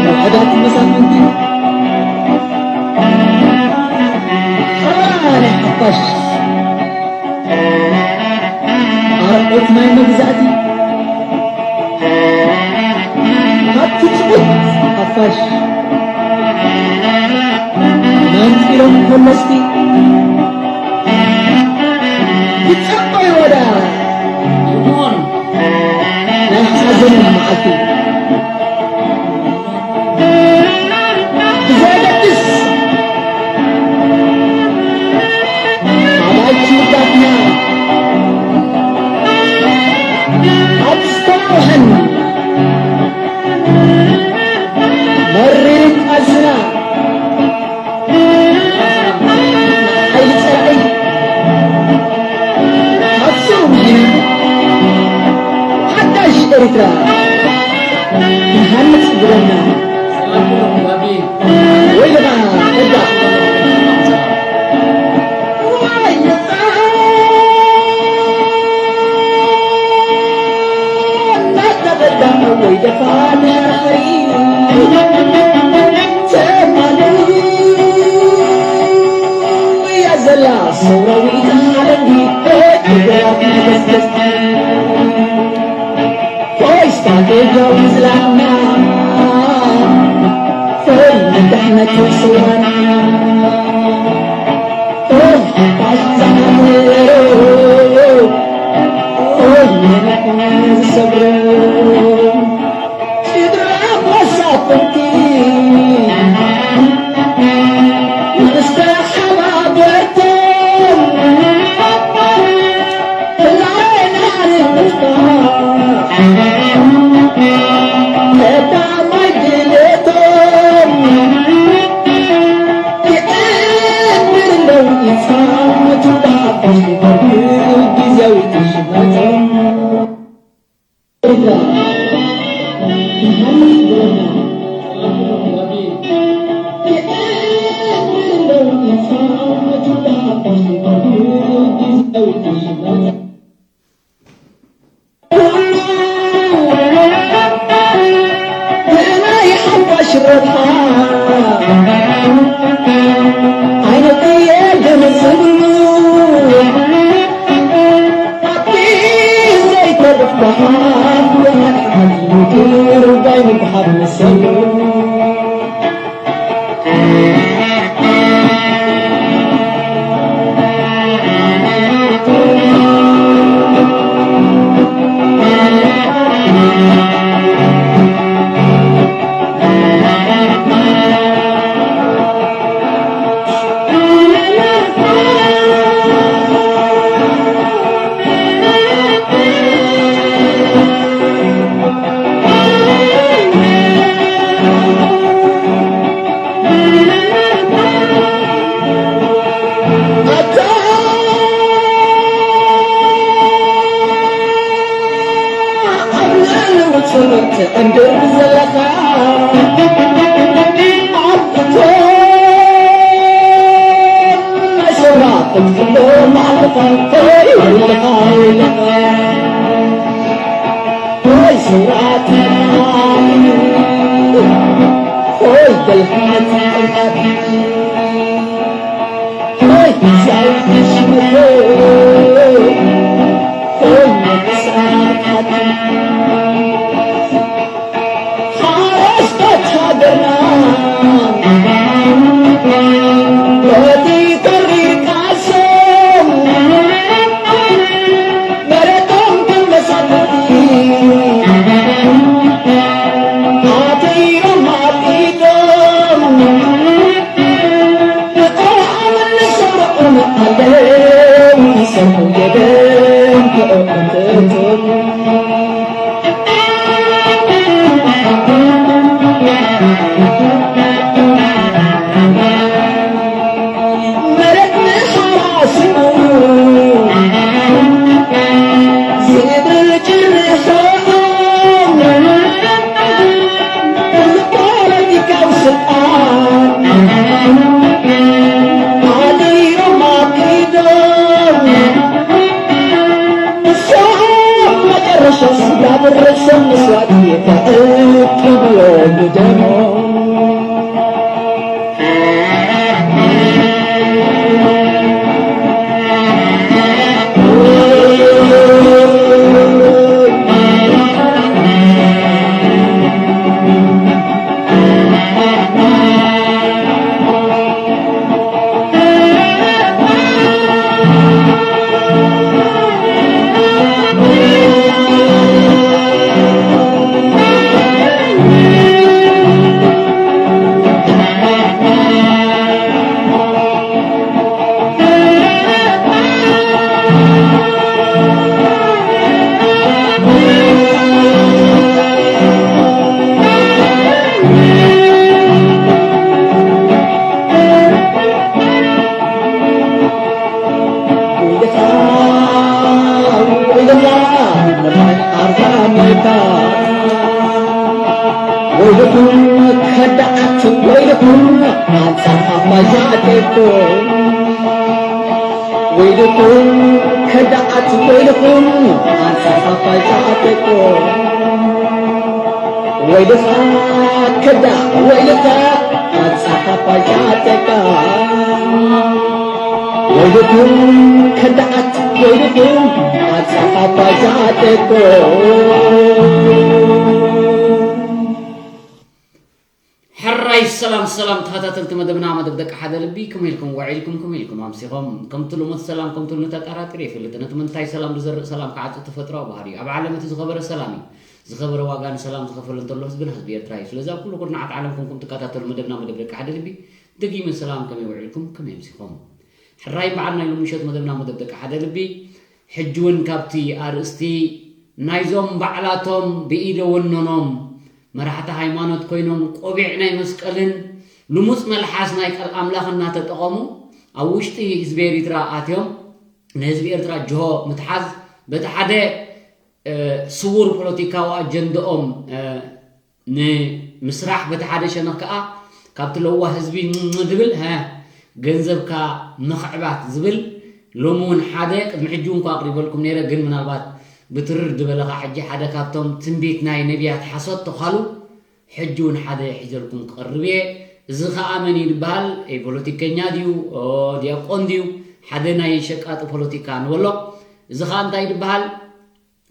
ውሑዳት መሳፍንቲ ሓራ ናይ ሓፋሽ ኣርዑት ናይ መግዛእቲ፣ ሃብቲ ጽቡት ሓፋሽ መንጢሎም ኮለስቲ ይጸበይዎ ደኣ ይኹን ናይ ሓዘን መዓልቲ። ብዘየገድስ ኣባይቲ ውዳትና ኣብ ዝተናውሐን መሪርን ቃልስና ሓይሊ ጸላኢ ካብ ስሩ ምሂና ሓዳሽ ኤርትራ ክንሃንጽ ብደምና። ወይልኻ ከዳዕ። እናተቐዳም ወይ ደፋ ነራሪ ተማኑ እያ ዘላ ሰውራዊት ዓለም። ሆይ ስትራቴጂያዊ ዝላዕና፣ ሆይ ንድሕነት ስዋና፣ ሆይ ሓፋሽ ዝሓፍሮ፣ ሆይ ንሕና ዝሰብሮ። ስድራ መሳፍንቲ ንስተሓባበርቶም ህላዌና ንምጥፋእ ቀዳማይ ድሌቶም ይዕብር ኣለዉ ኢልካ ምትብባዕ ግዜያዊ ትሽነቶም። ትዕንድር ዘለኻ ኣብቶም ናይ ሰውራ ክትፍሎ ማዕልኻ ሆይ ወይልኻ ወይልኻ ሆይ ሰውራ ተማም ሆይ በልሓት ጥልቃት ሆይ ዛይ ሽምቶ ሆይ መንግስቲ ኣርሓት ሓረስቶት ሃገርና በቲ ጥሪ ቃልሶም መሬቶም ከም መሳፍንቲ ኣትዮም ኣብ ኢዶም ንቆልዓምን ንሰርዑን ኣለዉ ይሰርሑ የደም ክእቅትቶም ወይልኩም ከዳዓት ወይልኩም ኣንጻር ኣባያ ኣዴኩም ወይልኩም ከዳዓት ወይልኩም ኣንጻር ኣባያ ኣዴኩም ወይልኻ ከዳዕ ወይልኻ ኣንጻር ኣባያ ኣዴካ ወይልኩም ከዳዓት ወይልኩም ኣንጻር ኣባያ ኣዴኩም ሕራይ ሰላም ሰላም ተኸታተልቲ መደብና መደብ ደቂ ሓደ ልቢ ከመይ ኢልኩም ውዒልኩም ከመይ ኢልኩም ኣምሲኹም ከምቲ ልሙድ ሰላም ከምቲ ልሙድ ኣጠራጢረ ይፈልጥ ነቲ ምንታይ ሰላም ዝዘርእ ሰላም ክዓጽ ተፈጥራዊ ባህሪ እዩ ኣብ ዓለም እቲ ዝኸበረ ሰላም እዩ ዝኸበረ ዋጋ ንሰላም ዝኸፈለ እንተሎ ህዝብና ህዝቢ ኤርትራ እዩ ስለዚ ኣብ ኩሉ ኩርናዓት ዓለም ኮንኩም ትከታተሉ መደብና መደብ ደቂ ሓደ ልቢ ደጊመ ሰላም ከመይ ውዒልኩም ከመይ ኣምሲኹም ሕራይ በዓል ናይ ሎሚ ምሸት መደብና መደብ ደቂ ሓደ ልቢ ሕጂ እውን ካብቲ ኣርእስቲ ናይዞም ባዕላቶም ብኢደ ወነኖም መራሕቲ ሃይማኖት ኮይኖም ቆቢዕ ናይ መስቀልን ልሙፅ መልሓስ ናይ ቃል ኣምላኽ እናተጠቐሙ ኣብ ውሽጢ ህዝቢ ኤሪትራ ኣትዮም ንህዝቢ ኤርትራ ጅሆ ምትሓዝ በቲ ሓደ ስውር ፖለቲካዊ ኣጀንድኦም ንምስራሕ በቲ ሓደ ሸነኽ ከዓ ካብቲ ለዋህ ህዝቢ ዝብል ገንዘብካ ምኽዕባት ዝብል ሎሚ እውን ሓደ ቅድሚ ሕጂ እውን ኣቅሪበልኩም ነይረ ግን ምናልባት ብትርር ዝበለካ ሕጂ ሓደ ካብቶም ትንቢት ናይ ነቢያት ሓሶት ተዃሉ ሕጂ እውን ሓደ ሒዘልኩም ክቐርብ እየ እዚ ከዓ መን እዩ ዝበሃል ፖለቲከኛ ድዩ ዲያቆን ድዩ ሓደ ናይ ሸቃጢ ፖለቲካ ንበሎ እዚ ከዓ እንታይ ዝበሃል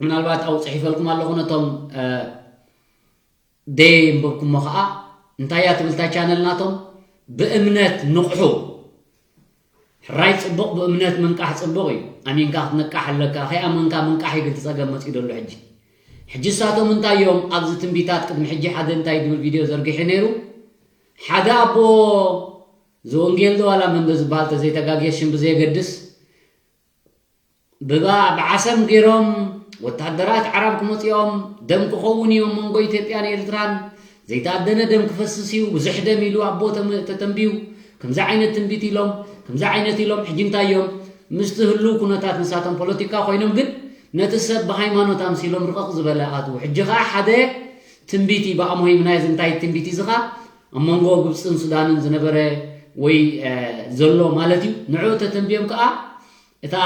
ምናልባት ኣብኡ ፅሒፈልኩም ኣለኹ ነቶም ደየንበብኩሞ ከዓ እንታይ እያ ትብል እታ ቻነል ናቶም ብእምነት ንቕሑ ሕራይ ፅቡቕ ብእምነት ምንቃሕ ፅቡቕ እዩ ኣሚንካ ክትንቃሕ ኣለካ ከይኣመንካ ምንቃሕ እዩ ግን ትፀገም መፅኡ ደሎ ሕጂ ሕጂ እሳቶም እንታይ እዮም ኣብዚ ትንቢታት ቅድሚ ሕጂ ሓደ እንታይ ድብል ቪድዮ ዘርጊሐ ነይሩ ሓደ ኣቦ ዘወንጌል ዶ ዋላ መን ዶ ዝበሃል ተዘይተጋግየ ሽም ብዘየገድስ ብባ ብዓሰም ገይሮም ወታደራት ዓራብ ክመፅኦም ደም ክኸውን እዮም መንጎ ኢትዮጵያን ኤርትራን ዘይተኣደነ ደም ክፈስስ እዩ ብዙሕ ደም ኢሉ ኣቦ ተተንብዩ ከምዚ ዓይነት ትንቢት ኢሎም ከምዚ ዓይነት ኢሎም ሕጂ እንታይ እዮም ምስቲ ህልው ኩነታት ንሳቶም ፖለቲካ ኮይኖም ግን ነቲ ሰብ ብሃይማኖት ኣምሲሎም ርቕቕ ዝበለ ኣትዉ ሕጂ ከዓ ሓደ ትንቢት እዩ ብኣሞ ሂብናዮ እንታይ ትንቢት እዩ ዝኻ ኣብ መንጎ ግብፅን ሱዳንን ዝነበረ ወይ ዘሎ ማለት እዩ ንዑ ተተንብዮም ከዓ እታ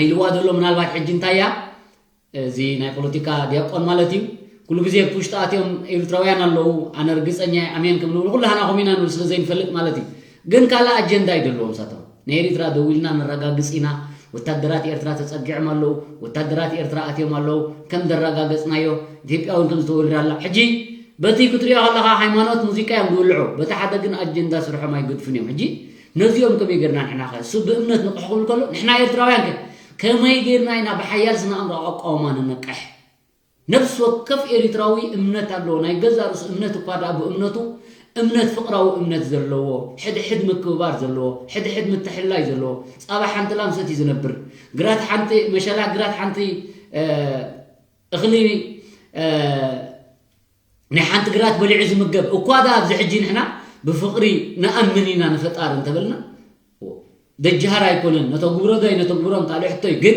ኢልዋ ዘሎ ምናልባት ሕጂ እንታይ እያ እዚ ናይ ፖለቲካ ዲያቆን ማለት እዩ ኩሉ ግዜ ብውሽጢ ኣትዮም ኤርትራውያን ኣለዉ ኣነ ርግፀኛ ኣሜን ከም ንብሉ ኩላህና ኮሚና ንብል ስለ ዘይንፈልጥ ማለት እዩ ግን ካልእ ኣጀንዳ ይደልዎም ሳቶም ንኤሪትራ ደዊልና ነረጋግፅ ኢና ወታደራት ኤርትራ ተፀጊዖም ኣለዉ ወታደራት ኤርትራ ኣትዮም ኣለዉ ከም ደረጋገፅናዮ ኢትዮጵያ እውን ከም ዝተወልዳ ኣላ ሕጂ በቲ ክትሪኦ ከለካ ሃይማኖት ሙዚቃ እዮም ዝውልዑ በቲ ሓደ ግን ኣጀንዳ ስርሖም ኣይገድፉን እዮም ሕጂ ነዚኦም ከመይ ገርና ንሕና ከ እሱ ብእምነት ንቕሕ ክብል ከሎ ንሕና ኤርትራውያን ከ ከመይ ገርና ኢና ብሓያል ስነ ኣእምሮ ኣቃውማ ንነቅሕ ነፍሲ ወከፍ ኤሪትራዊ እምነት ኣለዎ ናይ ገዛ ርእሱ እምነት እኳ ደኣ ብእምነቱ እምነት ፍቕራዊ እምነት ዘለዎ ሕድሕድ ምክብባር ዘለዎ ሕድሕድ ምትሕልላይ ዘለዎ ፃባ ሓንቲ ላምሰት እዩ ዝነብር ግራት ሓንቲ መሸላ ግራት ሓንቲ እኽሊ ናይ ሓንቲ ግራት በሊዑ ዝምገብ እኳ ዳ ኣብዚ ሕጂ ንሕና ብፍቕሪ ንኣምን ኢና ንፈጣሪ እንተበልና ደጅሃር ኣይኮነን ነተግብሮ ዶ ኣይነተግብሮን ካልእ ሕቶ እዩ ግን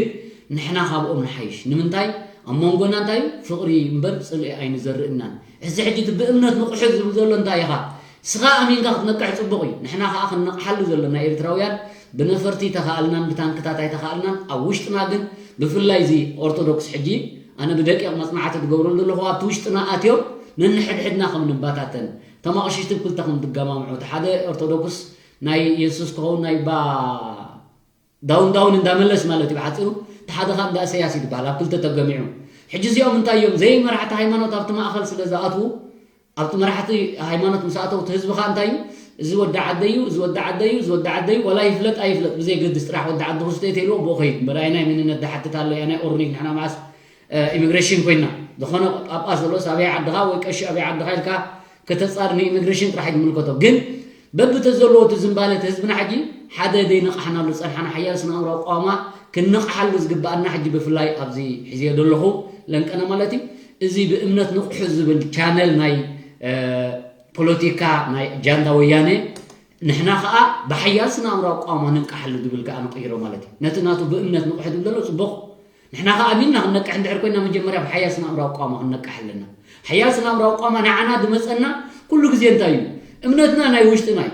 ንሕና ካብኦም ንሓይሽ ንምንታይ ኣብ መንጎና እንታይ ፍቕሪ እምበር ፅልኢ ኣይንዘርእናን እዚ ሕጂ እቲ ብእምነት ንቑሑ ዝብል ዘሎ እንታይ ኢኻ ስኻ ኣሚንካ ክትነቅሕ ፅቡቕ እዩ ንሕና ከዓ ክንነቕሓሉ ዘለና ኤርትራውያን ብነፈርቲ ተኻኣልናን ብታንክታት ኣይተኻኣልናን ኣብ ውሽጥና ግን ብፍላይ እዚ ኦርቶዶክስ ሕጂ ኣነ ብደቂቕ መፅናዕቲ ትገብረሉ ዘለኹ ኣብቲ ውሽጥና ኣትዮም ነንሕድሕድና ከም ንባታተን ተማቕሽሽቲ ብክልተ ከም ትገማምዑ እቲ ሓደ ኦርቶዶክስ ናይ የሱስ ክኸውን ናይ ባ ዳውን ዳውን እንዳመለስ ማለት እዩ ብሓፂሩ እቲ ሓደ ከዓ እንዳ እሰያስ ይትበሃል ኣብ ክልተ ተገሚዑ ሕጂ እዚኦም እንታይ እዮም ዘይ መራሕቲ ሃይማኖት ኣብቲ ማእኸል ስለ ዝኣትዉ ኣብቲ መራሕቲ ሃይማኖት ምስ ኣተው እቲ ህዝቢ ከዓ እንታይ እዩ እዚ ወዲ ዓደይ እዩ እዚ ወዲ ዓደይ እዩ እዚ ወዲ ዓደይ እዩ ዋላ ይፍለጥ ኣይፍለጥ ብዘይ ገድስ ጥራሕ ወዲ ዓዲ ክስቶ የተልዎ ብኡ ከይድ እምበር ኣይ ናይ መንነት ዝሓትት ኣሎ ኣይ ናይ ኦርኒግ ንሕና መዓስ ኢሚግሬሽን ኮይና ዝኾነ ጳጳስ ዘሎ ኣበይ ዓድኻ ወይ ቀሺ ኣበይ ዓድኻ ኢልካ ከተፃር ንኢሚግሬሽን ጥራሕ ዝምልከቶ ግን በብተዘለዎ እቲ ዝምባለ እቲ ህዝብና ሕጂ ሓደ ዘይነቕሓናሉ ዝፀንሓና ሓያል ስነ ኣእምሮ ኣቋውማ ክንነቕሓሉ ዝግበኣና ሕጂ ብፍላይ ኣብዚ ሒዝዮ ዘለኹ ለንቀነ ማለት እዩ እዚ ብእምነት ንቑሑ ዝብል ቻነል ናይ ፖለቲካ ናይ ጃንዳ ወያነ ንሕና ከዓ ብሓያል ስነ ኣእምሮ ኣቋውማ ንንቃሓሉ ዝብል ከዓ ንቕይሮ ማለት እዩ ነቲ ናቱ ብእምነት ንቑሑ ዝብል ዘሎ ፅቡቕ ንሕና ከኣ ኣሚንና ክንነቅሕ እንድሕር ኮይና መጀመርያ ብሓያል ስነ ኣእምራዊ ቋማ ክንነቅሕ ኣለና። ሓያል ስነ ኣእምራዊ ቋማ ንዓና ዝመጸና ኩሉ ግዜ እንታይ እዩ? እምነትና ናይ ውሽጥና እዩ።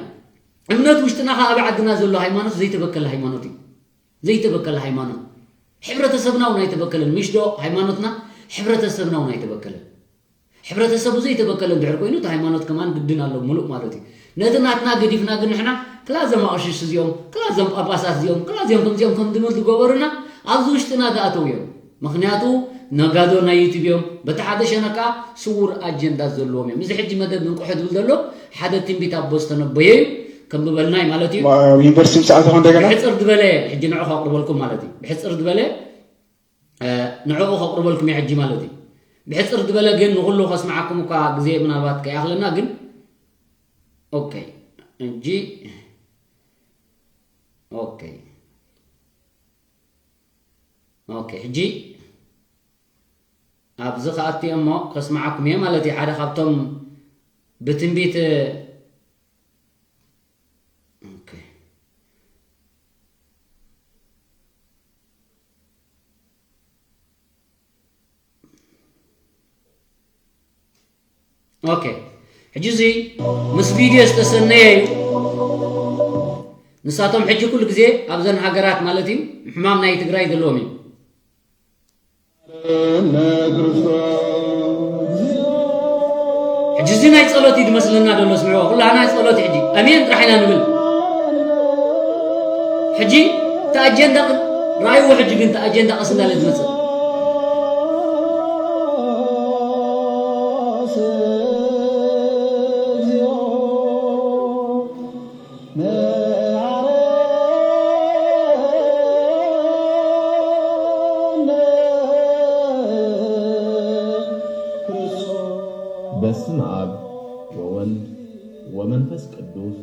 እምነት ውሽጥና ከኣ ኣብ ዓድና ዘሎ ሃይማኖት ዘይተበከለ ሃይማኖት እዩ። ዘይተበከለ ሃይማኖት። ሕብረተሰብና እውን ኣይተበከለን። ምሽ ዶ ሃይማኖትና ሕብረተሰብና እውን ኣይተበከለን። ሕብረተሰቡ ዘይተበከለ እንድሕር ኮይኑ እቲ ሃይማኖት ከማን ግድን ኣሎ ምሉእ ማለት እዩ። ነቲ ናትና ገዲፍና ግን ንሕና ክላ እዞም ኣቕሽሽ እዚኦም፣ ክላ እዞም ጳጳሳት እዚኦም፣ ክላ እዚኦም ከምዚኦም ከም ድምል ዝገበሩና ኣብዚ ውሽጥና ዝኣተው እዮም። ምኽንያቱ ነጋዶ ናይ ዩቱብ እዮም። በቲ ሓደ ሸነካ ስዉር ኣጀንዳ ዘለዎም እዮም። እዚ ሕጂ መደብ ንንቅሖ ዝብል ዘሎ ሓደ ትንቢት ኣቦ ዝተነበየ እዩ። ከንብበልናይ ማለት እዩ። ዩኒቨርሲቲ ብሰዓት ኾን እንደገና ብሕፅር ዝበለ ሕጂ ንዑ ከቕርበልኩም ማለት እዩ። ብሕፅር ዝበለ ንዕኡ ከቕርበልኩም እየ ሕጂ ማለት እዩ። ብሕፅር ዝበለ ግን ንኹሉ ከስምዓኩም እኳ ግዜ ምናልባት ከይኣኽለና ግን ኦኬ ሕጂ ኦኬ ኦኬ ሕጂ ኣብዚ ከኣቲ እሞ ከስምዓኩም እየ ማለት እዩ። ሓደ ካብቶም ብትንቢት ኦኬ ኦኬ ሕጂ እዚ ምስ ቪድዮ ዝተሰነየ እዩ። ንሳቶም ሕጂ ኩሉ ግዜ ኣብዘን ሃገራት ማለት እዩ ሕማም ናይ ትግራይ ዘለዎም እዩ። ሕጂ እዚ ናይ ጸሎት እዩ ዝመስለና ዘሎ። ስምዕዎ፣ ኩላና ናይ ጸሎት እዩ። ሕጂ ኣሜን ጥራሕ ኢና ንብል። ሕጂ እቲ ኣጀንዳ ቅ-፣ ረኣይዎ። ሕጂ ግን እቲ ኣጀንዳ ቀስ እንዳለ ዝመጽእ በስመ አብ ወወልድ ወመንፈስ ቅዱስ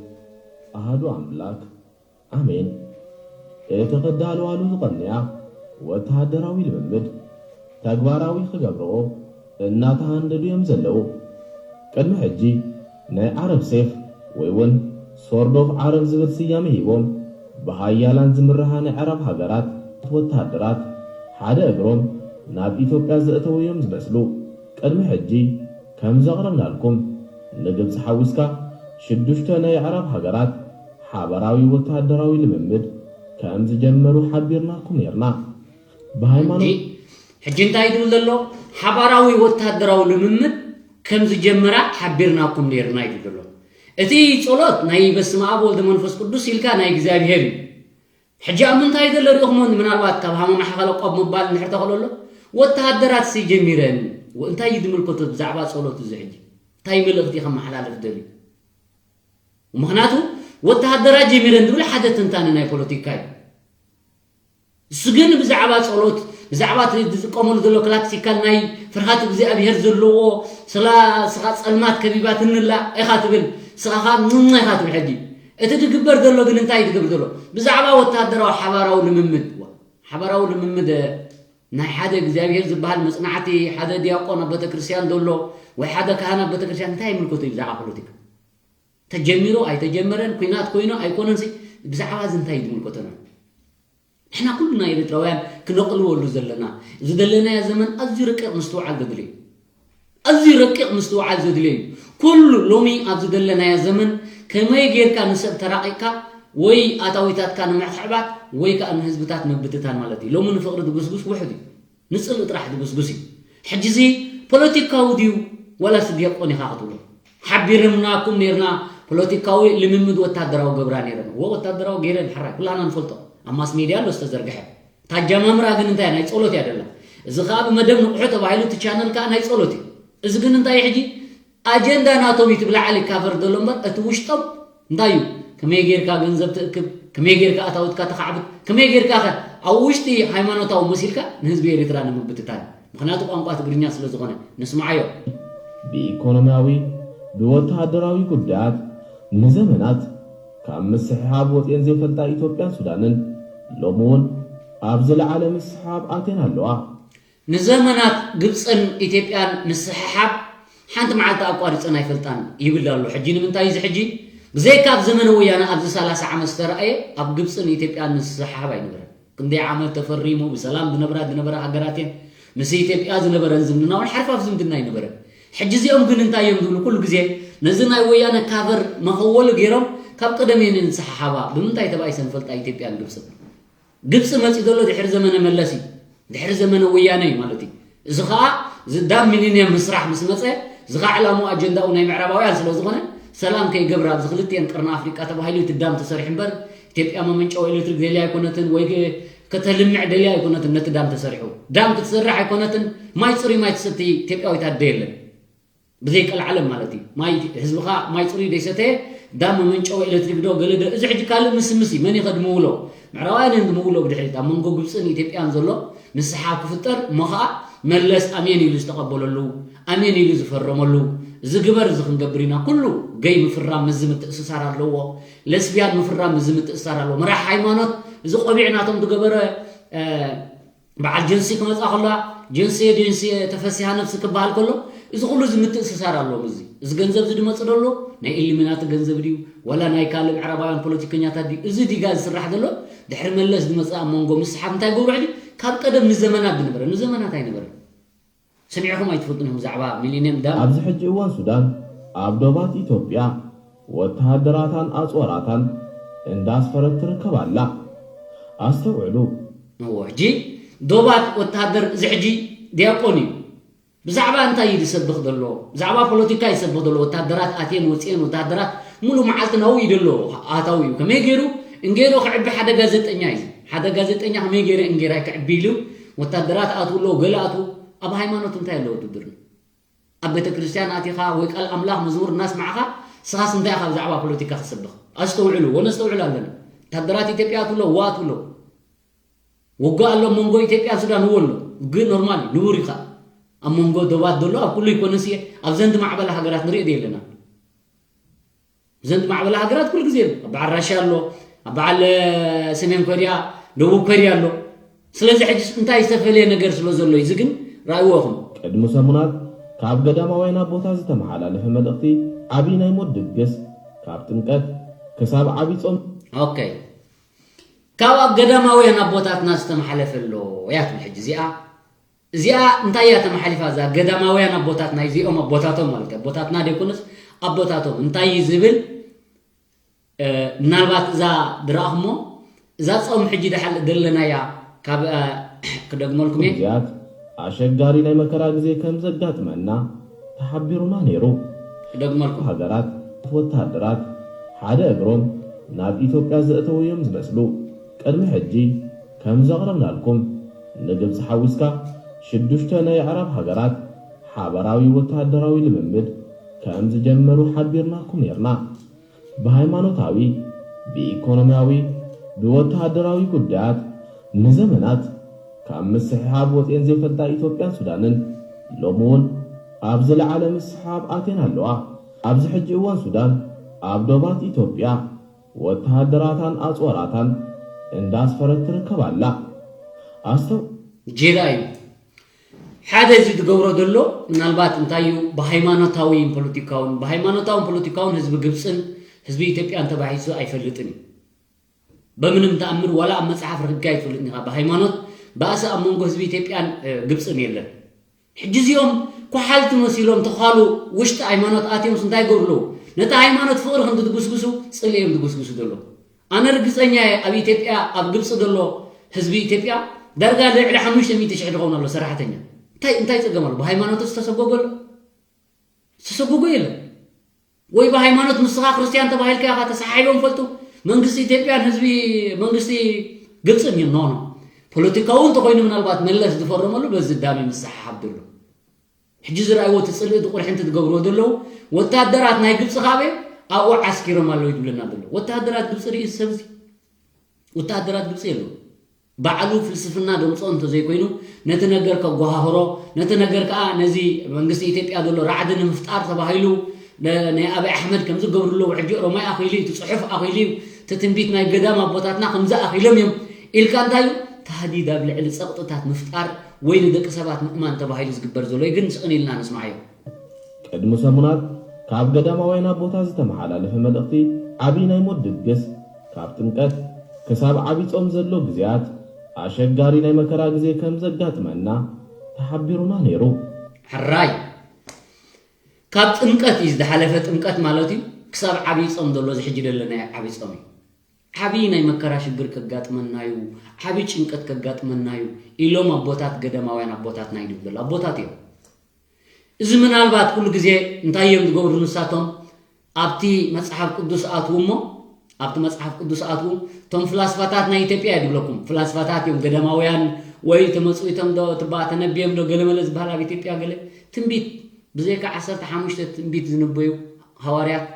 አሐዱ አምላክ አሜን። እቲ ክዳለዋሉ ዝቐነያ ወተሃደራዊ ልምምድ ተግባራዊ ክገብርኦ እናተሃንደዱ እዮም ዘለዉ። ቅድሚ ሕጂ ናይ ዓረብ ሴፍ ወይ እውን ሶርድ ኦፍ ዓረብ ዝብል ስያመ ሂቦም ብሃያላን ዝምርሓ ናይ ዓረብ ሃገራት ወተሃደራት ሓደ እግሮም ናብ ኢትዮጵያ ዘእተዉ እዮም ዝመስሉ። ቅድሚ ሕጂ ከም ዘቕረብናልኩም ንግብፂ ሓዊስካ ሽዱሽተ ናይ ኣዕራብ ሃገራት ሓባራዊ ወተሃደራዊ ልምምድ ከም ዝጀመሩ ሓቢርናኩም ነይርና። ብሃይማኖት ሕጂ እንታይ ይብል ዘሎ? ሓባራዊ ወተሃደራዊ ልምምድ ከም ዝጀመራ ሓቢርናኩም ነይርና ይብል ዘሎ። እቲ ጸሎት ናይ በስመ ኣብ ወልድ መንፈስ ቅዱስ ኢልካ ናይ እግዚኣብሔር እዩ። ሕጂ ኣብ ምንታይ ዘሎ ርኢኹሞ? ምናልባት ካብ ሃመማ ሓኸለ ቆብ ምባል እንድሕር ተኽእሎ ኣሎ፣ ወተሃደራት ሲ ጀሚረን እንታይ እዩ ዝምልከቶ ብዛዕባ ጸሎት እዚ ሕጂ? እንታይ መልእኽቲ ከመሓላልፍ ደልዩ? ምኽንያቱ ወተሃደራት ጀሚረን ዝብል ሓደ ትንታነ ናይ ፖለቲካ እዩ። እሱ ግን ብዛዕባ ጸሎት፣ ብዛዕባ እቲ ዝጥቀመሉ ዘሎ ክላክሲካል ናይ ፍርሃት እግዚኣብሔር ዘለዎ፣ ስላ ስኻ ጸልማት ከቢባትንላ ኢኻ ትብል፣ ስኻ ኸኣ ምም ኢኻ ትብል። ሕጂ እቲ ዝግበር ዘሎ ግን እንታይ እዩ ዝገብር ዘሎ? ብዛዕባ ወተሃደራዊ ሓባራዊ ልምምድ፣ ሓባራዊ ልምምድ ናይ ሓደ እግዚኣብሔር ዝበሃል መጽናዕቲ፣ ሓደ ዲያቆን ኣብ ቤተክርስትያን ዘሎ ወይ ሓደ ካህን ኣብ ቤተክርስትያን እንታይ ይምልከቶ እዩ ብዛዕባ ፖለቲካ? ተጀሚሩ ኣይተጀመረን፣ ኲናት ኮይኑ ኣይኮነን ሲ ብዛዕባ እዚ እንታይ እዩ ዝምልከተና? ንሕና ኩልና ኤርትራውያን ክነቕልወሉ ዘለና፣ እዚ ዘለናዮ ዘመን ኣዝዩ ረቂቕ ምስትውዓል ዘድልዮ እዩ። ኣዝዩ ረቂቕ ምስትውዓል ዘድልዮ እዩ። ኩሉ ሎሚ ኣብዚ ዘለናዮ ዘመን ከመይ ጌርካ ንሰብ ተራቒቕካ ወይ ኣታዊታትካ ንምዕኽዕባት ወይ ከኣ ንህዝብታት ምብትታን ማለት እዩ። ሎሚ ንፍቕሪ ዝጉስጉስ ውሑድ እዩ። ንጽልኢ ጥራሕ ዝጉስጉስ እዩ። ሕጂ እዚ ፖለቲካዊ ድዩ ዋላስ ዲያቆን ኢኻ ክትብሎ? ሓቢርናኩም ኔርና ፖለቲካዊ ልምምድ ወታደራዊ ገብራ ኔረን። እወ ወታደራዊ ጌረን ሕራይ ኩላና ንፈልጦ። ኣብ ማስ ሜድያ ኣሎ ዝተዘርግሐ። እታ ኣጀማምራ ግን እንታይ ናይ ጸሎት እያ ደላ። እዚ ከኣ ብመደብ ንቑሑ ተባሂሉ እቲ ቻነል ከኣ ናይ ጸሎት እዩ። እዚ ግን እንታይ ሕጂ ኣጀንዳ ናቶም እዩ ትብላዓል ይካፈር ዘሎ እምበር እቲ ውሽጦም እንታይ እዩ? ከመይ ጌርካ ገንዘብ ትእክብ? ከመይ ጌርካ ኣታውትካ ተኻዕብት? ከመይ ጌርካ ከ ኣብ ውሽጢ ሃይማኖታዊ መሲልካ ንህዝቢ ኤርትራ ንምብትታን? ምኽንያቱ ቋንቋ ትግርኛ ስለ ዝኾነ። ንስምዓዮ። ብኢኮኖሚያዊ፣ ብወተሃደራዊ ጉዳያት ንዘመናት ካብ ምስሕሓብ ወፅየን ዘይፈልጣ ኢትዮጵያን ሱዳንን ሎሚ እውን ኣብ ዝለዓለ ምስሕሓብ ኣትየን ኣለዋ። ንዘመናት ግብፅን ኢትዮጵያን ምስሕሓብ ሓንቲ መዓልቲ ኣቋሪፀን ኣይፈልጣን ይብል ኣሎ። ሕጂ ንምንታይ እዚ ሕጂ ብዘይካ ኣብ ዘመነ ወያነ ኣብዚ ሰላሳ ዓመት ዝተረኣየ ኣብ ግብፅን ኢትዮጵያን ምስሕሓብ ኣይነበረን። ክንደይ ዓመት ተፈሪሙ ብሰላም ዝነብራ ዝነበራ ሃገራት እየን። ምስ ኢትዮጵያ ዝነበረን ዝምድና እውን ሓርፋፍ ዝምድና ኣይነበረን። ሕጂ እዚኦም ግን እንታይ እዮም ዝብሉ? ኩሉ ግዜ ነዚ ናይ ወያነ ካቨር መኸወሊ ገይሮም ካብ ቀደም እየን ዝሰሓሓባ። ብምንታይ ተባኢሰን ፈልጣ ኢትዮጵያን ግብፅን? ግብፂ መፂኡ ዘሎ ድሕሪ ዘመነ መለስ እዩ፣ ድሕሪ ዘመነ ወያነ እዩ ማለት እዩ። እዚ ከዓ እዚ ዳም ሚሊኒየም ምስራሕ ምስ መፀ፣ እዚ ከዓ ዕላምኡ ኣጀንዳኡ ናይ ምዕራባውያን ስለ ዝኾነ፣ ሰላም ከይገብር ኣብዚ ክልቲኤን ቀርኒ ኣፍሪቃ ተባሂሉ እቲ ዳም ተሰሪሑ እምበር፣ ኢትዮጵያ መመንጨዊ ኤሌክትሪክ ደልያ ኣይኮነትን ወይ ከተልምዕ ደልያ ኣይኮነትን። ነቲ ዳም ተሰሪሑ ዳም ክትሰርሕ ኣይኮነትን። ማይ ፅሩይ ማይ ትሰቲ ኢትዮጵያዊት ኣደ የለን። ብዘይ ቀልዓለም ማለት እዩ። ማይ ህዝብኻ ማይ ፅሩይ ዘይሰተየ ዳም መመንጨዊ ኤሌክትሪክ ዶ ገለ ዶ? እዚ ሕጂ ካልእ ምስምስ እዩ። መን እዩ ከድምውሎ? ምዕራባውያን እዮም ድምውሎ ብድሕሪት። ኣብ መንጎ ግብፅን ኢትዮጵያን ዘሎ ምስሓብ ክፍጠር እሞ ኸዓ መለስ ኣሜን ኢሉ ዝተቐበለሉ፣ ኣሜን ኢሉ ዝፈረመሉ፣ እዚ ግበር እዚ ክንገብር ኢና። ኩሉ ገይ ምፍራም ምስዚ ምትእስሳር ኣለዎ። ለስቢያን ምፍራም ምስዚ ምትእስሳር ኣለዎ። መራሕ ሃይማኖት እዚ ቆቢዕ ናቶም ዝገበረ በዓል ጀንሲ ክመፃ ከሎ ጀንሲ ጀንሲ ተፈሲሃ ነብሲ ክበሃል ከሎ እዚ ኩሉ እዚ ምትእስሳር ኣለዎም። እዚ እዚ ገንዘብ እዚ ድመፅ ደሎ ናይ ኢሉሚናቲ ገንዘብ ድዩ ወላ ናይ ካልእ ምዕራባውያን ፖለቲከኛታት ድዩ? እዚ ዲጋ ዝስራሕ ዘሎ ድሕሪ መለስ ዝመፅእ ኣብ መንጎ ምስሓብ እንታይ ገብሩ ሕጂ ካብ ቀደም ንዘመናት ዝነበረ ንዘመናት ኣይነበረ ሰሚዕኹም ኣይትፈልጡን ኢኹም ብዛዕባ ሚሊኒየም ዳም። ኣብዚ ሕጂ እዋን ሱዳን ኣብ ዶባት ኢትዮጵያ ወተሃደራታን ኣፅዋራታን እንዳስፈረት ትርከብ ኣላ። ኣስተውዕሉ። እዎ ሕጂ ዶባት ወተሃደር እዚ ሕጂ ዲያቆን እዩ። ብዛዕባ እንታይ እዩ ዝሰብኽ ዘሎ? ብዛዕባ ፖለቲካ ይሰብኽ ዘሎ። ወታደራት ኣትየን ወፅየን ወታደራት ሙሉ መዓልቲ ናብኡ እዩ ዘሎ ኣታዊ እዩ። ከመይ ገይሩ እንጌሮ ክዕቢ ሓደ ጋዜጠኛ እዩ። ሓደ ጋዜጠኛ ከመይ ገይረ እንጌራይ ክዕቢ ኢሉ ወታደራት ኣትውሎ ገለ ኣትው ኣብ ሃይማኖት እንታይ ኣለዎ ውድድር? ኣብ ቤተ ክርስቲያን ኣቲኻ ወይ ቃል ኣምላኽ መዝሙር እናስማዕኻ ስኻስ እንታይ ኢኻ ብዛዕባ ፖለቲካ ክሰብኽ? ኣስተውዕሉ ወነስተውዕል ኣለና። ወታደራት ኢትዮጵያ ኣትውሎ ዋ ኣትውሎ ውግእ ኣሎ መንጎ ኢትዮጵያ ሱዳን እዎ ኣሎ። ውግእ ኖርማል እዩ፣ ንቡር እዩ ኸዓ። ኣብ መንጎ ዶባት ዘሎ ኣብ ኩሉ ይኮነስ እየ፣ ኣብ ዘንድ ማዕበላ ሃገራት ንሪኦ ዶ የለና? ዘንድ ማዕበላ ሃገራት ኩሉ ግዜ ኣሎ። ኣብ በዓል ራሽያ ኣሎ፣ ኣብ በዓል ሰሜን ኮርያ፣ ደቡብ ኮርያ ኣሎ። ስለዚ ሕጂ እንታይ ዝተፈለየ ነገር ስለ ዘሎ እዩ? እዚ ግን ራእይዎ ኢኹም። ቅድሚ ሰሙናት ካብ ገዳማውያን ኣቦታት ዝተመሓላለፈ መልእኽቲ ዓብዪ ናይ ሞት ድግስ ካብ ጥምቀት ክሳብ ዓብዪ ጾም ኦኬ ካብ ኣብ ገዳማውያን ኣቦታትና ዝተመሓለፈ ኣሎ እያ ትብል ሕጂ እዚኣ እዚኣ እንታይ እያ ተመሓሊፋ እዛ ገዳማውያን ኣቦታትና እዚኦም ኣቦታቶም ማለት እዩ ኣቦታትና ደይኮነስ ኣቦታቶም እንታይ እዩ ዝብል ምናልባት እዛ ድረኣኹሞ እዛ ጾም ሕጂ ደሓል ዘለናያ ካብ ክደግመልኩም እየ ግዜያት ኣሸጋሪ ናይ መከራ ግዜ ከም ዘጋጥመና ተሓቢሩና ነይሩ። ክደግመልኩም። ሃገራት ወተሃደራት ሓደ እግሮም ናብ ኢትዮጵያ ዘእተዉ እዮም ዝመስሉ። ቅድሚ ሕጂ ከም ዘቕረብናልኩም ንግብፂ ሓዊስካ ሽዱሽተ ናይ ኣዕራብ ሃገራት ሓበራዊ ወተሃደራዊ ልምምድ ከም ዝጀመሩ ሓቢርናኩም ነይርና። ብሃይማኖታዊ፣ ብኢኮኖሚያዊ፣ ብወተሃደራዊ ጉዳያት ንዘመናት ካብ ምስሕሓብ ወፅኤን ዘይፈልጣ ኢትዮጵያን ሱዳንን ሎሚ እውን ኣብ ዝለዓለ ምስሕሓብ ኣትየን ኣለዋ። ኣብዚ ሕጂ እዋን ሱዳን ኣብ ዶባት ኢትዮጵያ ወተሃደራታን ኣፅዋራታን እንዳስፈረት ትርከብ ኣላ። ኣስተው ጄዳ እዩ ሓደ እዚ ዝገብሮ ዘሎ ምናልባት እንታይ እዩ ብሃይማኖታዊ ፖለቲካውን ብሃይማኖታውን ፖለቲካውን ህዝቢ ግብፅን ህዝቢ ኢትዮጵያን ተባሂሱ ኣይፈልጥን እዩ በምንም ተኣምር ዋላ ኣብ መፅሓፍ ረኺብካ ኣይትፈልጥን ኢኻ ብሃይማኖት ባእሲ ኣብ መንጎ ህዝቢ ኢትዮጵያን ግብፅን የለን ሕጂ እዚኦም ኳሓልቲ መሲሎም ተዃሉ ውሽጢ ሃይማኖት ኣትዮምስ እንታይ ይገብሩ ኣለዉ ነቲ ሃይማኖት ፍቕሪ ከም ዝድጉስጉሱ ፅልኢ እዮም ዝጉስጉሱ ዘለዉ ኣነ ርግፀኛ እየ ኣብ ኢትዮጵያ ኣብ ግብፂ ዘሎ ህዝቢ ኢትዮጵያ ዳርጋ ልዕሊ ሓሙሽተ ሚእቲ ሽሕ ዝኸውን ኣሎ ሰራሕተኛ እንታይ እንታይ ፀገም ኣሎ ብሃይማኖቱ ዝተሰጎጎ ኣሎ ዝተሰጎጎ የለን ወይ ብሃይማኖት ንስኻ ክርስትያን ተባሂልካ ኢኻ ተሰሓሒቦም ፈልጡ መንግስቲ ኢትዮጵያን ህዝቢ መንግስቲ ግብፅን እዮም ኖኖ ፖለቲካዊ እንተኮይኑ ምናልባት መለስ ዝፈረመሉ በዚ ዳሚ ምሰሓሓብ ዘሎ ሕጂ ዝረኣይዎ እቲ ፅልኢ እቲ ቁርሒ እንትትገብርዎ ዘለዉ ወታደራት ናይ ግብፂ ካበ ኣብኡ ዓስኪሮም ኣለዉ ይብለና ዘሎ ወታደራት ግብፂ ርኢ ሰብዚ ወታደራት ግብፂ የለዉ ባዕሉ ፍልስፍና ደምፅኦ እንተዘይኮይኑ ነቲ ነገር ከጓሃህሮ ነቲ ነገር ከዓ ነዚ መንግስቲ ኢትዮጵያ ዘሎ ራዕዲ ንምፍጣር ተባሂሉ ናይ ኣብይ ኣሕመድ ከም ዝገብሩ ኣለዉ ሕጂ ኦሮማይ ኣኺሉ እቲ ፅሑፍ ኣኺሉ እቲ ትንቢት ናይ ገዳም ኣቦታትና ከምዚ ኣኺሎም እዮም ኢልካ እንታይ እዩ ታህዲድ ኣብ ልዕሊ ፀቕጥታት ምፍጣር ወይ ንደቂ ሰባት ምእማን ተባሂሉ ዝግበር ዘሎ ግን ስቕን ኢልና ንስማዓዮ። ቅድሚ ሰሙናት ካብ ገዳማውያን ኣቦታት ዝተመሓላለፈ መልእኽቲ ዓብዪ ናይ ሞት ድግስ ካብ ጥምቀት ክሳብ ዓብዪ ጾም ዘሎ ግዜያት ኣሸጋሪ ናይ መከራ ግዜ ከም ዘጋጥመና ተሓቢሩና ነይሩ። ሕራይ ካብ ጥምቀት እዩ ዝሓለፈ ጥምቀት ማለት እዩ። ክሳብ ዓብይ ጾም ዘሎ እዚ ሕጂ ዘለና ዓብይ ጾም እዩ። ዓብይ ናይ መከራ ሽግር ከጋጥመና እዩ፣ ዓብይ ጭንቀት ከጋጥመና እዩ ኢሎም ኣቦታት ገዳማውያን ኣቦታት ናይ ድብ ዘሎ ኣቦታት እዮም። እዚ ምናልባት ኩሉ ግዜ እንታይ እዮም ዝገብሩ ንሳቶም ኣብቲ መጽሓፍ ቅዱስ ኣትዉ እሞ ኣብቲ መጽሓፍ ቅዱስ ኣትዉ እቶም ፍላስፋታት ናይ ኢትዮጵያ እየ ድብለኩም ፍላስፋታት እዮም ገዳማውያን ወይ ተመጽዊቶም ዶ ትባ ተነቢዮም ዶ ገለመለ ዝበሃል ኣብ ኢትዮጵያ ገለ ትንቢት ብዘይካ ዓሰርተ ሓሙሽተ ትንቢት ዝንበዩ ሃዋርያት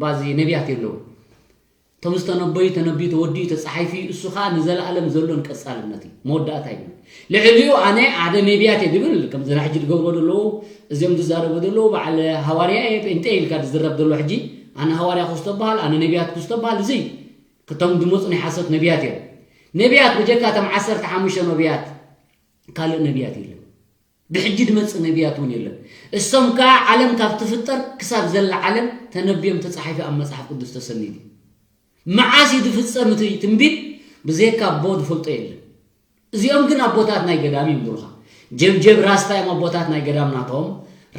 ባዚ ነቢያት የለዉ እቶም ዝተነበዩ ተነቢዩ ተወዲኡ ተጻሒፉ እዩ እሱ ኸዓ ንዘለኣለም ዘሎን ቀጻልነት እዩ መወዳእታ ይብሉ ልዕሊኡ ኣነ ሓደ ነቢያት እየ ድብል ከም ዝና ሕጂ ዝገብሮ ዘለዉ እዚኦም ዝዛረቡ ዘለዉ በዓል ሃዋርያ እየ ጴንጤ ኢልካ ዝዝረብ ዘሎ ሕጂ ኣነ ሃዋርያ ክስተበሃል ኣነ ነቢያት ክስተበሃል እዚ ክቶም ዝመፁ ናይ ሓሶት ነቢያት እዮም ነቢያት ብጀካ እቶም ዓሰርተ ሓሙሽተ ነቢያት ካልእ ነቢያት የለን ብሕጂ ድመጽእ ነቢያት እውን የለን። እሶም ከኣ ዓለም ካብ ትፍጠር ክሳብ ዘላ ዓለም ተነብዮም ተጻሒፉ ኣብ መጽሓፍ ቅዱስ ተሰኒዱ እዩ። መዓስ እዩ ድፍጸም እቲ ትንቢት ብዘይካ ኣቦ ድፈልጦ የለን። እዚኦም ግን ኣቦታት ናይ ገዳም እዮም ዝብሉኻ። ጀብጀብ ራስታ እዮም ኣቦታት ናይ ገዳም ናቶም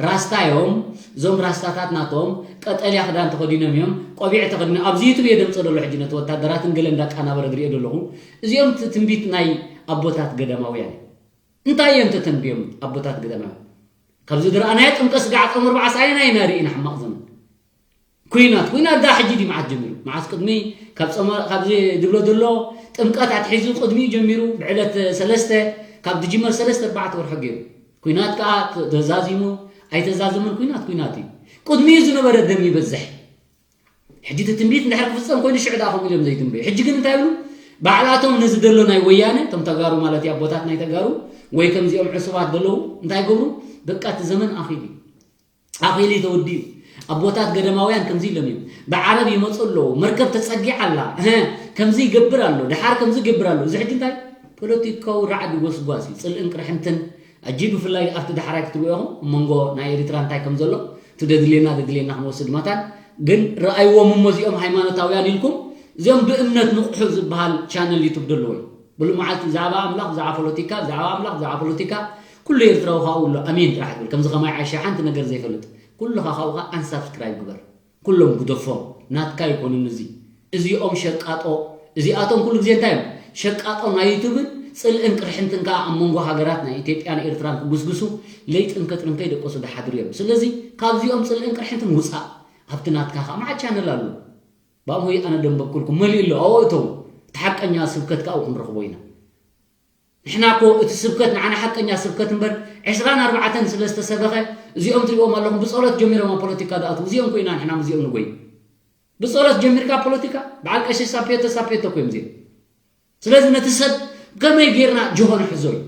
ራስታ እዮም እዞም ራስታታት ናቶም ቀጠልያ ክዳን ተኸዲኖም እዮም ቆቢዕ ተኸዲኖም ኣብዚ ዩቱብ እየ ደምፀ ደሎ ሕጂ ነቲ ወታደራትን ገለ እንዳቃናበረ ዝሪኦ ዘለኹ እዚኦም ትንቢት ናይ ኣቦታት ገዳማውያን እዮም እንታይ እዮም ተተንብዮም ኣቦታት ገዳማውያን? ካብዚ ዝረኣናዮ ጥምቀት ስጋዕ ጾም ኣርብዓ ሰዓት ኢና ኢና ርኢና ሕማቕ ዘመን። ኩናት ኩናት ዳ ሕጂ ድዩ መዓስ ጀሚሩ? መዓስ ቅድሚ ካብ ጾም ካብዚ ድብሎ ዘሎ ጥምቀት ኣትሒዙ ቅድሚኡ ጀሚሩ ብዕለት ሰለስተ ካብ ድጅመር ሰለስተ ኣርባዕተ ወርሒ ገይሩ። ኩናት ከኣ ተዛዚሙ ኣይተዛዘመን ኩናት ኩናት እዩ። ቅድሚኡ ዝነበረ ደም ይበዝሕ። ሕጂ እቲ ትንቢት እንድሕር ክፍጸም ኮይኑ ሽዑ ደኣ ከምኡ ኢሎም ዘይትንበዩ። ሕጂ ግን እንታይ ይብሉ? ባዕላቶም ነዚ ደሎ ናይ ወያነ፣ እቶም ተጋሩ ማለት እዩ ኣቦታት ናይ ተጋሩ ወይ ከምዚኦም ዕሱባት ደለዉ እንታይ ይገብሩ? በቃ እቲ ዘመን ኣኺሉ እዩ። ኣኺሉ እዩ ተወዲኡ። ኣቦታት ገደማውያን ከምዚ ኢሎም እዮም። ብዓረብ ይመፁ ኣለዉ። መርከብ ተፀጊዓ ኣላ። እህ፣ ከምዚ ይገብር ኣሎ። ድሓር ከምዚ ይገብር ኣሎ። እዚ ሕጂ እንታይ? ፖለቲካዊ ራዕዲ ጎስጓስ እዩ። ፅልእን ቅርሕንትን ኣጂ ብፍላይ ኣብቲ ዳሕራይ ክትሪኡ ኢኹም ኣብ መንጎ ናይ ኤሪትራ እንታይ ከም ዘሎ እቲ ደድልየና ደድልየና ክንወስድ መታን ግን ረኣይዎም እሞ እዚኦም ሃይማኖታውያን ኢልኩም እዚኦም ብእምነት ንቑሑ ዝበሃል ቻነል ዩቱብ ደለዎ እዩ ብሉ መዓልቲ ብዛዕባ ኣምላኽ ብዛዕባ ፖለቲካ ብዛዕባ ኣምላኽ ብዛዕባ ፖለቲካ ኩሉ ኤርትራዊ ካብኡ ኣሎ ኣሜን ጥራሕ ትብል ከምዚ ከማይ ዓሻ ሓንቲ ነገር ዘይፈልጥ ኩልኻ ካብኡ ከዓ ኣንሳብስክራይብ ግበር ኩሎም ግደፎም፣ ናትካ ኣይኮኑን እዚ። እዚኦም ሸቃጦ፣ እዚኣቶም ኩሉ ግዜ እንታይ እዮም? ሸቃጦ ናይ ዩቱብን ጽልእን ቅርሕንትን ከኣ ኣብ መንጎ ሃገራት ናይ ኢትዮጵያን ኤርትራን ክጉስጉሱ ለይጥን ከጥርን ከይደቀሱ ዝሓድሩ እዮም። ስለዚ ካብዚኦም ጽልእን ቅርሕንትን ውጻእ። ኣብቲ ናትካ ከኣ መዓት ቻነል ኣሎ። ባእሞይ ኣነ ደንበብኩልኩም መሊኡ ኣሎ ኣብኡ እተው። እቲ ሓቀኛ ስብከት ከኣ ኣብኡ ክንረኽቦ ኢና። ንሕና እኮ እቲ ስብከት ንዓና ሓቀኛ ስብከት እምበር ዕስራን ኣርባዕተን ስለ ዝተሰበኸ እዚኦም ትሪእዎም ኣለኹም ብጸሎት ጀሚሮም ኣብ ፖለቲካ ዝኣትዉ እዚኦም እኮ ኢና ንሕና ምስዚኦም ንጎይ ብጸሎት ጀሚርካ ፖለቲካ በዓል ቀሺ ሳፔቶ ሳፔቶ እኮ እዮም እዚኦም ስለዚ ነቲ ሰብ ከመይ ጌርና ጅሆ ንሕዞ እዩ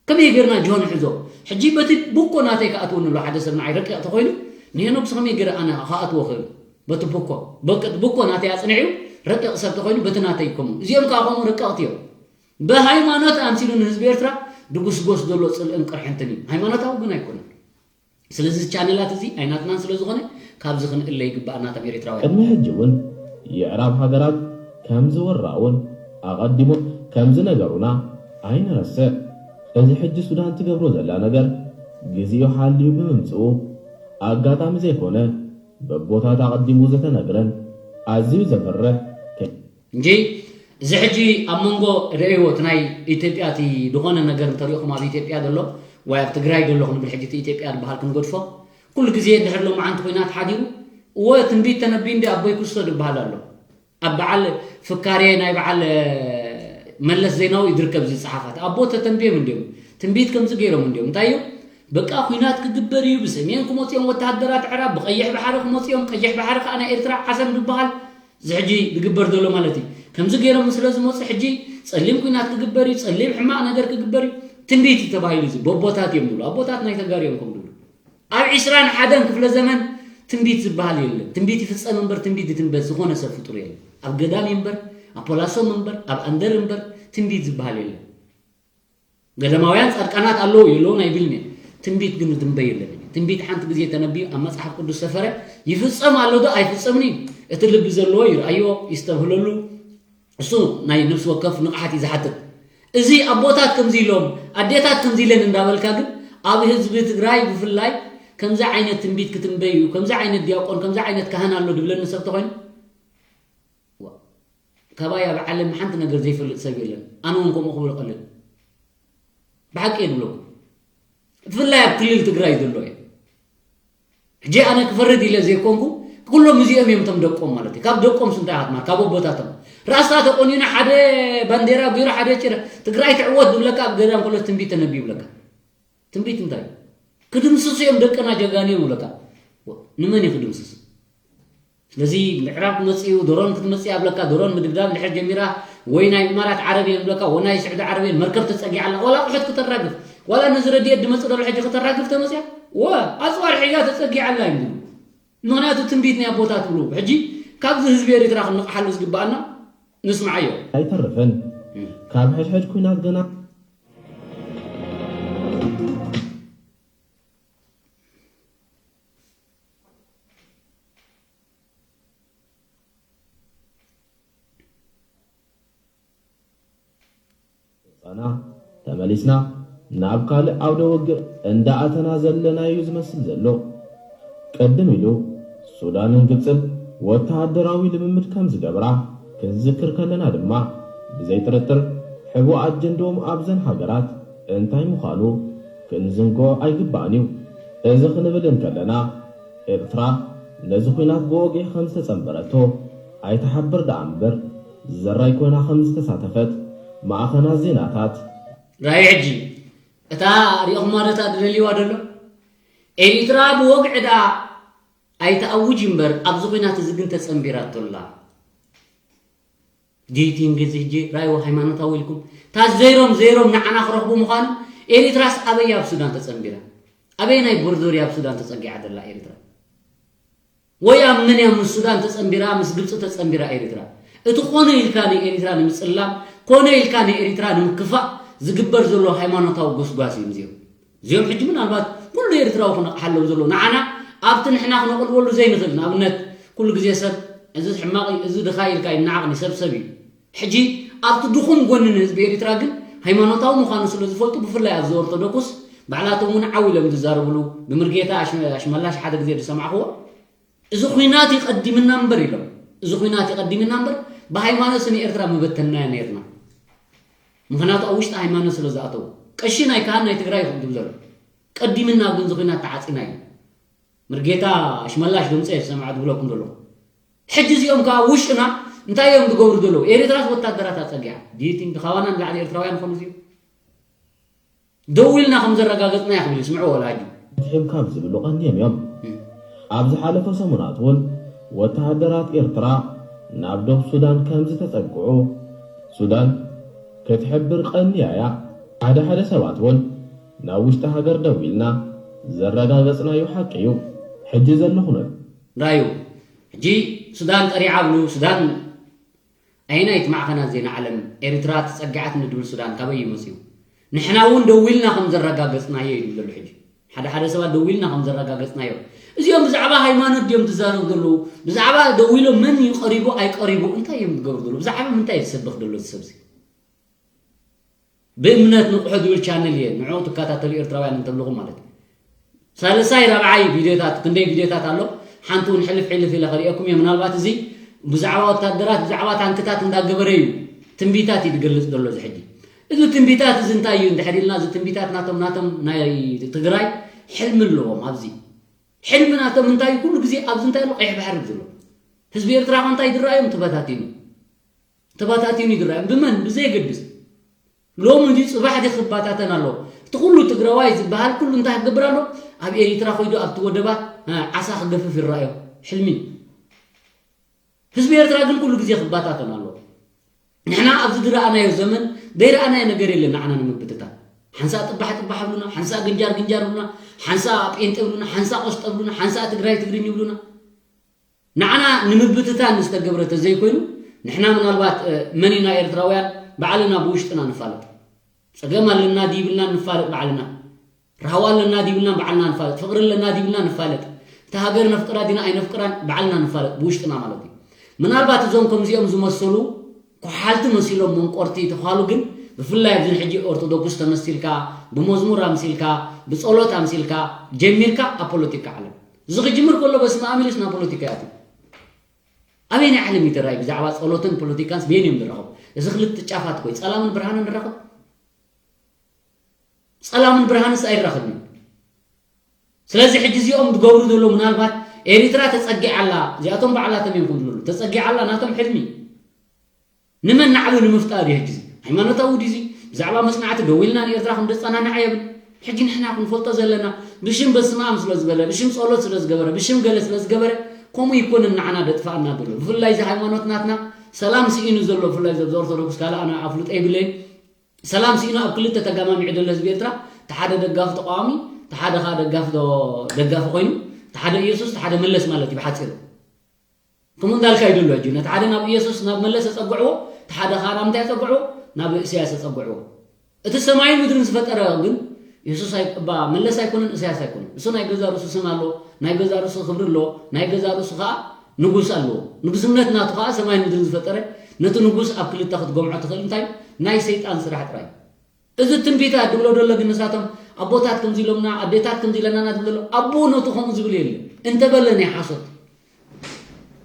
ከመይ ጌርና ጅሆ ንሕዞ ሕጂ በቲ ቡኮ ናተይ ክኣትወኒ ኣሎ ሓደ ሰብ ንዓይ ረቂቕ ተኾይኑ ንሄኖክስ ከመይ ጌረ ኣነ ክኣትዎ ክእል በቲ ቡኮ በቅጥ ቡኮ ናተይ ኣጽኒዕዩ ረቂቕ ሰብ ተኾይኑ በቲ ናተይ ከምኡ እዚኦም ከዓ ከምኡ ረቀቕቲ እዮም ብሃይማኖት ኣምሲሉ ንህዝቢ ኤርትራ ድጉስጎስ ዘሎ ጽልእን ቅርሕንትን እዩ። ሃይማኖታዊ ግን ኣይኮነን። ስለዚ እዚ ቻነላት እዚ ኣይናትናን ስለ ዝኾነ ካብዚ ክንእለ ይግባእ ናቶም ኤሪትራውያን። ቅድሚ ሕጂ እውን የዕራብ ሃገራት ከም ዝወራኡን ኣቐዲሞም ከም ዝነገሩና ኣይንረስዕ። እዚ ሕጂ ሱዳን ትገብሮ ዘላ ነገር ግዜኡ ሓልዩ ብምምጽኡ ኣጋጣሚ ዘይኮነ በቦታት ኣቐዲሙ ዝተነግረን ኣዝዩ ዘፍርሕ ከ እንጂ እዚ ሕጂ ኣብ መንጎ ርእይዎ እቲ ናይ ኢትዮጵያ እቲ ዝኾነ ነገር እንተሪእኹም ኣብ ኢትዮጵያ ዘሎ ወይ ኣብ ትግራይ ዘሎ ክንብል ሕጂ እቲ ኢትዮጵያ ዝበሃል ክንገድፎ ኩሉ ግዜ እንድሕር ሎማዓንቲ ኮይናት ሓዲሩ እወ ትንቢት ተነቢዩ እንዲ ኣቦይ ክስቶ ዝበሃል ኣሎ ኣብ በዓል ፍካሬ ናይ በዓል መለስ ዜናዊ እዩ ዝርከብ እዚ ፀሓፋት ኣቦ ተተንብዮም እንዲዮም ትንቢት ከምዚ ገይሮም እንዲዮም እንታይ እዮም በቃ ኩናት ክግበር እዩ ብሰሜን ክመፅኦም ወተሃደራት ዕራብ ብቀይሕ ባሕሪ ክመፅኦም ቀይሕ ባሕሪ ከዓ ናይ ኤርትራ ዓሰብ ዝበሃል እዚ ሕጂ ዝግበር ዘሎ ማለት እዩ ከምዚ ገይሮም ስለ ዝመፁ ሕጂ ፀሊም ኩናት ክግበር እዩ ፀሊም ሕማቅ ነገር ክግበር እዩ ትንቢት እዩ ተባሂሉ እዚ በቦታት እዮም ዝብሉ ኣቦታት ናይ ተጋሩ እዮም ከም ዝብሉ ኣብ ዕስራን ሓደን ክፍለ ዘመን ትንቢት ዝበሃል የለን ትንቢት ይፍፀም እምበር ትንቢት ይትንበ ዝኾነ ሰብ ፍጡር የለን ኣብ ገዳም እምበር ኣብ ፖላሶም እምበር ኣብ ኣንደር እምበር ትንቢት ዝበሃል የለን ገዳማውያን ፃድቃናት ኣለዉ የለውን ኣይብልን እየ ትንቢት ግን ዝትንበ የለን ትንቢት ሓንቲ ግዜ ተነቢዩ ኣብ መፅሓፍ ቅዱስ ሰፈረ ይፍፀም ኣሎ ዶ ኣይፍፀምን እዩ እቲ ልቢ ዘለዎ ይርኣዮ ይስተብህለሉ እሱ ናይ ነፍሲ ወከፍ ንቕሓት እዩ ዝሓትት እዚ ኣቦታት ከምዚ ኢሎም ኣዴታት ከምዚ ኢለን እንዳበልካ ግን ኣብ ህዝቢ ትግራይ ብፍላይ ከምዚ ዓይነት ትንቢት ክትንበይ እዩ፣ ከምዚ ዓይነት ዲያቆን ከምዚ ዓይነት ካህን ኣሎ ድብለኒ ሰብ ተኾይኑ፣ ዋ፣ ካባይ ኣብ ዓለም ሓንቲ ነገር ዘይፈልጥ ሰብ የለን። ኣነ እውን ከምኡ ክብል ቀልል ብሓቂ እየ ድብለኩም። ብፍላይ ኣብ ክልል ትግራይ ዘሎ እየ። ሕጂ ኣነ ክፈርድ ኢለ ዘይኮንኩ፣ ኩሎም እዚኦም እዮም እቶም ደቆም ማለት እዩ። ካብ ደቆም ስንታይ ኣትማር ካብ ኣቦታቶም ራስታ ተቆኒና ሓደ ባንዴራ ቢሮ ሓደ ጭረ ትግራይ ትዕወት ዝብለካ ኣብ ገዳም ከሎ ትንቢት ተነብዩ ይብለካ። ትንቢት እንታይ ክድምስሱ እዮም ደቅና ጀጋኑ እዮም ይብለካ። ንመን እዩ ክድምስስ? ስለዚ ምዕራብ ክመፅኡ ድሮን ክትመፅእ ኣብለካ ድሮን ምድብዳብ ድሕር ጀሚራ ወይ ናይ ኢማራት ዓረብ እየን ብለካ ወይ ናይ ስዑዲ ዓረብ እየን መርከብ ተፀጊዓ ኣላ ዋላ ኣቑሑት ክተራግፍ ዋላ ነዚ ረድኤት ድመፅእ ደሎ ሕጂ ክተራግፍ ተመፅያ ወ ኣፅዋር ሒዛ ተፀጊዓ ኣላ እዮም ዝብሉ። ምክንያቱ ትንቢት ናይ ኣቦታት ብሉ ሕጂ ካብዚ ህዝቢ ኤርትራ ክንነቕሓሉ ዝግባኣና ንስምዓዮ። ኣይተርፍን። ካብ ሕድሕድ ኩናት ገና ወፃና ተመሊስና ናብ ካልእ ዓውደ ውግእ እንዳኣተና ዘለና'ዩ ዝመስል ዘሎ። ቅድም ኢሉ ሱዳንን ግብጽን ወተሃደራዊ ልምምድ ከም ዝገብራ ክንዝክር ከለና ድማ፣ ብዘይ ጥርጥር ሕቡእ ኣጀንድኦም ኣብዘን ሃገራት እንታይ ምዃኑ ክንዝንግዖ ኣይግባእን'ዩ። እዚ ክንብል እንከለና፣ ኤርትራ ነዚ ኲናት ብወግዒ ከም ዝተጸንበረቶ ኣይትሓብር ደኣ እምበር፣ ዘራይ ኮይና ከም ዝተሳተፈት ማዕኸናት ዜናታት ራእይ ሕጂ እታ ሪእኹማ ዶ እታ ትደልይዋ ደሎ ኤሪትራ ብወግዒ ደኣ ኣይትኣውጅ እምበር ኣብዚ ኹናት እዚ ግን ተጸንቢራቶ ኣላ። ዲቲንግ እዚ ሕጂ ራእይዎ ሃይማኖታዊ ኢልኩም እታ ዘይሮም ዘይሮም ንዓና ክረኽቡ ምዃኑ ኤሪትራስ ኣበይ ኣብ ሱዳን ተጸንቢራ ኣበይ ናይ ቦርዶር ኣብ ሱዳን ተጸጊዓ ደላ ኤሪትራ ወይ ኣብ መን እያ ምስ ሱዳን ተጸንቢራ ምስ ግብጺ ተጸንቢራ ኤሪትራ እቲ ኮነ ኢልካ ንኤሪትራ ንምጽላም ኮነ ኢልካ ንኤሪትራ ንምክፋእ ዝግበር ዘሎ ሃይማኖታዊ ጎስጓስ እዩ እዚኦም እዚኦም ሕጂ ምናልባት ኩሉ ኤሪትራዊ ክነቕሓሎም ዘሎ ንዓና ኣብቲ ንሕና ክነቕልበሉ ዘይንኽእል ንኣብነት ኩሉ ግዜ ሰብ እዚ ሕማቕ እዚ ድኻ ኢልካ ይናዓቕ ንሰብ ሰብ እዩ ሕጂ ኣብቲ ድኹም ጎኒ ንህዝቢ ኤሪትራ ግን ሃይማኖታዊ ምዃኑ ስለ ዝፈልጡ ብፍላይ ኣብዚ ኦርቶዶክስ ባዕላቶም እውን ዓው ኢሎም ዝዛረብሉ ብምርጌታ ኣሽመላሽ ሓደ ግዜ ዝሰማዕኽዎ እዚ ኹናት ይቐዲምና እምበር ኢሎም እዚ ኹናት ይቐዲምና እምበር ብሃይማኖት ንኤርትራ ምበተንናያ ነርና ምኽንያቱ ኣብ ውሽጢ ሃይማኖት ስለ ዝኣተው ቀሺ ናይ ካህን ናይ ትግራይ ይኹን ትብል ዘሎ ቀዲምና ግን እዚ ኹናት ተዓፂና እዩ ምርጌታ ሽመላሽ ድምፂ እየ ዝሰምዓ ዝብለኩም ዘለኹ ሕጂ እዚኦም ከዓ ውሽጥና እንታይ እዮም ዝገብሩ ዘለዉ ኤሪትራስ ወታደራት ኣፀጊዓ ዲቲንግ ካባና ንላዕሊ ኤርትራውያን ኾኑ እዚኦም ደው ኢልና ከም ዘረጋገጽናዮ ክብል ይስምዑ ወላጁ። ኣትሒም ካብ ዝብሉ ቀንዲም እዮም። ኣብ ዝሓለፈ ሰሙናት እውን ወተሃደራት ኤርትራ ናብ ዶብ ሱዳን ከም ዝተጸግዑ ሱዳን ክትሕብር ቀንያ እያ። ሓደ ሓደ ሰባት እውን ናብ ውሽጢ ሃገር ደው ኢልና ዘረጋገጽናዮ ሓቂ እዩ። ሕጂ ዘሎ ኩነት። ራዩ ሕጂ ሱዳን ጠሪዓ ብሉ ሱዳን ኣየናይ እቲ ማዕኸናት ዜና ዓለም ኤርትራ ተጸጊዓትኒ ድብል ሱዳን ካበይ እዩ መጺኡ? ንሕና እውን ደው ኢልና ከም ዘረጋገጽናዮ እዩ ዝብል ዘሎ ሕጂ። ሓደ ሓደ ሰባት ደው ኢልና ከም ዘረጋገጽናዮ። እዚኦም ብዛዕባ ሃይማኖት ድዮም ዝዛረቡ ዘለዉ? ብዛዕባ ደው ኢሎም መን እዩ ቀሪቡ ኣይቀሪቡ እንታይ እዮም ዝገብሩ ዘለዉ? ብዛዕባ ምንታይ እዩ ዝሰብኽ ዘሎ እዚ ሰብዚ? ብእምነት ንቑሑ ዝብል ቻነል እየ ንዕኡ ትከታተሉ ኤርትራውያን እንተብልኹም ማለት እዩ ሳልሳይ ራብዓይ ቪድዮታት ክንደይ ቪድዮታት ኣሎ ሓንቲ እውን ሕልፍ ሕልፍ ኢለ ከርእየኩም እየ ምናልባት እዚ ብዛዕባ ወታደራት ብዛዕባ ታንክታት እንዳገበረ እዩ ትንቢታት እዩ ዝገልፅ ዘሎ እዚ ሕጂ እዚ ትንቢታት እዚ እንታይ እዩ እንድሕር ኢልና እዚ ትንቢታት ናቶም ናቶም ናይ ትግራይ ሕልሚ ኣለዎም ኣብዚ ሕልሚ ናቶም እንታይ ኩሉ ግዜ ኣብዚ እንታይ ኣሎ ቀይሕ ባሕሪ ዘሎ ህዝቢ ኤርትራ ከ እንታይ ዝረኣዮም ተበታቲኑ ተባታቲኑ ይድረአን ብመን ብዘየገድስ ሎም እንዲ ጽባሕ ዲ ክባታተን ኣሎ እቲ ኩሉ ትግራዋይ ዝበሃል ኩሉ እንታይ ክገብር ኣሎ ኣብ ኤሪትራ ኮይዱ ኣብቲ ወደባት ዓሳ ክገፍፍ ይረኣዮ ሕልሚ ህዝቢ ኤርትራ ግን ኩሉ ግዜ ክባታተን ኣሎ ንሕና ኣብዚ ዝረኣናዮ ዘመን ዘይረኣናዮ ነገር የለን ንዓና ንምብትታን ሓንሳ ጥባሕ ጥባሕ ብሉና ሓንሳ ግንጃር ግንጃር ብሉና ሓንሳ ጴንጤ ብሉና ሓንሳ ቆስጠ ብሉና ሓንሳ ትግራይ ትግርኝ ብሉና ንዓና ንምብትታን ዝተገብረ ተዘይኮይኑ ንሕና ምናልባት መን ኢና ኤርትራውያን ባዕልና ብውሽጥና ንፋለጥ። ጸገም ኣለና ድይብልናን ንፋለጥ ባዕልና። ራህዋ ኣለና ድይብልናን ባዕልና ንፋለጥ። ፍቕሪ ኣለና ድይብልናን ንፋለጥ። እታ ሃገር ነፍቅራ ዲና ኣይነፍቅራን ባዕልና ንፋለጥ ብውሽጥና ማለት እዩ። ምናልባት እዞም ከምዚኦም ዝመሰሉ ኮሓልቲ መሲሎም መንቆርቲ ተዃሉ ግን ብፍላይ ኣብዚ ሕጂ ኦርቶዶክስ ተመሲልካ፣ ብመዝሙር ኣምሲልካ፣ ብጸሎት ኣምሲልካ ጀሚርካ ኣብ ፖለቲካ ዓለም። እዚ ክጅምር ከሎ በስመ ኣብ ኢሉስ ናብ ፖለቲካ ይኣቱ። ኣበየናይ ዓለም እዩ ተራእዩ? ብዛዕባ ጸሎትን ፖለቲካንስ በየን እዮም ዝራኸቡ? እዚ ክልተ ጫፋት ኮይ ጸላምን ብርሃንን ንራኸብ? ጸላምን ብርሃንስ ኣይራኸብን እዩ። ስለዚ ሕጂ እዚኦም ዝገብሩ ዘሎ ምናልባት ኤሪትራ ተጸጊዓ ኣላ፣ እዚኣቶም ባዕላቶም እዮም ክብሉ ዘለዉ። ተጸጊዓ ኣላ ናቶም ሕልሚ። ንመን ናዕቢ ንምፍጣር እዩ ሕጂ እዚ? ሃይማኖታዊ ድዩ እዚ? ብዛዕባ መጽናዕቲ ደው ኢልና ንኤርትራ ክንደጸናንዓ የብን። ሕጂ ንሕና ክንፈልጦ ዘለና ብሽም በስመ ኣብ ስለ ዝበለ፣ ብሽም ጸሎት ስለ ዝገበረ፣ ብሽም ገለ ስለ ዝገበረ፣ ከምኡ ይኮንን ንዓና ደጥፍኣና ዘሎ። ብፍላይ እዚ ሃይማኖት ናትና ሰላም ስኢኑ ዘሎ፣ ብፍላይ እዚ ኣብዚ ኦርቶዶክስ ካልእ ኣነ ኣፍልጦ የብለይን። ሰላም ስኢኑ ኣብ ክልተ ተጋማሚዑ ዘሎ ህዝቢ ኤርትራ፣ እቲ ሓደ ደጋፊ ተቃዋሚ፣ እቲ ሓደ ከኣ ደጋፊ ዶ-፣ ደጋፊ ኮይኑ፣ እቲ ሓደ ኢየሱስ፣ እቲ ሓደ መለስ ማለት እዩ ብሓጺሩ። ከምኡ እንዳልካ ይደሎ ሕጂ። ነቲ ሓደ ናብ ኢየሱስ፣ ናብ መለስ ኣጸግዕዎ፣ እቲ ሓደ ከኣ ናብ እንታይ ኣጸግዕዎ? ናብ ኢሳያስ ኣጸግዕዎ። እቲ ሰማይን ምድርን ዝፈጠረ ግን ኢየሱስ ኣይ-፣ እባ መለስ ኣይኮነን፣ ኢሳያስ ኣይኮነን። እሱ ናይ ገዛ ርእሱ ስም ኣለዎ፣ ናይ ገዛ ርእሱ ክብሪ ኣለዎ፣ ናይ ገዛ ርእሱ ከኣ ንጉስ ኣለዎ። ንጉስነት ናቱ ከኣ ሰማይን ምድርን ዝፈጠረ፣ ነቲ ንጉስ ኣብ ክልተ ክትገምዖ ትኽእል እንታይ እዩ? ናይ ሰይጣን ስራሕ ጥራይ። እዚ ትንቢታት ድብሎ ደሎ ግን ንሳቶም ኣቦታት ከምዚ ኢሎምና፣ ኣዴታት ከምዚ ኢለናና ዝብሎ ኣሎ። ኣቦ ነቱ ከምኡ ዝብል የለን። እንተበለ ናይ ሓሶት።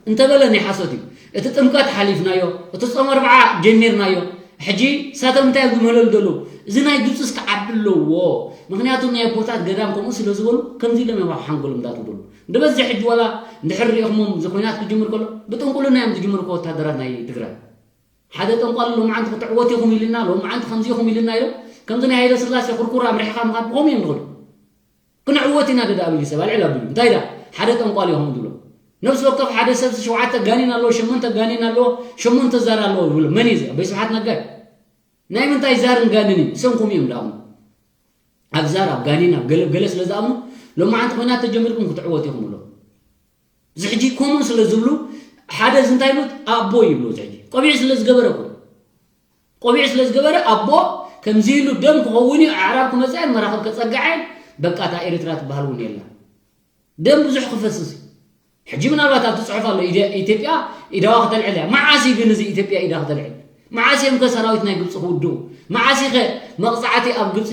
እንተበለ ናይ ሓሶት እዩ። እቲ ጥምቀት ሓሊፍናዮ፣ እቲ ጾም ኣርብዓ ጀሚርናዮ። ሕጂ ሳቶም እንታይ እዮም ዝምህለሉ ዘለዉ? እዚ ናይ ግብጺ እስከ ዓቢ ኣለዎ። ምኽንያቱ ናይ ኣቦታት ገዳም ከምኡ ስለ ዝበሉ ከምዚ ኢሎም እዮም ኣብ ሓንጎሎም እንዳትብሉ። ንበዝሕ ሕጂ ዋላ እንድሕር ሪኢኹሞም እዚ ኲናት ክጅምር ከሎ ብጥንቁልና እዮም ዝጅምሩ እኮ ወታደራት ናይ ትግራይ። ሓደ ጠንቋሊ ሎማዓንቲ ክትዕወት ኢኹም ኢልና፣ ሎማዓንቲ ከምዚ ኢኹም ኢልና ኢሎም፣ ከምዚ ናይ ሃይለ ስላሴ ኩርኩር ኣምሪሕኻ ምኻድ ብኸምኡ እዮም ዝኸዱ። ክንዕወት ኢና ደዳ ኣቢሉ ሰብ ኣልዕል ኣቢሉ። እንታይ ዳ? ሓደ ጠንቋሊ ኢኹም ትብሎ። ነፍሲ ወከፍ ሓደ ሰብሲ ሸውዓተ ጋኒን ኣለዎ፣ ሸሞንተ ጋኒን ኣለዎ፣ ሸሞንተ ዛር ኣለዎ ይብሎ። መን እዩ እዚ? ኣቦይ ስብሓት ነጋ እዩ። ናይ ምንታይ ዛርን ጋኒን እዩ? ሰንኩም እዮም ዳእሞ። ኣብ ዛር፣ ኣብ ጋኒን፣ ኣብ ገለ፣ ገለ ስለ ዝኣምኑ፣ ሎማዓንቲ ኲናት ተጀሚርኩም ክትዕወት ኢኹም ብሎ። እዚ ሕጂ ከምኡ ስለ ዝብሉ፣ ሓደ እዚ እንታይ ይብሉ? ኣቦ ይብሉ። እዚ ሕጂ ቆቢዕ ስለ ዝገበረ እኮ። ቆቢዕ ስለ ዝገበረ፣ ኣቦ ከምዚ ኢሉ ደም ክኸውን እዩ፣ ኣዕራብ ክመጽኣን መራኽብ ከጸግዓን፣ በቃ እታ ኤርትራ ትበሃል እውን የላ። ደም ብዙሕ ክፈስስ እዩ። ሕጂ ምናልባት ኣብቲ ጽሑፍ ኣሎ፣ ኢደ-፣ ኢትዮጵያ ኢዳዋ ከተልዕል እያ። መዓስ እዩ ግን እዚ ኢትዮጵያ ኢዳ ከተልዕል? መዓስ እዮም ከ ሰራዊት ናይ ግብጺ ክውድኡ? መዓስ እዩ ከ መቕጻዕቲ ኣብ ግብጺ?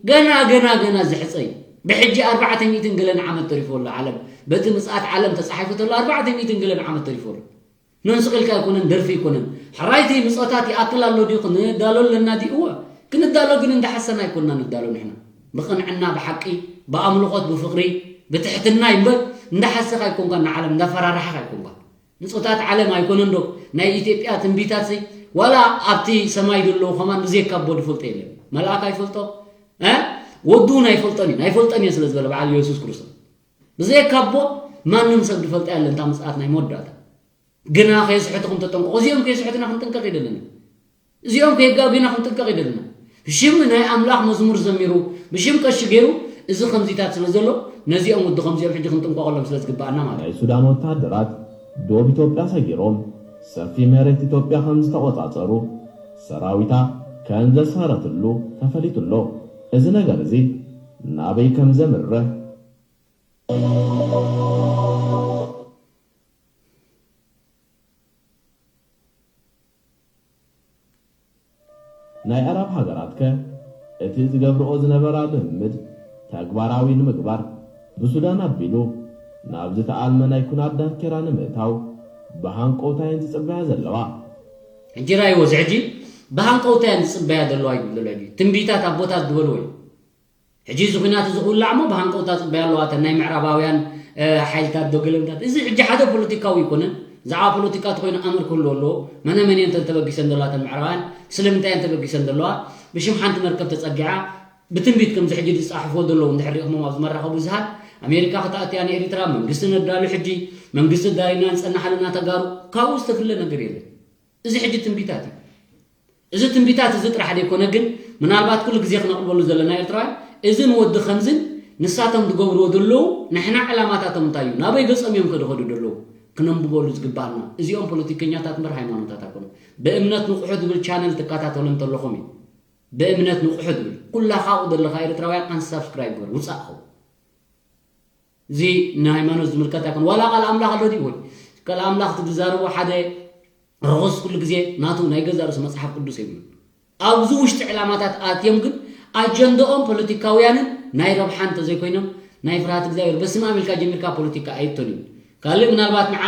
ገና፣ ገና፣ ገና ዝሕጸ እዩ። ብሕጂ ኣርባዕተ ሚእትን ገለን ዓመት ተሪፉ ኣሎ ዓለም። በቲ ምጽኣት ዓለም ተጻሒፉ ተሎ ኣርባዕተ ሚእትን ገለን ዓመት ተሪፉ ኣሎ። ነንስቕ ኢልካ ኣይኮነን፣ ደርፊ ኣይኮነን። ሕራይቲ ምጾታት ይኣክል ኣሎ ድዩ? ክንዳሎ ኣለና ድዩ? እወ። ክንዳሎ ግን እንዳሓሰና ኣይኮንና ንዳሎ ንሕና። ብቕንዕና፣ ብሓቂ፣ ብኣምልኾት፣ ብፍቕሪ፣ ብትሕትና እምበር እንዳሓሰኻ ኣይኮንካን፣ ንዓለም እንዳፈራራሓኻ ኣይኮንካን። ንጾታት ዓለም ኣይኮነን ዶ ናይ ኢትዮጵያ ትንቢታትሲ? ዋላ ኣብቲ ሰማይ ዘለዉ ከማን ብዘይካ ኣቦ ዝፈልጦ የለን። መልኣክ ኣይፈልጦ፣ እ? ወዱ እውን ኣይፈልጦን እዩ። ኣይፈልጠን እየ ስለ ዝበለ በዓል የሱስ ክርስቶስ። ብዘይካ ኣቦ ማንም ሰብ ዝፈልጣ የለን እታ ምጽኣት ናይ መወዳእታ። ግና ከየስሕቱኹም ተጠንቀቑ። እዚኦም ከየስሕቱና ክንጥንቀቕ ይደለና። እዚኦም ከየጋግዩና ክንጥንቀቕ ይደለና። ብሽም ናይ ኣምላኽ መዝሙር ዘሚሩ፣ ብሽም ቀሺ ገይሩ፣ እዚ ከምዚታት ስለ ዘሎ፣ ነዚኦም ወዲ ከምዚኦም ሕጂ ክንጥንቀቐሎም ስለ ዝግብኣና ማለት እዩ። ናይ ሱዳን ወታደራት ዶብ ኢትዮጵያ ሰጊሮም ሰፊ መሬት ኢትዮጵያ ከም ዝተቖጻጸሩ፣ ሰራዊታ ከም ዘስፈረትሉ ተፈሊጡ ኣሎ። እዚ ነገር እዚ ናበይ ከም ዘምርሕ ናይ ኣዕራብ ሃገራትከ እቲ ዝገብርኦ ዝነበራ ልምምድ ተግባራዊ ንምግባር ብሱዳን ኣቢሉ ናብ ዝተኣልመ ናይ ኲናት ዳንኬራ ንምእታው ብሃንቀውታ እየን ዝጽበያ ዘለዋ። ሕጂ ራእይዎ፣ እዚ ሕጂ ብሃንቀውታ እየን ዝጽበያ ዘለዋ እዩ ዝብል ዘሎ። ሕጂ ትንቢታት ኣቦታት ዝበልዎ እዩ። ሕጂ እዚ ኲናት እዚ ክውላዕ እሞ ብሃንቀውታ ጽበያ ኣለዋ፣ እተን ናይ ምዕራባውያን፣ እ፣ ሓይልታት ዶ ገለምታት። እዚ ሕጂ ሓደ ፖለቲካዊ ኣይኮነን። ብዛዕባ ፖለቲካ ተኾይኑ ኣምር ክህልዎ ኣለዎ። መነ መን እየን ተበጊሰን ዘለዋ እተን ምዕራባውያን? ስለምንታይ እየን ተበጊሰን ዘለዋ? ብሽም ሓንቲ መርከብ ተጸጊዓ፣ ብትንቢት ከምዚ ሕጂ ዝጻሕፍዎ ዘለዉ እንድሕር ሪእኹሞም ኣብዚ መራኸቢ ብዙሃን፣ ኣሜሪካ ክትኣትያ ንኤሪትራ መንግስቲ ነዳሉ፣ ሕጂ መንግስቲ ዳይና ንጸናሕ ኣለና ተጋሩ፣ ካብኡ ዝተፍለ ነገር የለን። እዚ ሕጂ ትንቢታት እዩ። እዚ ትንቢታት እዚ ጥራሕ ዘይኮነ ግን፣ ምናልባት ኩሉ ግዜ ክነቕርበሉ ዘለና ኤርትራውያን፣ እዝን ወዲ ከምዝን ንሳቶም ዝገብርዎ ዘለዉ ንሕና ዕላማታቶም እንታይ እዩ? ናበይ ገጾም እዮም ከድኸዱ ዘለዉ? ክነንብበሉ ዝግባኣና። እዚኦም ፖለቲከኛታት እምበር ሃይማኖታት ኣይኮኑን። ብእምነት ንቑሑ ዝብል ቻነል ትከታተሉ እንተለኹም እዩ። ብእምነት ንቑሑ ዝብል። ኩላኻ ኣብኡ ዘለኻ ኤርትራውያን ኣንሳብስክራይብ ግበር፣ ውጻእ ኸው። እዚ ንሃይማኖት ዝምልከት ኣይኮነ። ዋላ ቃል ኣምላኽ ኣሎ ድዩ? ወይ ቃል ኣምላኽ እቲ ዝዛረቦ ሓደ ርኹስ ኩሉ ግዜ ናቱ ናይ ገዛ ርእሱ መጽሓፍ ቅዱስ የብሉን። ኣብዚ ውሽጢ ዕላማታት ኣትዮም ግን ኣጀንዳኦም ፖለቲካውያንን ናይ ረብሓን እንተዘይኮይኖም ናይ ፍርሃት እግዚኣብሔር በስመ ኣብ ኢልካ ጀሚርካ ፖለቲካ ኣይቶን እዩ። ካልእ ምናልባት ንዓ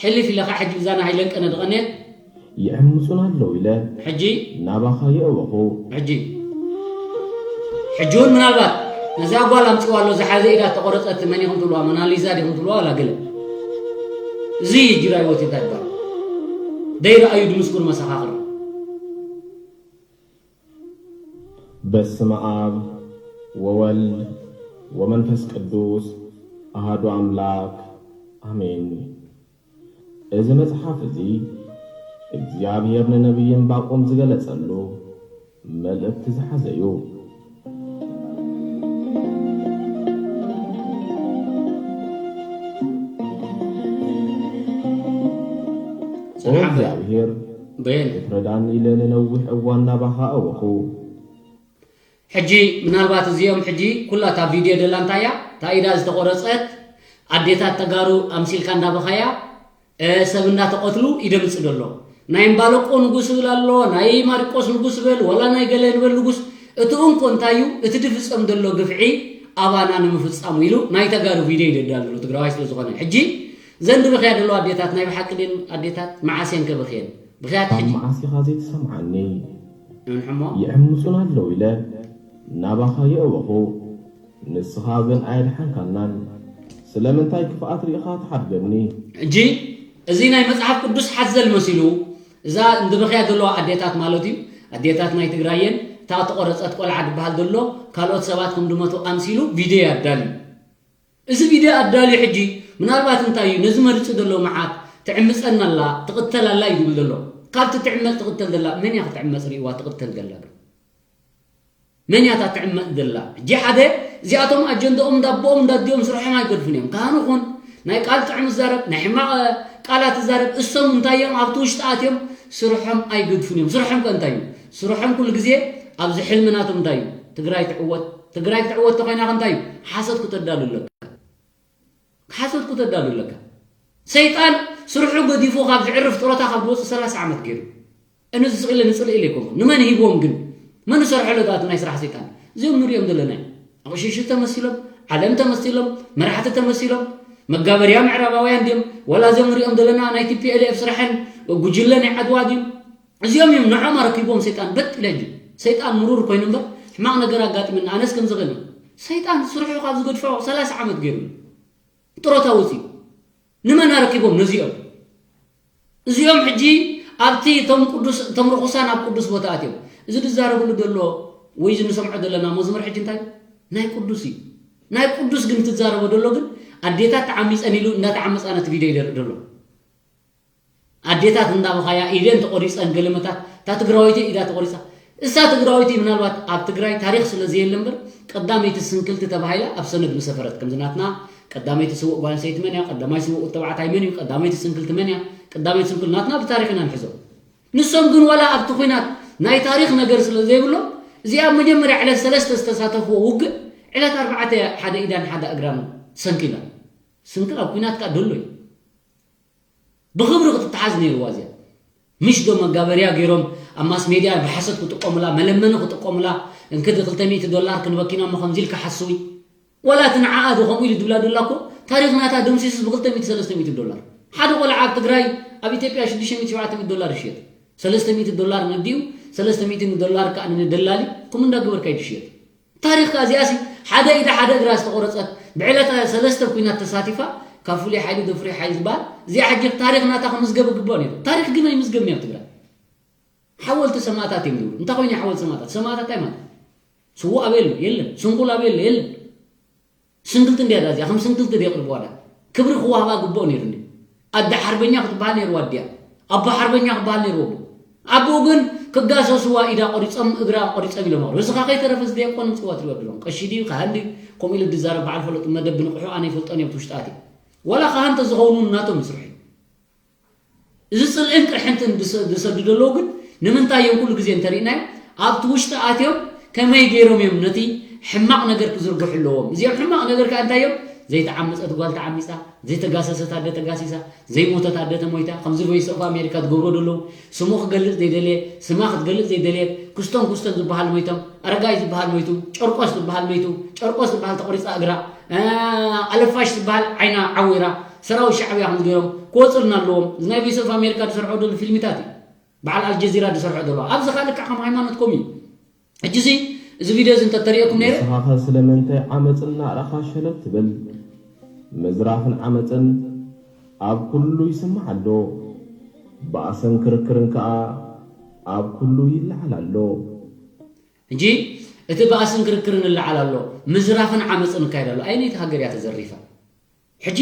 ሕልፍ ኢለካ ሕጂ ብዛና ሃይለን ቀነ ድቐነ ይዕምፁና ኣለዉ ኢለ ሕጂ ናባኻ የእወኹ። ሕጂ ሕጂ እውን ምናልባት ነዛ ጓል ኣምፅዋ ኣሎ ዝሓዘ ኢዳ ተቆረፀት መን ኢኹም ትብልዋ? መናሊዛ ዲኹም ትብልዋ? ዋላ ገለ እዚ ጅራይ ወቲታ ይባል ደይረኣዩ ድምስኩር መሰኻኽር በስመ ኣብ ወወልድ ወመንፈስ ቅዱስ ኣሃዱ ኣምላክ ኣሜን። እዚ መጽሓፍ እዚ እግዚኣብሔር ንነቢይ ዕንባቆም ዝገለጸሉ መልእኽቲ ዝሓዘ እዩ። ኦ እግዚኣብሔር፣ ክትረዳኒ ኢለ ንነዊሕ እዋን ናባኻ ኣወኹ። ሕጂ ምናልባት እዚኦም ሕጂ ኩላ እታ ቪድዮ ደላ እንታይ እያ? እታ ኢዳ ዝተቆረፀት ኣዴታት ተጋሩ ኣምሲልካ እንዳበኻያ ሰብ እንዳተቐትሉ ይደምፅ ደሎ። ናይ እምባለቆ ንጉስ እብል ኣሎ፣ ናይ ማሪቆስ ንጉስ እብል፣ ዋላ ናይ ገለ ንበል ንጉስ። እቲ እንኮ እንታይ እዩ? እቲ ድፍፀም ደሎ ግፍዒ ኣባና ንምፍፃሙ ኢሉ ናይ ተጋሩ ቪድዮ ይደዳ ኣሎ ትግራዋይ ስለ ዝኾነ። ሕጂ ዘን ድበኽያ ደለዋ ኣዴታት ናይ ብሓቂ ድን ኣዴታት መዓስ እየን ከበኽየን? ብኽያት ካብ ሕጂ መዓስ ኢኻ ዘይትሰምዓኒ? እንሕሞ ይዕምፁና ኣለዉ ኢለ ናባኻ የእወኹ። ንስኻ ግን ኣየድሓንካናን። ስለምንታይ ክፍኣት ርኢኻ ትሓድገኒ? ሕጂ እዚ ናይ መጽሓፍ ቅዱስ ሓዘል መሲሉ እዛ እንድበኽያ ዘለዋ ኣዴታት ማለት እዩ። ኣዴታት ናይ ትግራየን እታ ተቆረጸት ቆልዓ ድበሃል ዘሎ ካልኦት ሰባት ከም ድመቱ ኣምሲሉ ቪድዮ ኣዳልዩ። እዚ ቪድዮ ኣዳልዩ ሕጂ ምናልባት እንታይ እዩ ነዚ መሪጹ ዘሎ መዓት ትዕምጸና ኣላ ትቕተል ኣላ እዩ ዝብል ዘሎ። ካብቲ ትዕመጽ ትቕተል ዘላ መን እያ ክትዕመጽ ርእይዋ ትቕተል ዘላ ግን? መን እያ እታ ትዕመጽ ዘላ? ሕጂ ሓደ እዚኣቶም ኣጀንዳኦም እንዳቦኦም እንዳዲኦም ስርሖም ኣይገድፉን እዮም። ካህን ኹን ናይ ቃል ጥዑም ዝዛረብ ናይ ሕማቕ ቃላት ዝዛረብ እሶም እንታይ እዮም ኣብቲ ውሽጢ ኣትዮም ስርሖም ኣይገድፉን እዮም። ስርሖም ከ እንታይ እዩ? ስርሖም ኩሉ ግዜ ኣብዚ ሕልሚ ናቶም እንታይ እዩ? ትግራይ ትዕወት ትግራይ ክትዕወት ተኮይና ከ እንታይ እዩ? ሓሶት ክተዳሉ ኣለካ። ሓሶት ክተዳሉ ኣለካ። ሰይጣን ስርሑ ገዲፉ ካብ ዝዕርፍ ጥሮታ ካብ ዝወፅእ ሰላሳ ዓመት ገይሩ። እነ ዝስቕ ኢለ ንፅልኢ ኢለ ኣይኮንኩን። ንመን ሂቦም ግን? መን ዝሰርሐሉ ዳቱ ናይ ስራሕ ሰይጣን? እዚኦም ንሪኦም ዘለና እዮም። ኣቕሽሽቲ ተመሲሎም፣ ዓለም ተመሲሎም፣ መራሕቲ ተመሲሎም፣ መጋበርያ ምዕራባውያን ድዮም? ዋላ እዚኦም ንሪኦም ዘለና ናይ ቲ ፒ ኤል ኤፍ ስራሕን ጉጅለ ናይ ዓድዋ ድዮም? እዚኦም እዮም ንዖም ኣረኪቦም ሰይጣን በጥ ኢለ ሕጂ። ሰይጣን ምሩር ኮይኑ እምበር ሕማቕ ነገር ኣጋጢምና ኣነስ ከምዚ ኽእል። ሰይጣን ስርሑ ካብ ዝገድፎ ሰላሳ ዓመት ገይሩ። ጥሮታ ወፂኡ ንመን ኣረኪቦም ነዚኦም እዚኦም ሕጂ ኣብቲ እቶም ቅዱስ እቶም ርኩሳን ኣብ ቅዱስ ቦታ ኣትዮም እዚ ዝዛረብሉ ዘሎ ወይ እዚ ንሰምዖ ዘለና መዝሙር ሕጂ እንታይ ናይ ቅዱስ እዩ ናይ ቅዱስ ግን ትዛረቦ ዘሎ ግን ኣዴታት ተዓሚፀን ኢሉ እንዳተዓመፃ ነቲ ቪድዮ ይደርእ ዘሎ ኣዴታት እንዳበኻያ ኢደን ተቆሪፀን ገለመታት እታ ትግራወይቲ ኢዳ ተቆሪፃ እሳ ትግራወይቲ ምናልባት ኣብ ትግራይ ታሪክ ስለዘየለ እምበር ቀዳመይቲ ስንክልቲ ተባሂላ ኣብ ሰነድ ምሰፈረት ከምዚ ናትና ቀዳመይቲ ስውእ ጓል ኣንስተይቲ መን እያ ቀዳማይ ስውእ ተባዕታይ መን እዩ ቀዳመይቲ ስንክልቲ መን እያ ቀዳመይቲ ስንክል ናትና ብታሪክ ኢና ንሕዞ ንሶም ግን ዋላ ኣብቲ ኹናት ናይ ታሪክ ነገር ስለዘይብሎ እዚኣ መጀመርያ ዕለት ሰለስተ ዝተሳተፍዎ ውግእ ዕለት ኣርባዕተ ሓደ ኢዳን ሓደ እግራን ሰንኪላ ስንክል ኣብ ኲናት ከኣ ደሎ እዩ ብኽብሪ ክትተሓዝ ነይርዋ እዚኣ ምሽ ዶ መጋበርያ ገይሮም ኣብ ማስ ሜድያ ብሓሰት ክጥቀሙላ መለመኒ ክጥቀሙላ እንክዲ ክልተ ሚእቲ ዶላር ክንበኪና እሞ ከምዚ ኢልካ ሓስዊ ዋላ እቲ ንዓኣ ዶ ከምኡ ኢሉ ዝብላ ዶላ እኮ ታሪኽ ናታ ደምሲሱስ ብክልተ ሚእቲ ሰለስተ ሚእቲ ዶላር ሓደ ቆልዓ ኣብ ትግራይ ኣብ ኢትዮጵያ ሽዱሽተ ሚእቲ ሸውዓተ ሚእቲ ዶላር ይሽየጥ ሰለስተ ሚእቲ ዶላር ነዲኡ ሰለስተ ሚእቲ ዶላር ከዓ ንደላሊ ከምኡ እንዳገበርካ እዩ ዝሽየጥ ታሪኽ ከኣ እዚኣሲ ሓደ ኢዳ ሓደ እግራ ዝተቖረጸት ብዕለተ ሰለስተ ኣብ ኲናት ተሳቲፋ ካብ ፍሉይ ሓይሊ ዶ ፍሉይ ሓይሊ ዝበሃል እዚኣ ሕጂ ታሪኽ ናታ ክምዝገብ ይግብኦ ነይሩ። ታሪኽ ግን ኣይምዝገብን እዩ ኣብ ትግራይ። ሓወልቲ ሰማእታት እዮም ዝብሉ። እንታይ ኮይኑ እዩ ሓወልቲ ሰማእታት? ሰማእታት እንታይ ማለት? ስዉእ ኣበይ ኣሎ? የለን። ስንኩል ኣበይ ኣሎ? የለን። ስንክልቲ እንድያ እዚኣ ከም ስንክልቲ ድየቕርብዋ ዳ ክብሪ ክዋህባ ግብኦ ነይሩ እንድዩ ኣደ ሓርበኛ ክትበሃል ነይርዋ ኣዲኣ ኣቦ ሓርበኛ ክበሃል ነይርዎ ኣቦ ኣቦኡ ግን ክጋሰስዋ ኢዳ ቆሪፆም እግራ ቆሪፆም ኢሎም ኣቕርቡ እስኻ ከይተረፈ ዝደየቆ ንምፅዋ ትሪኦ ድሎም ቀሺ ድዩ ካህን ድዩ ከምኡ ኢሉ ዝዛረብ በዓል ፈለጡ መደብ ብንቕሑ ኣነ ይፈልጦን እዮም ትውሽጣት እዩ ዋላ ካህን ተዝኸውን እውን ናቶም ይስርሑ እዚ ፅልእን ቅርሕንትን ዝሰዱ ዘለዉ ግን ንምንታይ እዮም ኩሉ ግዜ እንተሪእናዮ ኣብቲ ውሽጢ ኣትዮም ከመይ ገይሮም እዮም ነቲ ሕማቕ ነገር ክዝርግሑ ኣለዎም እዚኦም ሕማቕ ነገር ከዓ እንታይ እዮም ዘይተዓመፀት ጓል ተዓሚፃ፣ ዘይተጋሰሰት ኣደ ተጋሲሳ፣ ዘይሞተት ኣደ ተሞይታ። ከምዚ ቮይስ ኦፍ ኣሜሪካ ዝገብሮ ዘለዉ፣ ስሙ ክገልፅ ዘይደልየ፣ ስማ ክትገልፅ ዘይደልየ፣ ክስቶን ክስቶን ዝበሃል ሞይቶም፣ ኣረጋይ ዝበሃል ሞይቱ፣ ጨርቆስ ዝበሃል ሞይቱ፣ ጨርቆስ ዝበሃል ተቆሪፃ እግራ፣ ኣለፋሽ ዝበሃል ዓይና ዓዊራ፣ ሰራዊት ሻዕብያ ከም ዝገይሮም ክወፅልና ኣለዎም። እዚ ናይ ቮይስ ኦፍ ኣሜሪካ ዝሰርሖ ዘሎ ፊልሚታት እዩ። በዓል ኣልጀዚራ ዝሰርሖ ዘሎ ኣብዚ ካልእ ከዓ ከም ሃይማኖትኩም እዩ። ሕጂ እዚ ቪድዮ እዚ እንተተሪኦኩም ነይረ። ንስኻኸ ስለምንታይ ዓመፅ እናረኻ ሸለል ትብል? ምዝራፍን ዓመፅን ኣብ ኩሉ ይስማዕ ኣሎ፣ ባእስን ክርክርን ከዓ ኣብ ኩሉ ይለዓል ኣሎ። ሕጂ እቲ ባእስን ክርክርን ይለዓል ኣሎ፣ ምዝራፍን ዓመፅን ይካየድ ኣሎ። ኣየነይቲ ሃገር እያ ተዘሪፋ? ሕጂ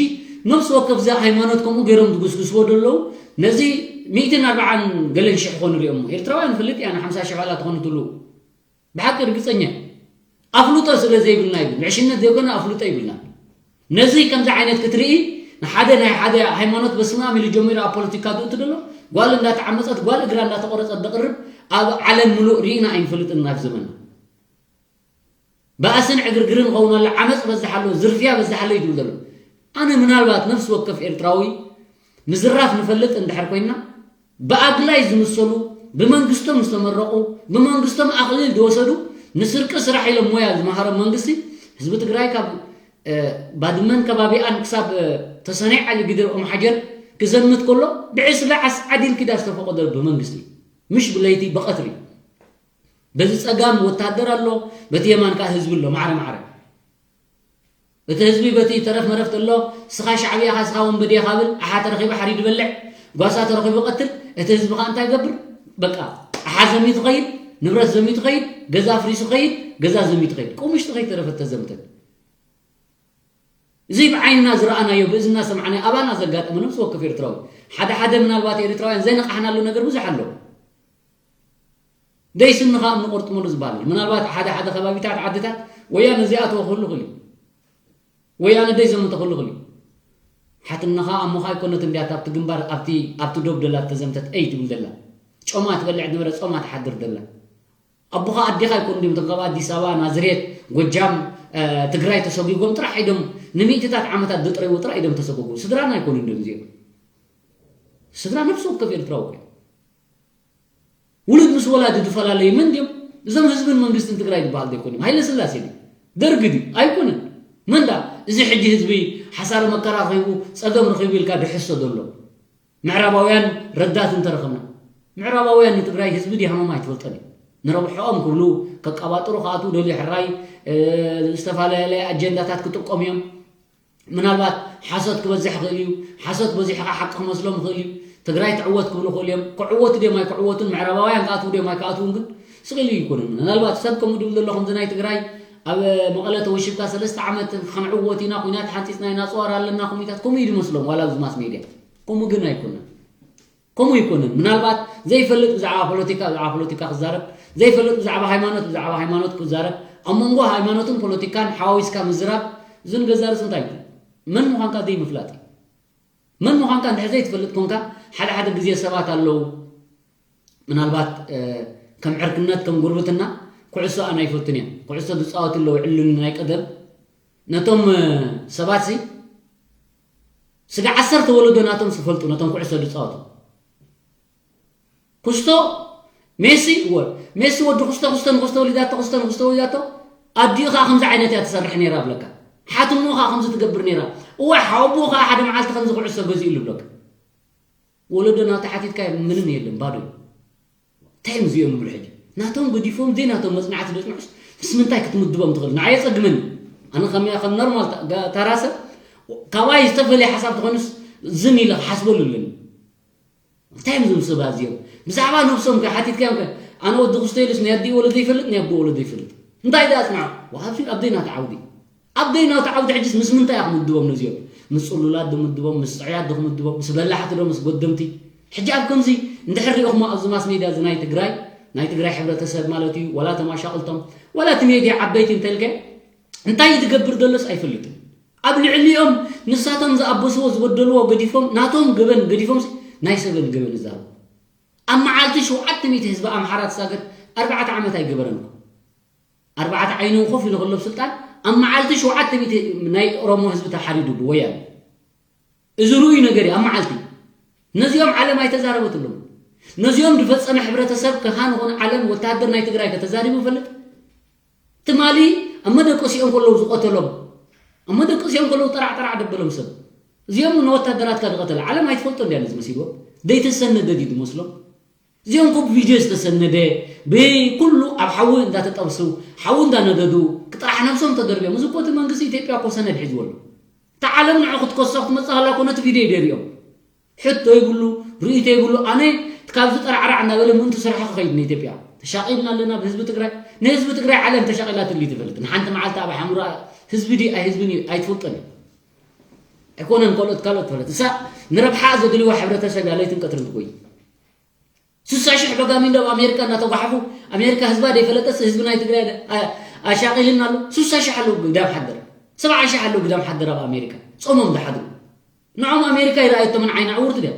ነፍሲ ወከፍ እዛ ሃይማኖት ከምኡ ገይሮም ዝጉስጉስዎ ዘለዉ፣ ነዚ ሚእትን ኣርባዓን ገለን ሽሕ ኮኑ ሪኦም። ኤርትራውያን ንፈልጥ ኢና፣ ሓምሳ ሽሕ ዋላ ትኾኑ ትህልዉ። ብሓቂ ርግፀኛ እየ። ኣፍልጦ ስለ ዘይብልና ይብል፣ ንዕሽነት ዘይኮነ ኣፍልጦ ይብልና። ነዚ ከምዚ ዓይነት ክትርኢ፣ ንሓደ ናይ ሓደ ሃይማኖት በስመ ኣብ ኢሉ ጀሚሩ ኣብ ፖለቲካ ዝእቱ ዘሎ፣ ጓል እንዳተዓመፀት፣ ጓል እግራ እንዳተቆረፀት ዘቕርብ ኣብ ዓለም ምሉእ ርኢና ኣይንፈልጥን ናብ ዘመንና። ባእስን ዕግርግርን ይኸውን ኣሎ፣ ዓመፅ በዝሕ ኣሎ፣ ዝርፍያ በዝሕ ኣሎ እዩ ዝብል ዘሎ። ኣነ ምናልባት ነፍሲ ወከፍ ኤርትራዊ ምዝራፍ ንፈልጥ እንድሕር ኮይንና፣ ብኣግላይ ዝምሰሉ፣ ብመንግስቶም ዝተመረቑ፣ ብመንግስቶም ኣኽሊል ዝወሰዱ፣ ንስርቂ ስራሕ ኢሎም ሞያ ዝመሃሮም መንግስቲ፣ ህዝቢ ትግራይ ካብ፣ እ፣ ባድመን ከባቢኣን ክሳብ፣ እ፣ ተሰነይ ዓሊ ግድር ኦም ሓጀር ክዘምት ከሎ፣ ብዕስለ ዓስ ዓዲል ኪዳ ዝተፈቐዶ ብመንግስቲ፣ ምሽ ብለይቲ ብቐትሪ። በዚ ጸጋም ወታደር ኣሎ፣ በቲ የማን ከኣ ህዝቢ ኣሎ፣ ማዕረ ማዕረ። እቲ ህዝቢ በቲ ተረፍ መረፍ ተሎ፣ ስኻ ሻዕብያ ኢኻ፣ ስኻ ወንበዴ ኢኻ ብል፣ ኣሓ ተረኺቡ ሓሪድ ይበልዕ፣ ጓሳ ተረኺቡ ይቐትል፣ እቲ ህዝቢ ከኣ እንታይ ይገብር? በቃ፣ ኣሓ ዘሚቱ ኸይድ፣ ንብረት ዘሚቱ ኸይድ፣ ገዛ ኣፍሪሱ ኸይድ፣ ገዛ ዘሚቱ ኸይድ። ቁምሽቲ ከይተረፈት ተዘምተት። እዚ ብዓይንና ዝረኣናዮ፣ ብእዝንና ዝሰማዕናዮ፣ ኣባና ዘጋጠመ ነፍሲ ወከፍ ኤርትራዊ። ሓደ ሓደ ምናልባት ኤርትራውያን ዘይነቓሕናሉ ነገር ብዙሕ ኣሎ። ደይ ስኒ ኸኣ እምኒ ቆርጥመሉ ዝበሃል ኣሎ። ምናልባት ሓደ ሓደ ከባቢታት፣ ዓድታት፣ ወያነ ዘይኣተወ ክህሉ ይኽእል እዩ። ወያነ ደይ ዘመተ ክህሉ ይኽእል እዩ። ሓትንኻ ኣሞኻ ኣይኮነትን ድያ ኣብቲ ግንባር፣ ኣብቲ፣ ኣብቲ ዶብ ደላ ተዘምተት እይ ትብል ደላ። ጮማ ትበልዕ ዝነበረ ጾማ ትሓድር ደላ። ኣቦኻ ኣዴኻ ኣይኮኑ ድዮም እቶም ካብ ኣዲስ ኣበባ፣ ናዝሬት፣ ጎጃም፣ እ፣ ትግራይ ተሰጒጎም ጥራሕ ኢዶም ንሚእትታት ዓመታት ዘጥረይዎ ጥራሕ ኢዶም ተሰጎጉ። ስድራና ኣይኮኑ ድዮም እዚኦም? ስድራ ነፍሲ ወከፍ ኤርትራዊ እኮ እዩ። ውሉድ ምስ ወላዲ ዝፈላለዩ መን ድዮም? እዞም ህዝብን መንግስትን ትግራይ ዝበሃል ዘይኮኑ እዮም። ሃይለ ስላሴ ድዩ? ደርጊ ድዩ? ኣይኮነን። መን ደኣ? እዚ ሕጂ ህዝቢ ሓሳረ መከራ ረኺቡ፣ ጸገም ረኺቡ ኢልካ ድሕሶ ዘሎ። ምዕራባውያን ረዳት እንተረኸብና፣ ምዕራባውያን ንትግራይ ህዝቢ ድሃሞም ኣይትፈልጦን እዩ። ንረብሕኦም ክብሉ ከቀባጥሩ ክኣትዉ ደልዩ ሕራይ፣ እ፣ ዝተፈላለየ ኣጀንዳታት ክጥቀሙ እዮም። ምናልባት ሓሶት ክበዝሕ ይኽእል እዩ። ሓሶት በዚሑ ከዓ ሓቂ ክመስሎም ይኽእል እዩ። ትግራይ ትዕወት ክብሉ ይኽእሉ እዮም። ክዕወቱ ድዮም ኣይክዕወቱን፣ ምዕራባውያን ክኣትዉ ድዮም ኣይክኣትዉን ግን ስቕ ኢሉ ይኮኑን። ምናልባት ሰብ ከምኡ ድብል ዘሎ ከምዚ ናይ ትግራይ ኣብ መቐለ ተወሽብካ ሰለስተ ዓመት ክንዕወት ኢና፣ ኩናት ሓንፂፅና ኢና፣ ፅዋር ኣለና፣ ኩሚታት ከምኡ እዩ ዝመስሎም ዋላ ኣብዚ ማስ ሜድያ። ከምኡ ግን ኣይኮነን። ከምኡ ኣይኮነን። ምናልባት ዘይፈልጥ ብዛዕባ ፖለቲካ፣ ብዛዕባ ፖለቲካ ክዛረብ፣ ዘይፈልጥ ብዛዕባ ሃይማኖት፣ ብዛዕባ ሃይማኖት ክዛረብ፣ ኣብ መንጎ ሃይማኖትን ፖለቲካን ሓዋዊስካ ምዝራብ፣ እዚ ንገዛ ርእሱ እንታይ እዩ? መን ምዃንካ ዘይምፍላጥ እዩ። መን ምዃንካ እንድሕር ዘይትፈልጥ ኮንካ፣ ሓደ ሓደ ግዜ ሰባት ኣለዉ፣ ምናልባት፣ እ፣ ከም ዕርክነት፣ ከም ጉርብትና ኩዕሶ ኣነ ኣይፈቱን እዮም። ኩዕሶ ዝፃወቱ ኣለዉ፣ ዕሉል ናይ ቀደም። ነቶም፣ እ፣ ሰባትሲ፣ ስጋ ዓሰርተ ወለዶ ናቶም ዝፈልጡ፣ ነቶም ኩዕሶ ዝፃወቱ። ኩስቶ፣ ሜሲ፣ እወ፣ ሜሲ ወዲ ኩስቶ፣ ኩስቶ ንኩስቶ ወሊዳቶ፣ ኩስቶ ንኩስቶ ወሊዳቶ። ኣዲኡ ኸዓ ከምዚ ዓይነት እያ ትሰርሕ ነይራ ብለካ። ሓትንኡ ኸዓ ከምዚ ትገብር ነይራ። እወ፣ ሓወቦኡ ኸዓ ሓደ መዓልቲ ከምዚ ኩዕሶ ገዚኡሉ ብለካ። ወለዶ ናቱ ሓቲትካዮ ምንም የለን፣ ባዶ እዩ። እንታይ እዮም እዚኦም ይብሉ ሕጂ? ናቶም ገዲፎም፣ ዘይናቶም መጽናዕቲ ዘጽንሑስ ምስ ምንታይ ክትምድቦም ትኽእል? ንዓይ የጸግመኒ። ኣነ ከም፣ ከም ኖርማል ተ-፣ ገ-፣ ተራ ሰብ፣ ካባይ ዝተፈልየ ሓሳብ ተኾይኑስ ዝን ኢለ ክሓስበሉ ኣለኒ። እንታይ እዮም እዞም ሰባት እዚኦም? ብዛዕባ ነብሶም ከ ሓቲትካዮም ከ? ኣነ ወዲ ክስቶ ኢሉስ ናይ ኣዲኡ ወለዶ ይፈልጥ፣ ናይ ኣቦኡ ወለዶ ይፈልጥ። እንታይ ደኣ ኣጽንዖ? ወሃብቲ ኣብ ዘይናቱ ዓውዲ። ኣብ ደይናቱ ዓውዲ ሕጅስ ምስ ምንታይ እያ ክምድቦም ነዚኦም? ምስ ጽሉላት ዶ ምድቦም፣ ምስ ጽዑያት ዶ ክምድቦም፣ ምስ በላሕቲ ዶ ምስ ጎደምቲ? ሕጂ ኣብ ከምዚ እንድሕር ሪእኹሞ ኣብዚ ማስ ሜድያ እዚ ናይ ትግራይ፣ ናይ ትግራይ ሕብረተሰብ ማለት እዩ፣ ዋላ ተማሻቕልቶም፣ ዋላ እቲ ሜድያ ዓበይቲ እንተልከ እንታይ ዝገብር ዘሎስ ኣይፈልጥን። ኣብ ልዕሊኦም ንሳቶም ዝኣበስዎ ዝበደልዎ ገዲፎም፣ ናቶም ገበን ገዲፎምሲ ናይ ሰበን ገበን ይዛረቡ። ኣብ መዓልቲ ሸውዓተ ሚእቲ ህዝቢ ኣምሓራ ተሳገር ኣርባዕተ ዓመት ኣይገበረን እኮ። ኣርባዕተ ዓይኑ ኮፍ ኢሉ ከሎ ኣብ ስልጣን ኣብ መዓልቲ ሸውዓተ ሚእቲ ናይ ኦሮሞ ህዝቢ ተሓሪዱ ብወያነ። እዚ ርኡይ ነገር እዩ። ኣብ መዓልቲ ነዚኦም ዓለም ኣይተዛረበትሎም። ነዚኦም ዝፈጸመ ሕብረተሰብ ከሃን ኾነ ዓለም ወታደር ናይ ትግራይ ከተዛሪቡ ይፈልጥ? ትማሊ ኣብ መደቀሲኦም ከለዉ ዝቐተሎም፣ ኣብ መደቀሲኦም ከለዉ ጠራዕ ጠራዕ ደበሎም ሰብ። እዚኦም ንወታደራትካ ዝቐተለ ዓለም ኣይትፈልጦ እንድያ ነዚ መሲልዎም። ዘይተሰነደ ድዩ ዝመስሎም? እዚኦም እኮ ብቪድዮ ዝተሰነደ፣ ብኩሉ ኣብ ሓዊ እንዳተጠብሱ፣ ሓዊ እንዳነደዱ፣ ጥራሕ ነብሶም ተደርብዮም። እዚ እኮ እቲ መንግስቲ ኢትዮጵያ እኮ ሰነድ ሒዝዎ ኣሎ። እታ ዓለም ንዑ ክትከሶ ክትመጽእ ከላ እኮ ነቲ ቪድዮ እዩ ደሪኦም። ሕቶ ይብሉ፣ ርእይቶ ይብሉ። ኣነ ካብዚ ጠራዕራዕ እንዳበለ ምእንቲ ስራሕ ክኸይድ ንኢትዮጵያ። ተሻቒልና ኣለና ብህዝቢ ትግራይ። ንህዝቢ ትግራይ ዓለም ተሻቒላትሉ ትፈልጥ። ንሓንቲ መዓልቲ ኣብ ሓምራ ህዝቢ ድዩ ኣይ ህዝብን እዩ ኣይትፈልጦን እዩ። ኣይኮነን ካልኦት ካልኦት ትፈልጥ። እሳ ንረብሓ ዘድልዋ ሕብረተሰብ እያ ለይትን ቀትርን ትጎይ። ስሳ ሽሕ በጋሚንዶ ኣብ ኣሜሪካ እናተጓሓፉ ኣሜሪካ ህዝባ ደይፈለጠስ ህዝቢ ናይ ትግራይ ደ-፣ ኣ-፣ ኣሻቒልና ኣሎ። ስሳ ሽሕ ኣለዉ ግዳም ሓደር። ሰብዓ ሽሕ ኣለዉ ግዳም ሓደር ኣብ ኣሜሪካ። ጾሞም ዝሓድሩ። ንዖም ኣሜሪካ ይረኣየቶምን ዓይና ዕውርቲ ድያ?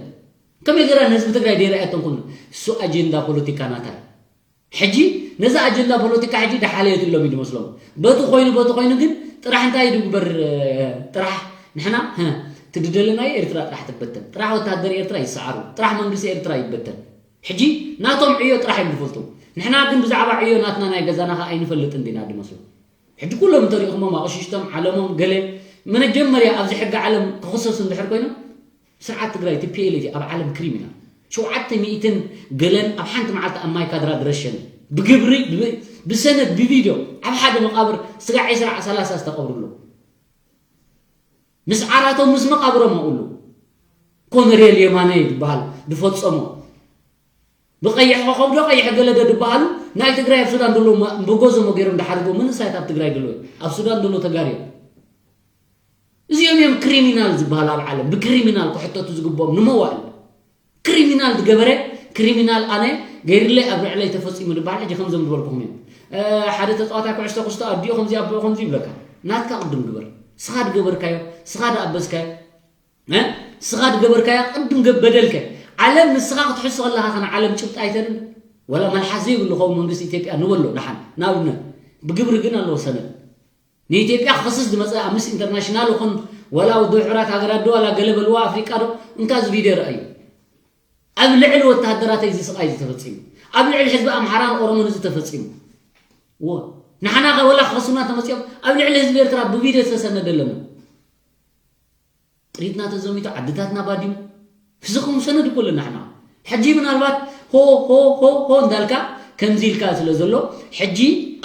ከመይ ገይራ ንህዝቢ ትግራይ ደይረኣየቶም ኩሉ? እሱ ኣጀንዳ ፖለቲካ ናታ እዩ። ሕጂ ነዚ ኣጀንዳ ፖለቲካ ሕጂ ደሓለየትሎም እዩ ዝመስሎም። በቲ ኮይኑ በቲ ኮይኑ ግን ጥራሕ እንታይ ድግበር ጥራሕ ንሕና ህ፣ ትድደለናዮ ኤርትራ ጥራሕ ትበተን። ጥራሕ ወታደር ኤርትራ ይሰዓሩ። ጥራሕ መንግስቲ ኤርትራ ይበተን። ሕጂ ናቶም ዕዮ ጥራሕ እዮም ዝፈልጡ። ንሕና ግን ብዛዕባ ዕዮ ናትና ናይ ገዛና ከኣ ኣይንፈልጥን ዲና ድመስሉ። ሕጂ ኩሎም እንተሪእኹሞም ኣቕሽሽቶም ዓለሞም ገለ መጀመርያ ኣብዚ ሕጊ ዓለም ክኽሰሱ እንድሕር ኮይኖም ስርዓት ትግራይ ቲ ፒ ኤል ኤፍ ኣብ ዓለም ክሪሚናል ሸውዓተ ሚእትን ገለን ኣብ ሓንቲ መዓልቲ ኣብ ማይ ካድራ ዝረሸነ ብግብሪ ብ-፣ ብሰነድ ብቪድዮ ኣብ ሓደ መቃብር ስጋዕ ዕስራ ሰላሳ ዝተቐብሩ ኣለዉ። ምስ ዓራቶም ምስ መቃብሮም ኣብኡ ኣለዉ። ኮነሬል የማነ ዝበሃል ዝፈጸሞ ብቀይሕ ኮኸብ ዶ ቀይሕ ገለ ዶ ዝበሃሉ ናይ ትግራይ ኣብ ሱዳን ዘለዉ መ-፣ ብጎዞሞ ገይሮም ዝሓርጎ መንእሰያት ኣብ ትግራይ ዘለዉ ኣብ ሱዳን ዘለዉ ተጋርዮም እዚኦም እዮም ክሪሚናል ዝበሃሉ ኣብ ዓለም ብክሪሚናል ክሕተቱ ዝግብኦም ንመዋእል ክሪሚናል ዝገበረ ክሪሚናል ኣነ ገይርለይ ኣብ ልዕለይ ተፈፂሙ ዝበሃል ሕጂ ከምዞም ዝበልኩኹም እዮም ሓደ ተፃዋታይ ኩዕሶ ክስቶ ኣዲኡ ከምዚ ኣቦኡ ከምዚ ይብለካ ናትካ ቅድም ግበር ስኻ ዝገበርካዮ ስኻ ዝኣበስካዮ ስኻ ዝገበርካዮ ቅድም በደልከ ዓለም ንስኻ ክትሕሱ ከለኻ ከነ ዓለም ጭብጢ ኣይተርን ወላ መልሓስ ዘይብሉ ኸውን መንግስቲ ኢትዮጵያ ንበሎ ደሓን ንኣብነት ብግብሪ ግን ኣለዎ ሰነድ ንኢትዮጵያ ክኸስስ ዝመፀ ኣምነስቲ ኢንተርናሽናል ይኹን ወላ ውድብ ሕቡራት ሃገራት ዶ ዋላ ገለ በልዋ ኣፍሪቃ ዶ እንካ እዚ ቪድዮ ረኣዩ ኣብ ልዕሊ ወተሃደራተይ እዚ ስቓይ ዝተፈፂሙ ኣብ ልዕሊ ህዝቢ ኣምሓራን ኦሮሞን እዚ ተፈፂሙ እዎ ንሓና ከ ወላ ክኸሱና ተመፂኦም ኣብ ልዕሊ ህዝቢ ኤርትራ ብቪድዮ ዝተሰነደ ኣለና ጥሪትና ተዘሚቱ ዓድታትና ባዲሙ ህዝኹም ሰነድ እኮ ኣለና ሕና ሕጂ ምናልባት ሆ ሆ ሆ ሆ እንዳልካ ከምዚ ኢልካ ስለ ዘሎ ሕጂ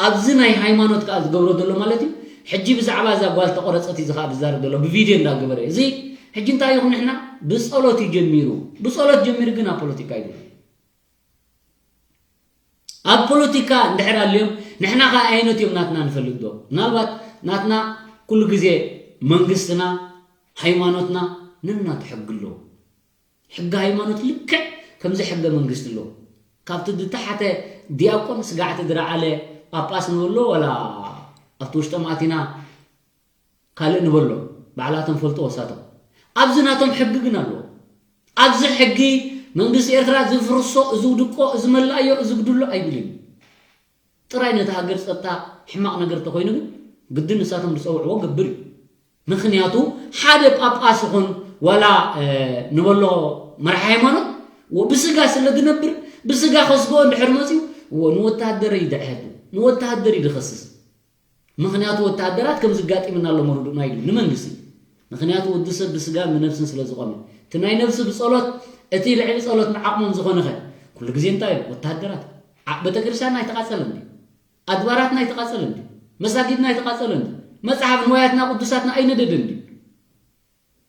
ኣብዚ ናይ ሃይማኖት ከዓ ዝገብሮ ዘሎ ማለት እዩ ሕጂ ብዛዕባ እዛ ጓል ተቆረፀት እዩ ዝኸዓ ዝዛረብ ዘሎ ብቪድዮ እንዳገበረ እዚ ሕጂ እንታይ ይኹም ንሕና ብፀሎት እዩ ጀሚሩ ብፀሎት ጀሚሩ ግን ኣብ ፖለቲካ እዩ ኣብ ፖለቲካ እንድሕር ኣልዮም ንሕና ከ ዓይነት እዮም ናትና ንፈልጥ ዶ ምናልባት ናትና ኩሉ ግዜ መንግስትና ሃይማኖትና ነናቱ ሕጊ ኣለዎ ሕጊ ሃይማኖት ልክዕ ከምዚ ሕገ መንግስቲ ኣለዎ ካብቲ ዝተሓተ ዲያቆን ስጋዕቲ ዝረዓለ ጳጳስ ንበሎ ወላ ኣብቲ ውሽጦም ኣቲና ካልእ ንበሎ ባዕላቶም ፈልጦ ወሳቶም ኣብዚ ናቶም ሕጊ ግን ኣለዎ ኣብዚ ሕጊ መንግስቲ ኤርትራ ዝፍርሶ እዚ ውድቆ እዚ መላእዮ እዚ ግድሎ ኣይብልን ጥራይ ነቲ ሃገር ጸጥታ ሕማቕ ነገር ተኾይኑ ግን ግድን ንሳቶም ዝጸውዕዎ ገብር እዩ ምኽንያቱ ሓደ ጳጳስ ይኹን ዋላ ንበሎ መራሕ ሃይማኖት ብስጋ ስለ ዝነብር ብስጋ ከስግኦ እንድሕር መፅዩ ንወተሃደር እዩ ድሕድ ንወተሃደር እዩ ዝኸስስ ምኽንያቱ ወተሃደራት ከም ዝጋጢምና ኣሎ መርዱእና ኢሉ ንመንግስቲ ምኽንያቱ ወዲ ሰብ ብስጋን ብነብስን ስለ ዝኾነ እቲ ናይ ነብሲ ብጸሎት እቲ ልዕሊ ጸሎት ንዓቕሞም ዝኾነኸ ኩሉ ግዜ እንታይ እዮም ወተሃደራት ቤተክርስትያንና ኣይተቓጸለን ድዩ ኣድባራትና ኣይተቓጸለን ድዩ መሳጊድና ኣይተቓጸለን ድዩ መጽሓፍ ንዋያትና ቅዱሳትና ኣይነደደን ድዩ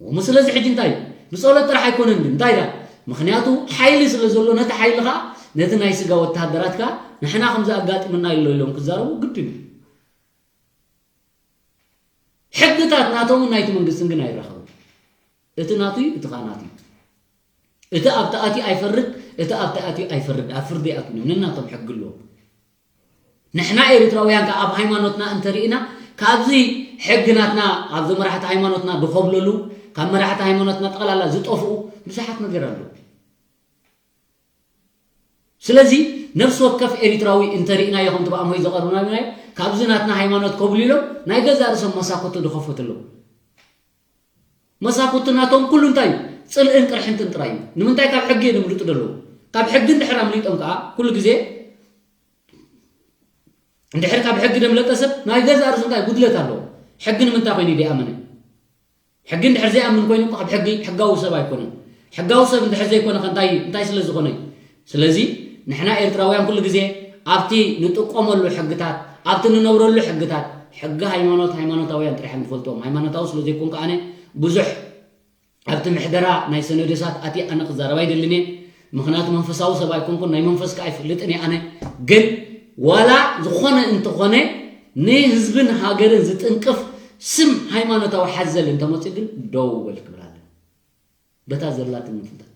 እሞ ስለዚ ሕጂ እንታይ እዩ ብጸሎት ጥራሕ ኣይኮነን ድዩ እንታይ ዳ ምኽንያቱ ሓይሊ ስለ ዘሎ ነቲ ሓይሊ ኸዓ ነቲ ናይ ስጋ ወተሃደራት ከኣ ንሕና ከምዚ ኣጋጢምና ኢሎ ኢሎም ክዛረቡ ግድን እዩ ሕግታት ናቶምን ናይቲ መንግስትን ግን ኣይራኸቡ እቲ ናቱ እዩ እቲ ከዓ ናቱ እዩ እቲ ኣብቲ ኣትዩ ኣይፈርድ እቲ ኣብቲ ኣትዩ ኣይፈርድ ኣብ ፍርዲ ኣይኣትዩን ነናቶም ሕጊ ኣለዎም ንሕና ኤርትራውያን ከዓ ኣብ ሃይማኖትና እንተርኢና ካብዚ ሕጊ ናትና ኣብዚ መራሕቲ ሃይማኖትና ዝኸብለሉ ካብ መራሕቲ ሃይማኖትና ጠቕላላ ዝጠፍኡ ብዙሓት ነገር ኣለዉ ስለዚ ነፍሲ ወከፍ ኤሪትራዊ እንተሪእናዮ ከምቲ ብኣምሆይ ዘቐርብናዮ ካብዚ ናትና ሃይማኖት ከብሉ ኢሎም ናይ ገዛ ርእሶም መሳኮቶ ዝኸፈቱ ኣለዉ። መሳኮቶ ናቶም ኩሉ እንታይ እዩ? ጽልእን ቅርሕንትን ጥራይ እዩ። ንምንታይ? ካብ ሕጊ እዮም ዝምልጡ ዘለዉ። ካብ ሕጊ እንድሕር ኣምሊጦም ከዓ ኩሉ ግዜ እንድሕር ካብ ሕጊ ደምለጠ ሰብ ናይ ገዛ ርእሱ እንታይ ጉድለት ኣለዎ? ሕጊ ንምንታይ ኮይኑ ደይኣመነ? ሕጊ እንድሕር ዘይኣምን ኮይኑ እኮ ካብ ሕጊ ሕጋዊ ሰብ ኣይኮነን። ሕጋዊ ሰብ እንድሕር ዘይኮነ ከ እንታይ እንታይ ስለ ዝኾነ እዩ? ስለዚ ንሕና ኤርትራውያን ኩሉ ግዜ ኣብቲ ንጥቀመሉ ሕግታት፣ ኣብቲ ንነብረሉ ሕግታት፣ ሕጊ ሃይማኖት ሃይማኖታውያን ጥራሕ እዮም ዝፈልጥዎም። ሃይማኖታዊ ስለ ዘይኮንኩ ኣነ ብዙሕ ኣብቲ ምሕደራ ናይ ሰነዶሳት ኣትየ ኣነ ክዛረብ ኣይደልን እየ። ምኽንያቱ መንፈሳዊ ሰብ ኣይኮንኩን፣ ናይ መንፈስ ከኣ ኣይፈልጥን እየ ኣነ። ግን ዋላ ዝኾነ እንተኾነ ንህዝብን ሃገርን ዝጥንቅፍ ስም ሃይማኖታዊ ሓዘል እንተመፅእ ግን ደው በል ክብል ኣለኒ። በታ ዘላትኒ ፍልጠት።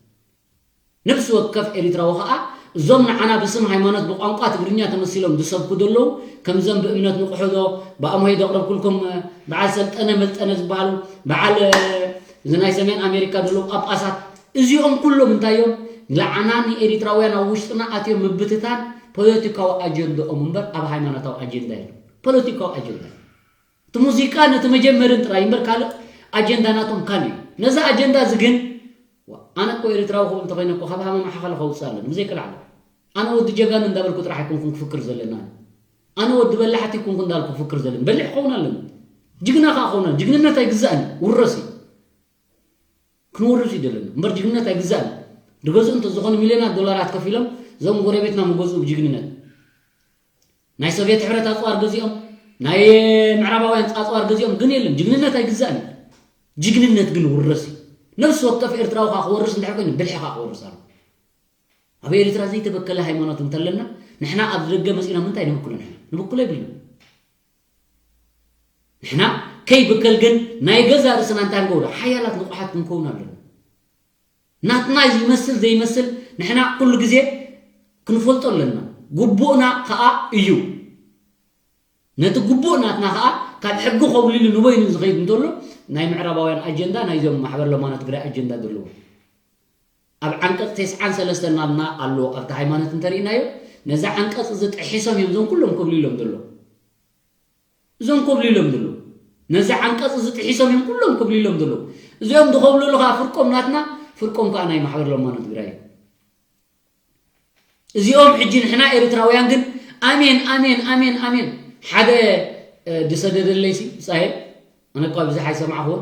ነፍሲ ወከፍ ኤሪትራዊ ኸኣ እዞም ንዓና ብስም ሃይማኖት ብቋንቋ ትግርኛ ተመሲሎም ዝሰብኩ ዘለዉ ከምዞም ብእምነት ንቑሑ ዶ ብኣምሆይ ዘቕረብኩልኩም በዓል ሰልጠነ መልጠነ ዝበሃሉ በዓል እዚ ናይ ሰሜን ኣሜሪካ ዘለዉ ጳጳሳት እዚኦም ኩሎም እንታይ እዮም ንዓና ንኤሪትራውያን ኣብ ውሽጥና ኣትዮም ምብትታን ፖለቲካዊ ኣጀንዳኦም እምበር ኣብ ሃይማኖታዊ ኣጀንዳ የለን። ፖለቲካዊ ኣጀንዳ እቲ ሙዚቃ ነቲ መጀመርን ጥራይ እምበር ካልእ ኣጀንዳ ናቶም ካልእ እዩ። ነዚ ኣጀንዳ እዚ ግን ኣነ እኮ ኤርትራዊ ክብል እንተኮይነ እኮ ካብ ሃመማ ሓኸለ ከውፅእ ኣለኒ ብዘይቅልዓለ። ኣነ ወዲ ጀጋኑ እንዳበልኩ ጥራሕ ኣይኮንኩን ክፍክር ዘለና። ኣነ ወዲ በላሕቲ ይኮንኩ እንዳልኩ ክፍክር ዘለኒ። በሊሕ ክኸውን ኣለኒ። ጅግና ከዓ ክኸውን ኣለኒ። ጅግንነት ኣይግዛእን እዩ። ውረስ እዩ። ክንወርስ እዩ ዘለና። እምበር ጅግንነት ኣይግዛእን። ድገዝኡ እንተዝኾኑ ሚልዮናት ዶላራት ከፊሎም እዞም ጎረቤትና ምገዝኡ ብጅግንነት። ናይ ሶቪየት ሕብረት ኣፅዋር ገዚኦም ናይ ምዕራባውያን ኣፅዋር ገዚኦም ግን የለን ጅግንነት ኣይግዛእን እዩ። ጅግንነት ግን ውረስ እዩ። ነፍሲ ወከፍ ኤርትራዊ ከዓ ክወርስ እንድሕር ኮይኑ ብልሒ ከዓ ክወርስ ኣሎ። ኣብ ኤርትራ ዘይተበከለ ሃይማኖት እንተለና ንሕና ኣብ ደገ መፂና ምንታይ ንብክሎ ንሕና ንብክሎ የብልና። ንሕና ከይብከል ግን ናይ ገዛ ርእስና እንታይ ንገብሮ ሓያላት ንቑሓት ክንከውን ኣለና። ናትና ይመስል ዘይመስል ንሕና ኩሉ ግዜ ክንፈልጦ ኣለና። ግቡእና ከኣ እዩ። ነቲ ግቡእ ናትና ከኣ ካብ ሕጊ ኮብሊሉ ንበይኑ ዝኸይድ እንተሎ ናይ ምዕራባውያን ኣጀንዳ ናይዞም ማሕበር ለማኖ ትግራይ ኣጀንዳ ዘለዎ ኣብ ዓንቀፅ ተስዓን ሰለስተን ናልና ኣሎ ኣብቲ ሃይማኖት እንተርኢናዮ ነዚ ዓንቀፅ እዚ ጥሒሶም እዮም እዞም ኩሎም ኮብሊሎም ዘሎ እዞም ኮብሊሎም ዘለዉ ነዚ ዓንቀፅ እዚ ጥሒሶም እዮም ኩሎም ኮብሊሎም ዘለዉ። እዚኦም ዝኮብልሉ ከዓ ፍርቆም ናትና ፍርቆም ከዓ ናይ ማሕበር ለማኖ ትግራይ እዩ። እዚኦም ሕጂ ንሕና ኤርትራውያን ግን ኣሜን ኣሜን ኣሜን ኣሜን ሓደ ድሰደደለይሲ ብፃሄ ኣነ እኳ ብዙሕ ኣይሰማዕክዎ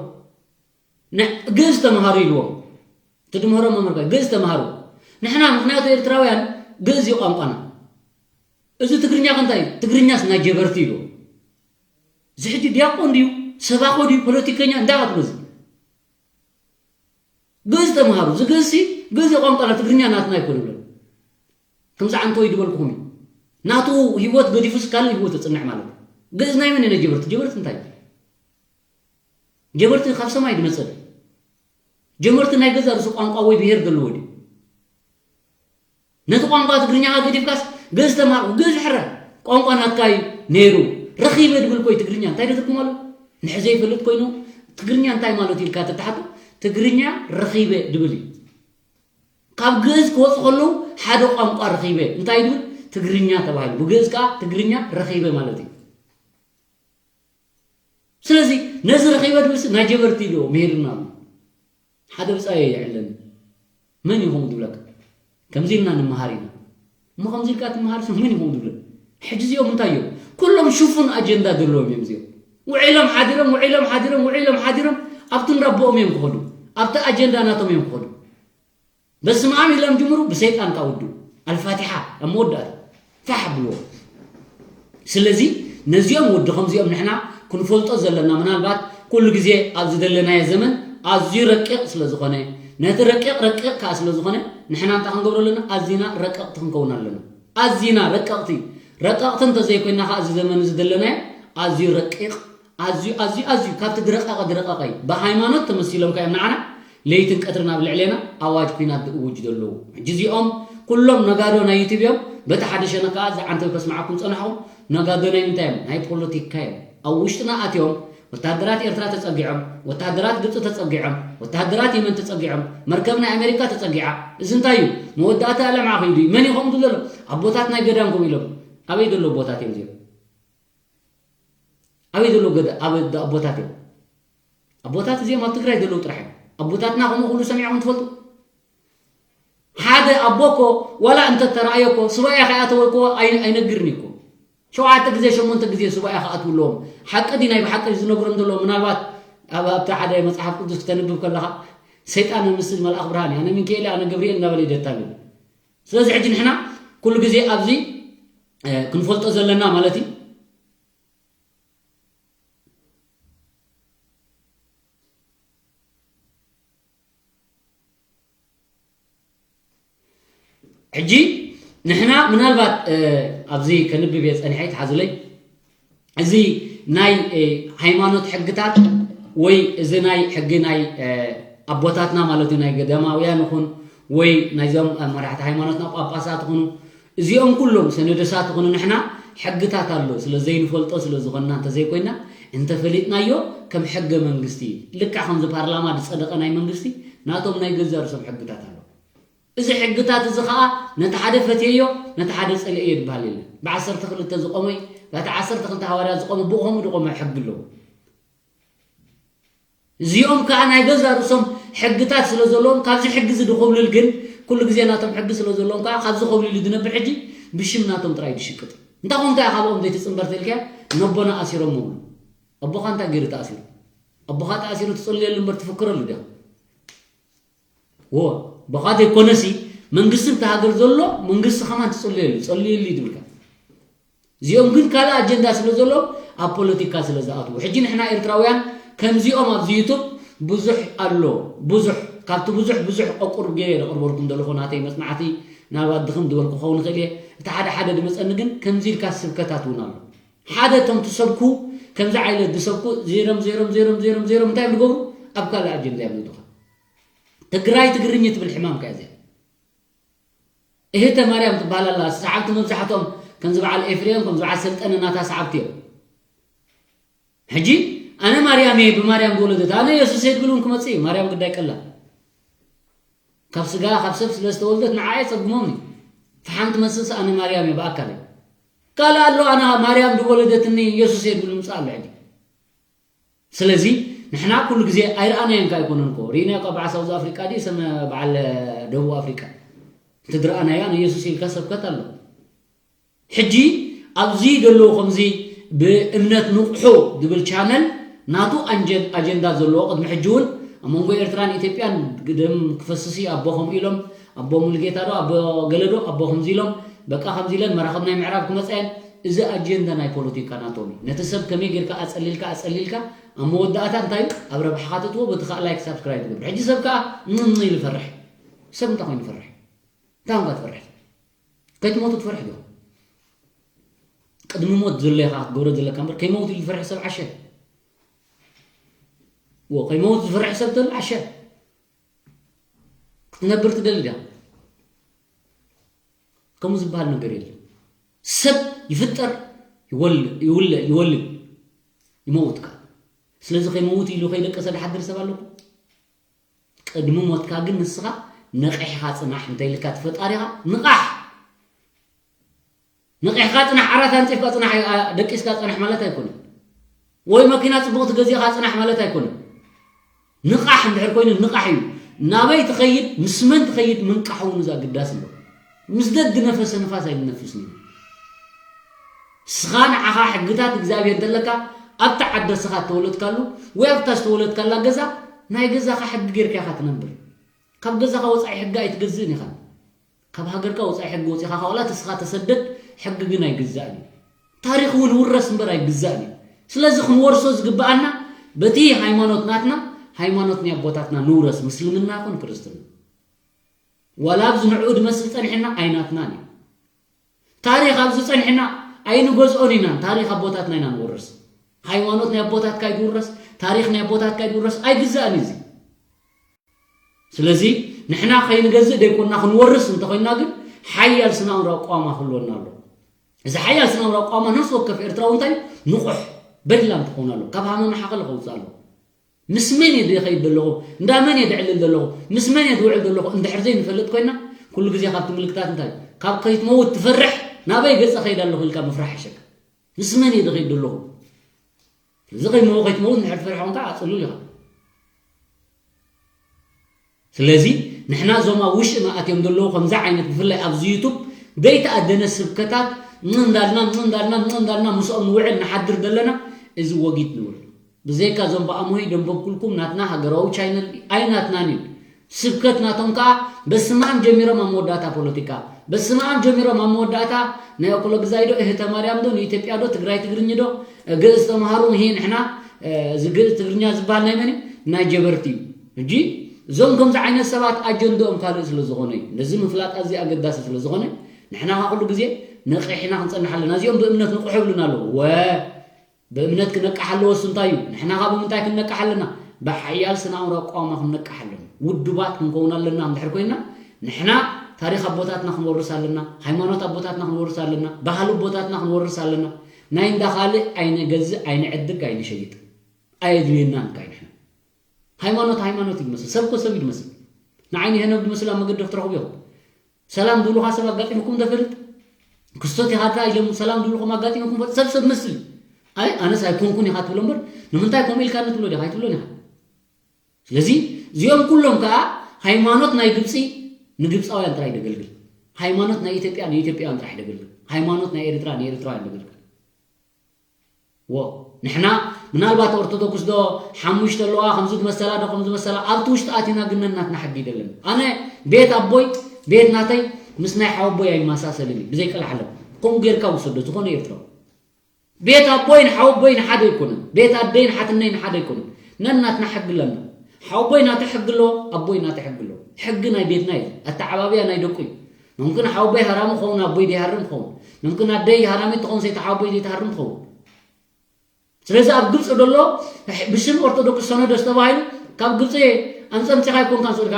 ግእዝ ተምሃሩ ኢልዎም እቲ ድምህሮም መምህር ግእዝ ተምሃሩ ንሕና ምክንያቱ ኤርትራውያን ግእዝ እዩ ቋንቋና እዚ ትግርኛ ከ እንታይ እዩ? ትግርኛስ ናይ ጀበርቲ ኢሉ። እዚ ሕጂ ዲያቆን ድዩ? ሰባኾ ድዩ? ፖለቲከኛ እንታይ ኢኻ ትብሎ እዚ? ግእዝ ተምሃሩ። እዚ ግእዝሲ ግእዝ ቋንቋና ትግርኛ ናትና ኣይኮነ ብለን። ከምዚ ዓንተወይ ዝበልኩኹም እዩ። ናቱ ህይወት ገዲፉስ ካልእ ህይወት ተፅንዕ ማለት እዩ። ግእዝ ናይ መን እዩ ናይ ጀበርቲ? ጀበርቲ እንታይ እዩ? ጀበርቲ ካብ ሰማይ ዝመፀ ድዩ? ጀመርቲ ናይ ገዛ ርእሱ ቋንቋ ወይ ብሄር ዘለዎ ድዩ? ነቲ ቋንቋ ትግርኛ ገዲፍካስ ግእዝ ተማርኩ ግእዝ ሕረ ቋንቋ ናትካ እዩ ነይሩ ረኺበ ድብል ኮይ ትግርኛ እንታይ ዶ ትርጉም ኣሎ ንሕ ዘይፈልጥ ኮይኑ ትግርኛ እንታይ ማለት ኢልካ ተተሓቶ ትግርኛ ረኺበ ድብል እዩ ካብ ግእዝ ክወፁ ከለዉ ሓደ ቋንቋ ረኺበ እንታይ ድብል ትግርኛ ተባሂሉ ብግእዝ ከዓ ትግርኛ ረኺበ ማለት እዩ ስለዚ ነዚ ረኺበ ድብልሲ ናይ ጀበርቲ ኢልዎ ምሂርና ኣሎ ሓደ ብፃዮ ይዕለኒ መን እዩ ከምኡ ዝብለካ ከምዚ ኢልና ንምሃር ኢና እሞ ከምዚ ኢልካ ትምሃር ሰብ መን እዩ ከምኡ ዝብለኒ ሕጂ እዚኦም እንታይ እዮም ኩሎም ሽፉን ኣጀንዳ ዘለዎም እዮም እዚኦም ውዒሎም ሓዲሮም ውዒሎም ሓዲሮም ውዒሎም ሓዲሮም ኣብቲ እንዳቦኦም እዮም ክኸዱ ኣብቲ ኣጀንዳ ናቶም እዮም ክኸዱ በስመ ኣብ ኢሎም ጅምሩ ብሰይጣን ካብ ውዱ ኣልፋቲሓ ኣብ መወዳእታ ፋሕ ኣብልዎ ስለዚ ነዚኦም ወዲ ከምዚኦም ንሕና ክንፈልጦ ዘለና ምናልባት ኩሉ ግዜ ኣብ ዝደለናዮ ዘመን ኣዝዩ ረቂቕ ስለ ዝኾነ ነቲ ረቂቕ ረቂቕ ከዓ ስለ ዝኾነ ንሕና እንታይ ክንገብሮ ኣለና ኣዚና ረቀቕቲ ክንከውን ኣለና ኣዚና ረቀቕቲ ረቀቕቲ እንተዘይኮይና ከዓ እዚ ዘመን እዚ ደለናዮ ኣዝዩ ረቂቕ ኣዝዩ ኣዝዩ ኣዝዩ ካብቲ ዝረቐቐ ዝረቐቐ እዩ። ብሃይማኖት ተመሲሎም ከ እዮም ንዓና ለይትን ቀትርን ኣብ ልዕሌና ኣዋጅ ኲናት ዝእውጁ ዘለዉ። ሕጂ እዚኦም ኩሎም ነጋዶ ናይ ዩቱብ እዮም። በቲ ሓደ ሸነኽ ከኣ እዚ ዓንተብ ከስምዓኩም ዝጸናሕኹ ነጋዶ ናይ ምንታይ እዮም? ናይ ፖለቲካ እዮም። ኣብ ውሽጥና ኣትዮም ወተሃደራት ኤርትራ ተጸጊዖም፣ ወተሃደራት ግብጺ ተጸጊዖም፣ ወተሃደራት የመን ተጸጊዖም፣ መርከብ ናይ ኣሜሪካ ተጸጊዓ። እዚ እንታይ እዩ? መወዳእታ ዕለምዓ ከይዱ እዩ። መን እዩ ከምኡ ዝብሎ ዘሎ? ኣቦታት ናይ ገዳም ከምኡ ኢሎም። ኣበይ ዘለዉ ኣቦታት እዮም እዚኦም? ኣበይ ዘለዉ ገዳ ኣበ ኣቦታት እዮም? ኣቦታት እዚኦም ኣብ ትግራይ ዘለዉ ጥራሕ እዮም። ኣቦታትና ከምኡ ኩሉ ሰሚዕኩም ትፈልጡ? ሓደ ኣቦ እኮ ዋላ እንተተራእዮ እኮ ሱባኤ ከይኣተወ እኮ ኣይ- ኣይነግርን እዩ እኮ። ሸውዓተ ግዜ ሸሞንተ ግዜ ሱባኤ ክኣትዉ ኣለዎም። ሓቂ ድዩ ናይ ብሓቂ ዝነግሮም ዘሎ? ምናልባት ኣብ ኣብቲ ሓደ መጽሓፍ ቅዱስ ክተንብብ ከለኻ ሰይጣን ምስል መልኣኽ ብርሃን እዩ፣ ኣነ ሚካኤል ኣነ ገብርኤል እናበለ ይደታሉ። ስለዚ ሕጂ ንሕና ኩሉ ግዜ ኣብዚ ክንፈልጦ ዘለና ማለት እዩ። ሕጂ ንሕና ምናልባት ኣብዚ ከንብብ እየ ጸኒሐ ይትሓዙለይ። እዚ ናይ ሃይማኖት ሕግታት ወይ እዚ ናይ ሕጊ ናይ ኣቦታትና ማለት እዩ፣ ናይ ገዳማውያን ይኹን ወይ ናይዞም መራሕቲ ሃይማኖትና ጳጳሳት ይኹኑ፣ እዚኦም ኩሎም ሰነደሳት ይኹኑ፣ ንሕና ሕግታት ኣሎ ስለ ዘይንፈልጦ ስለ ዝኾንና እንተዘይኮይና፣ እንተፈሊጥናዮ ከም ሕገ መንግስቲ፣ ልክዕ ከምዚ ፓርላማ ዝጸደቐ ናይ መንግስቲ ናቶም ናይ ገዛ ርእሶም ሕግታት ኣሎ። እዚ ሕግታት እዚ ኸኣ ነቲ ሓደ ፈትየዮ ነቲ ሓደ ጸልእዮ ዝበሃል የለን። ብዓሰርተ ክልተ ዝቖመ እዩ፣ በቲ ዓሰርተ ክልተ ሃዋርያ ዝቖመ ብኡ ከምኡ ዝቖመ ሕጊ ኣለዎ። እዚኦም ከኣ ናይ ገዛ ርእሶም ሕግታት ስለ ዘለዎም ካብዚ ሕጊ እዚ ድኹብልል ግን ኩሉ ግዜ ናቶም ሕጊ ስለ ዘለዎም ከኣ ካብዚ ኮብሊሉ ዝነብር ሕጂ ብሽም ናቶም ጥራይ ድሽቅጥ። እንታይ ኮንካ ኢኻ ካብኦም ዘይትጽንበር ተልካ ነቦና ኣሲሮም ምብሉ። ኣቦኻ እንታይ ገይሩ ተኣሲሩ? ኣቦኻ ተኣሲሩ ትጽልየሉ እምበር ትፍክረሉ ዲኻ? ወ በኻ ዘይኮነሲ መንግስቲ እንተ ሃገር ዘሎ መንግስቲ ከማን ትጽልየሉ ጸልየሉ እዩ ትብልካ። እዚኦም ግን ካልእ ኣጀንዳ ስለ ዘሎ ኣብ ፖለቲካ ስለ ዝኣትዉ ሕጂ ንሕና ኤርትራውያን ከምዚኦም ኣብዚ ዩቱብ ብዙሕ ኣሎ። ብዙሕ ካብቲ ብዙሕ ብዙሕ ቆቁር ገይረ ዘቕርበልኩም ዘለኹ ናተይ መጽናዕቲ ምናልባት ድኽም ዝበልኩ ክኸውን ይኽእል እየ። እቲ ሓደ ሓደ ድመጸኒ ግን ከምዚ ኢልካ ስብከታት እውን ኣሎ። ሓደ እቶም ትሰብኩ ከምዚ ዓይነት ዝሰብኩ ዜሮም ዜሮም ዜሮም ዜሮም ዜሮም እንታይ እዮም ዝገብሩ? ኣብ ካልእ ኣጀንዳ እዮም ዝእትኻ። ትግራይ ትግርኝ ትብል ሕማም ከ እዚኣ እህተ ማርያም ትበሃል ኣላ። ሰዓብቲ መብዛሕትኦም ከምዚ በዓል ኤፍሬም ከምዚ በዓል ሰልጠነ ናታ ሰዓብቲ እዮም። ሕጂ ኣነ ማርያም እየ ብማርያም ዝወለደት ኣነ የሱስ እየ ድብል እውን ክመፅእ እዩ። ማርያም ግዳይ ቀላ ካብ ስጋ ካብ ሰብ ስለ ዝተወልደት ንዓ እየ ፀግሞም እዩ። ፈሓም ትመስልስ ኣነ ማርያም እየ ብኣካል እየ። ካልእ ኣሎ ኣነ ማርያም ዝወለደትኒ የሱስ እየ ድብል ምምፃእ ኣሎ ሕጂ። ስለዚ ንሕና ኩሉ ግዜ ኣይረኣናዮን ከኣ ኣይኮነን እኮ ርኢናዮ እኳ በዓል ሳውዝ ኣፍሪቃ ድዩ ሰመ በዓል ደቡብ ኣፍሪቃ እንተ ድረኣናዮ ኣነ የሱስ ኢልካ ሰብከት ኣሎ። ሕጂ ኣብዚ ዘለዉ ከምዚ ብእምነት ንቑሑ ዝብል ቻነል ናቱ ኣንጀን ኣጀንዳ ዘለዎ ቅድሚ ሕጂ እውን ኣብ መንጎ ኤርትራን ኢትዮጵያን ደም ክፈስስ እዩ ኣቦ ከምኡ ኢሎም ኣቦ ሙሉጌታ ዶ ኣቦ ገለ ዶ ኣቦ ከምዚ ኢሎም በቃ ከምዚ ኢለን መራኸብ ናይ ምዕራብ ክመፃ እየን። እዚ ኣጀንዳ ናይ ፖለቲካ ናቶም እዩ። ነቲ ሰብ ከመይ ጌርካ ኣጸሊልካ ኣጸሊልካ ኣብ መወዳእታ እንታይ እዩ ኣብ ረብሓኻ ትእትዎ በቲ ከዓ ላይክ ሳብስክራይብ ትገብር። ሕጂ ሰብ ከዓ ምም ኢሉ ይፈርሕ። ሰብ እንታይ ኮይኑ ይፈርሕ? እንታይ ኳ ትፈርሕ? ከይትሞቱ ትፈርሕ ዶ? ቅድሚ ሞት ዘሎ ኢኻ ክትገብሮ ዘለካ እምበር ከይመውት ኢሉ ዝፈርሕ ሰብ ዓሸ። ዎ ከይመውት ዝፈርሕ ሰብ ተሎ ዓሸ። ክትነብር ትደሊ ዲኻ? ከምኡ ዝበሃል ነገር የለን። ሰብ ይፍጠር ይወል- ይውለ- ይወልድ ይመውት ከዓ ስለዚ ከይመውት ኢሉ ከይደቀሰ ዝሓድር ሰብ ኣለኩ። ቅድሚ ሞትካ ግን ንስኻ ነቒሕኻ ጽናሕ እንተ ኢልካ እቲ ፈጣሪኻ ንቓሕ። ነቒሕካ ጽናሕ፣ ዓራት ኣንጺፍካ ጽናሕ፣ ደቂስካ ጽናሕ ማለት ኣይኮነን። ወይ መኪና ጽቡቕቲ ገዚእኻ ጽናሕ ማለት ኣይኮነን። ንቓሕ እንድሕር ኮይኑ ንቓሕ እዩ። ናበይ ትኸይድ፣ ምስ መን ትኸይድ ምንቃሕ እውን እዚ ኣገዳሲ እዩ። ምስ ደድ ነፈሰ ንፋስ ኣይንነፍስን እዩ። ንስኻ ንዓኻ ሕግታት እግዚኣብሔር እንተለካ ኣብቲ ዓዲ ንስኻ እተወለድካሉ ወይ ኣብታ ዝተወለድካላ ገዛ ናይ ገዛኻ ሕጊ ጌርካ ኢኻ ትነብር። ካብ ገዛኻ ወጻኢ ሕጊ ኣይትገዝእን ኢኻ። ካብ ሃገርካ ወጻኢ ሕጊ ወጺኻ ካዋላ ተስኻ ተሰደድ ሕጊ ግን ኣይግዛእን እዩ። ታሪኽ እውን ውረስ እምበር ኣይግዛእን እዩ። ስለዚ ክንወርሶ ዝግብኣና በቲ ሃይማኖት ናትና ሃይማኖት ናይ ኣቦታትና ንውረስ ምስልምና ይኹን ክርስትና ዋላ ኣብዚ ንዕኡ ድመስል ጸኒሕና ኣይናትናን እዩ። ታሪኽ ኣብዚ ጸኒሕና ኣይንገዝኦን ኢና። ታሪኽ ኣቦታትና ኢና ንወርስ። ሃይማኖት ናይ ኣቦታትካ ይድውረስ፣ ታሪኽ ናይ ኣቦታትካ ይድውረስ ኣይግዛእን እዩ እዚ። ስለዚ ንሕና ከይንገዝእ ደይኮንና ክንወርስ እንተኾይንና ግን ሓያል ስናውራ ቋማ ክህልወና ኣሎ። እዚ ሓያል ስናውራ ቋማ ነፍሲ ወከፍ ኤርትራዊ እንታይ ንቑሕ በድላም ክኸውን ኣሎ። ካብ ሃመማ ሓኸል ከውፅእ ኣሎ። ምስ መን እየ ዝኸይድ ዘለኹ? እንዳ መን እየ ዝዕልል ዘለኹ? ምስ መን እየ ዝውዕል ዘለኹ? እንድሕር ዘይንፈልጥ ኮይና ኩሉ ግዜ ካብቲ ምልክታት እንታይ ካብ ከይትመውት ትፈርሕ ናበይ ገፀ ከይድ ኣለኹ ኢልካ ምፍራሕ ይሸክ። ምስ መን እየ ዝኸይድ ዘለኹ? እዚ ከይመዎ ከይትመውት ንድሕር ትፈርሖም ከዓ ኣፅሉል ኢኻ። ስለዚ ንሕና እዞም ኣብ ውሽጥና ኣትዮም ዘለዉ ከምዚ ዓይነት ብፍላይ ኣብዚ ዩቱብ ዘይተኣደነ ስብከታት ን እንዳልና ን እንዳልና ን እንዳልና ምስኦም ንውዕል ንሓድር ዘለና እዚ ወጊድ ንብል። ብዘይካ እዞም ብኣምሆይ ደንበብኩልኩም ናትና ሃገራዊ ቻይነል ኣይናትናን እዩ። ስብከት ናቶም ከዓ በስመኣም ጀሚሮም ኣብ መወዳእታ ፖለቲካ፣ በስመኣም ጀሚሮም ኣብ መወዳእታ ናይ ኣኩለ ግዛይ ዶ እህተ ማርያም ዶ ንኢትዮጵያ ዶ ትግራይ ትግርኝ ዶ ግእዝ ተምሃሩ ይሄ ንሕና እዚ ግእዝ ትግርኛ ዝበሃል ናይ መን እዩ? ናይ ጀበርቲ እዩ። ሕጂ እዞም ከምዚ ዓይነት ሰባት ኣጀንድኦም ካልእ ስለ ዝኾነ እዩ። ነዚ ምፍላጥ ኣዝዩ ኣገዳሲ ስለ ዝኾነ ንሕና ኸ ኩሉ ግዜ ነቒሕና ክንጸንሕ ኣለና። እዚኦም ብእምነት ንቑሑ ይብሉና ኣለዉ። ወ ብእምነት ክነቅሕ ኣለዎ እሱ እንታይ እዩ? ንሕና ኸ ብምንታይ ክንነቅሕ ኣለና? ብሓያል ስነ ኣእምሮ ኣቋውማ ክንነቅሕ ኣለና። ውዱባት ክንከውን ኣለና እንድሕር ኮይና ንሕና ታሪኽ ኣቦታትና ክንወርስ ኣለና። ሃይማኖት ኣቦታትና ክንወርስ ኣለና። ባህሊ ኣቦታትና ክንወርስ ኣለና። ናይ እንዳ ካልእ ኣይነገዝእ፣ ኣይንዕድግ፣ ኣይንሸይጥ። ኣየድልየናን ካይ ንሕና። ሃይማኖት ሃይማኖት እዩ ዝመስል፣ ሰብ ኮ ሰብ እዩ ዝመስል። ንዓይ ንሄኖክ ዝመስል ኣብ መገዲ ክትረኽቡ ኢኹም። ሰላም ዝብሉኻ ሰብ ኣጋጢምኩም ተፈልጥ? ክስቶት ኢኻ ጥራይ ኢሎም ሰላም ዝብሉኹም ኣጋጢምኩም ፈልጥ? ሰብ ሰብ መስል እዩ። ኣይ ኣነስ ኣይኮንኩን ኢኻ ትብሎ እምበር ንምንታይ ከምኡ ኢልካኒ ትብሎ ዲኻ? ኣይትብሎን ኢኻ። ስለዚ እዚኦም ኩሎም ከዓ ሃይማኖት ናይ ግብፂ ንግብፃውያን ጥራይ ደገልግል፣ ሃይማኖት ናይ ኢትዮጵያ ንኢትዮጵያውያን ጥራሕ ደገልግል፣ ሃይማኖት ናይ ኤርትራ ንኤርትራውያን ደገልግል። ዎ ንሕና ምናልባት ኦርቶዶክስ ዶ ሓሙሽተ ኣለዋ ከምዚ ዝመሰላ ዶ ከምዚ መሰላ ኣብቲ ውሽጢ ኣቲና ግን ነናትና ሕጊ ይደለን። ኣነ ቤት ኣቦይ ቤት ናተይ ምስ ናይ ሓወቦይ ኣይመሳሰልን እዩ ብዘይ ቀልዓለም። ከምኡ ጌርካ ውሰዶ ዝኾነ ኤርትራዊ ቤት ኣቦይን ሓወቦይን ሓደ ኣይኮነን። ቤት ኣደይን ሓትነይን ሓደ ኣይኮነን። ነናትና ሕጊ ኣለና። ሓወቦይ ናቱ ሕጊ ኣለዎ፣ ኣቦይ ናቱ ሕጊ ኣለዎ። ሕጊ ናይ ቤትና እዩ። ኣተዓባብያ ናይ ደቁ እዩ። ምምክን ሓወቦይ ሃራሚ ክኸውን ኣቦይ ዘይሃርም ክኸውን። ምምክን ኣደይ ሃራሚት ትኸውን ሰይቲ ሓወቦይ ዘይትሃርም ትኸውን። ስለዚ ኣብ ግብፂ ዘሎ ብሽም ኦርቶዶክስ ሰነዶስ ተባሂሉ ካብ ግብፂ ኣምፀምፂኻ ኣይኮንካን ስልካ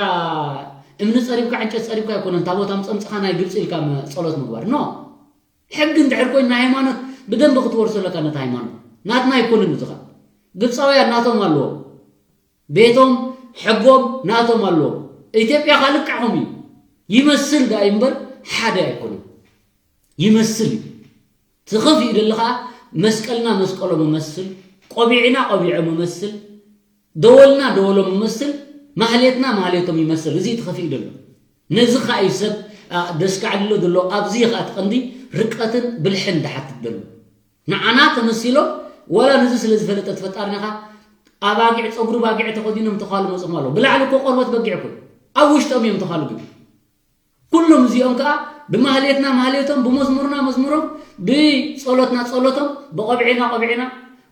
እምኒ ፀሪብካ ዕንጨት ፀሪብካ ኣይኮነን ታቦት ኣምፀምፅኻ ናይ ግብፂ ኢልካ መ- ፀሎት ምግባር ኖ ሕጊ እንድሕር ኮይኑ ናይ ሃይማኖት ብደንብ ክትወርሶ ኣለካ ነቲ ሃይማኖት ናትና ኣይኮንን እዚ ኸ ግብፃውያን ናቶም ኣለዎም ቤቶም ሕጎም ናቶም ኣለዎም ኢትዮጵያ ካ ልክዕኹም እዩ ይመስል ዳኣ እምበር ሓደ ኣይኮንን ይመስል እዩ ትኽፍ እዩ ደለኻ መስቀልና መስቀሎም እመስል ቆቢዕና ቆቢዖም እመስል ደወልና ደወሎም እመስል ማህሌትና ማህሌቶም ይመስል እዚ ትኽፍ እዩ ደሎ ነዚ ኸዓ እዩ ሰብ ደስካዕድሎ ዘሎ ኣብዚ ኸዓ ትቐንዲ ርቀትን ብልሕን ድሓትት ደሎ ንዓና ተመሲሎም ዋላ ነዚ ስለ ዝፈለጠ ትፈጣርኒኻ ኣባጊዕ ፀጉሪ ባጊዕ ተኸዲኖም ተኻሉ መፅኹም ኣለዉ ብላዕሊ እኮ ቆርበት በጊዕ እኮ ኣብ ውሽጦም እዮም ተኻሉ ግን ኩሎም እዚኦም ከዓ ብማህሌትና ማህሌቶም ብመዝሙርና መዝሙሮም ብፀሎትና ፀሎቶም ብቆብዒና ቆብዒና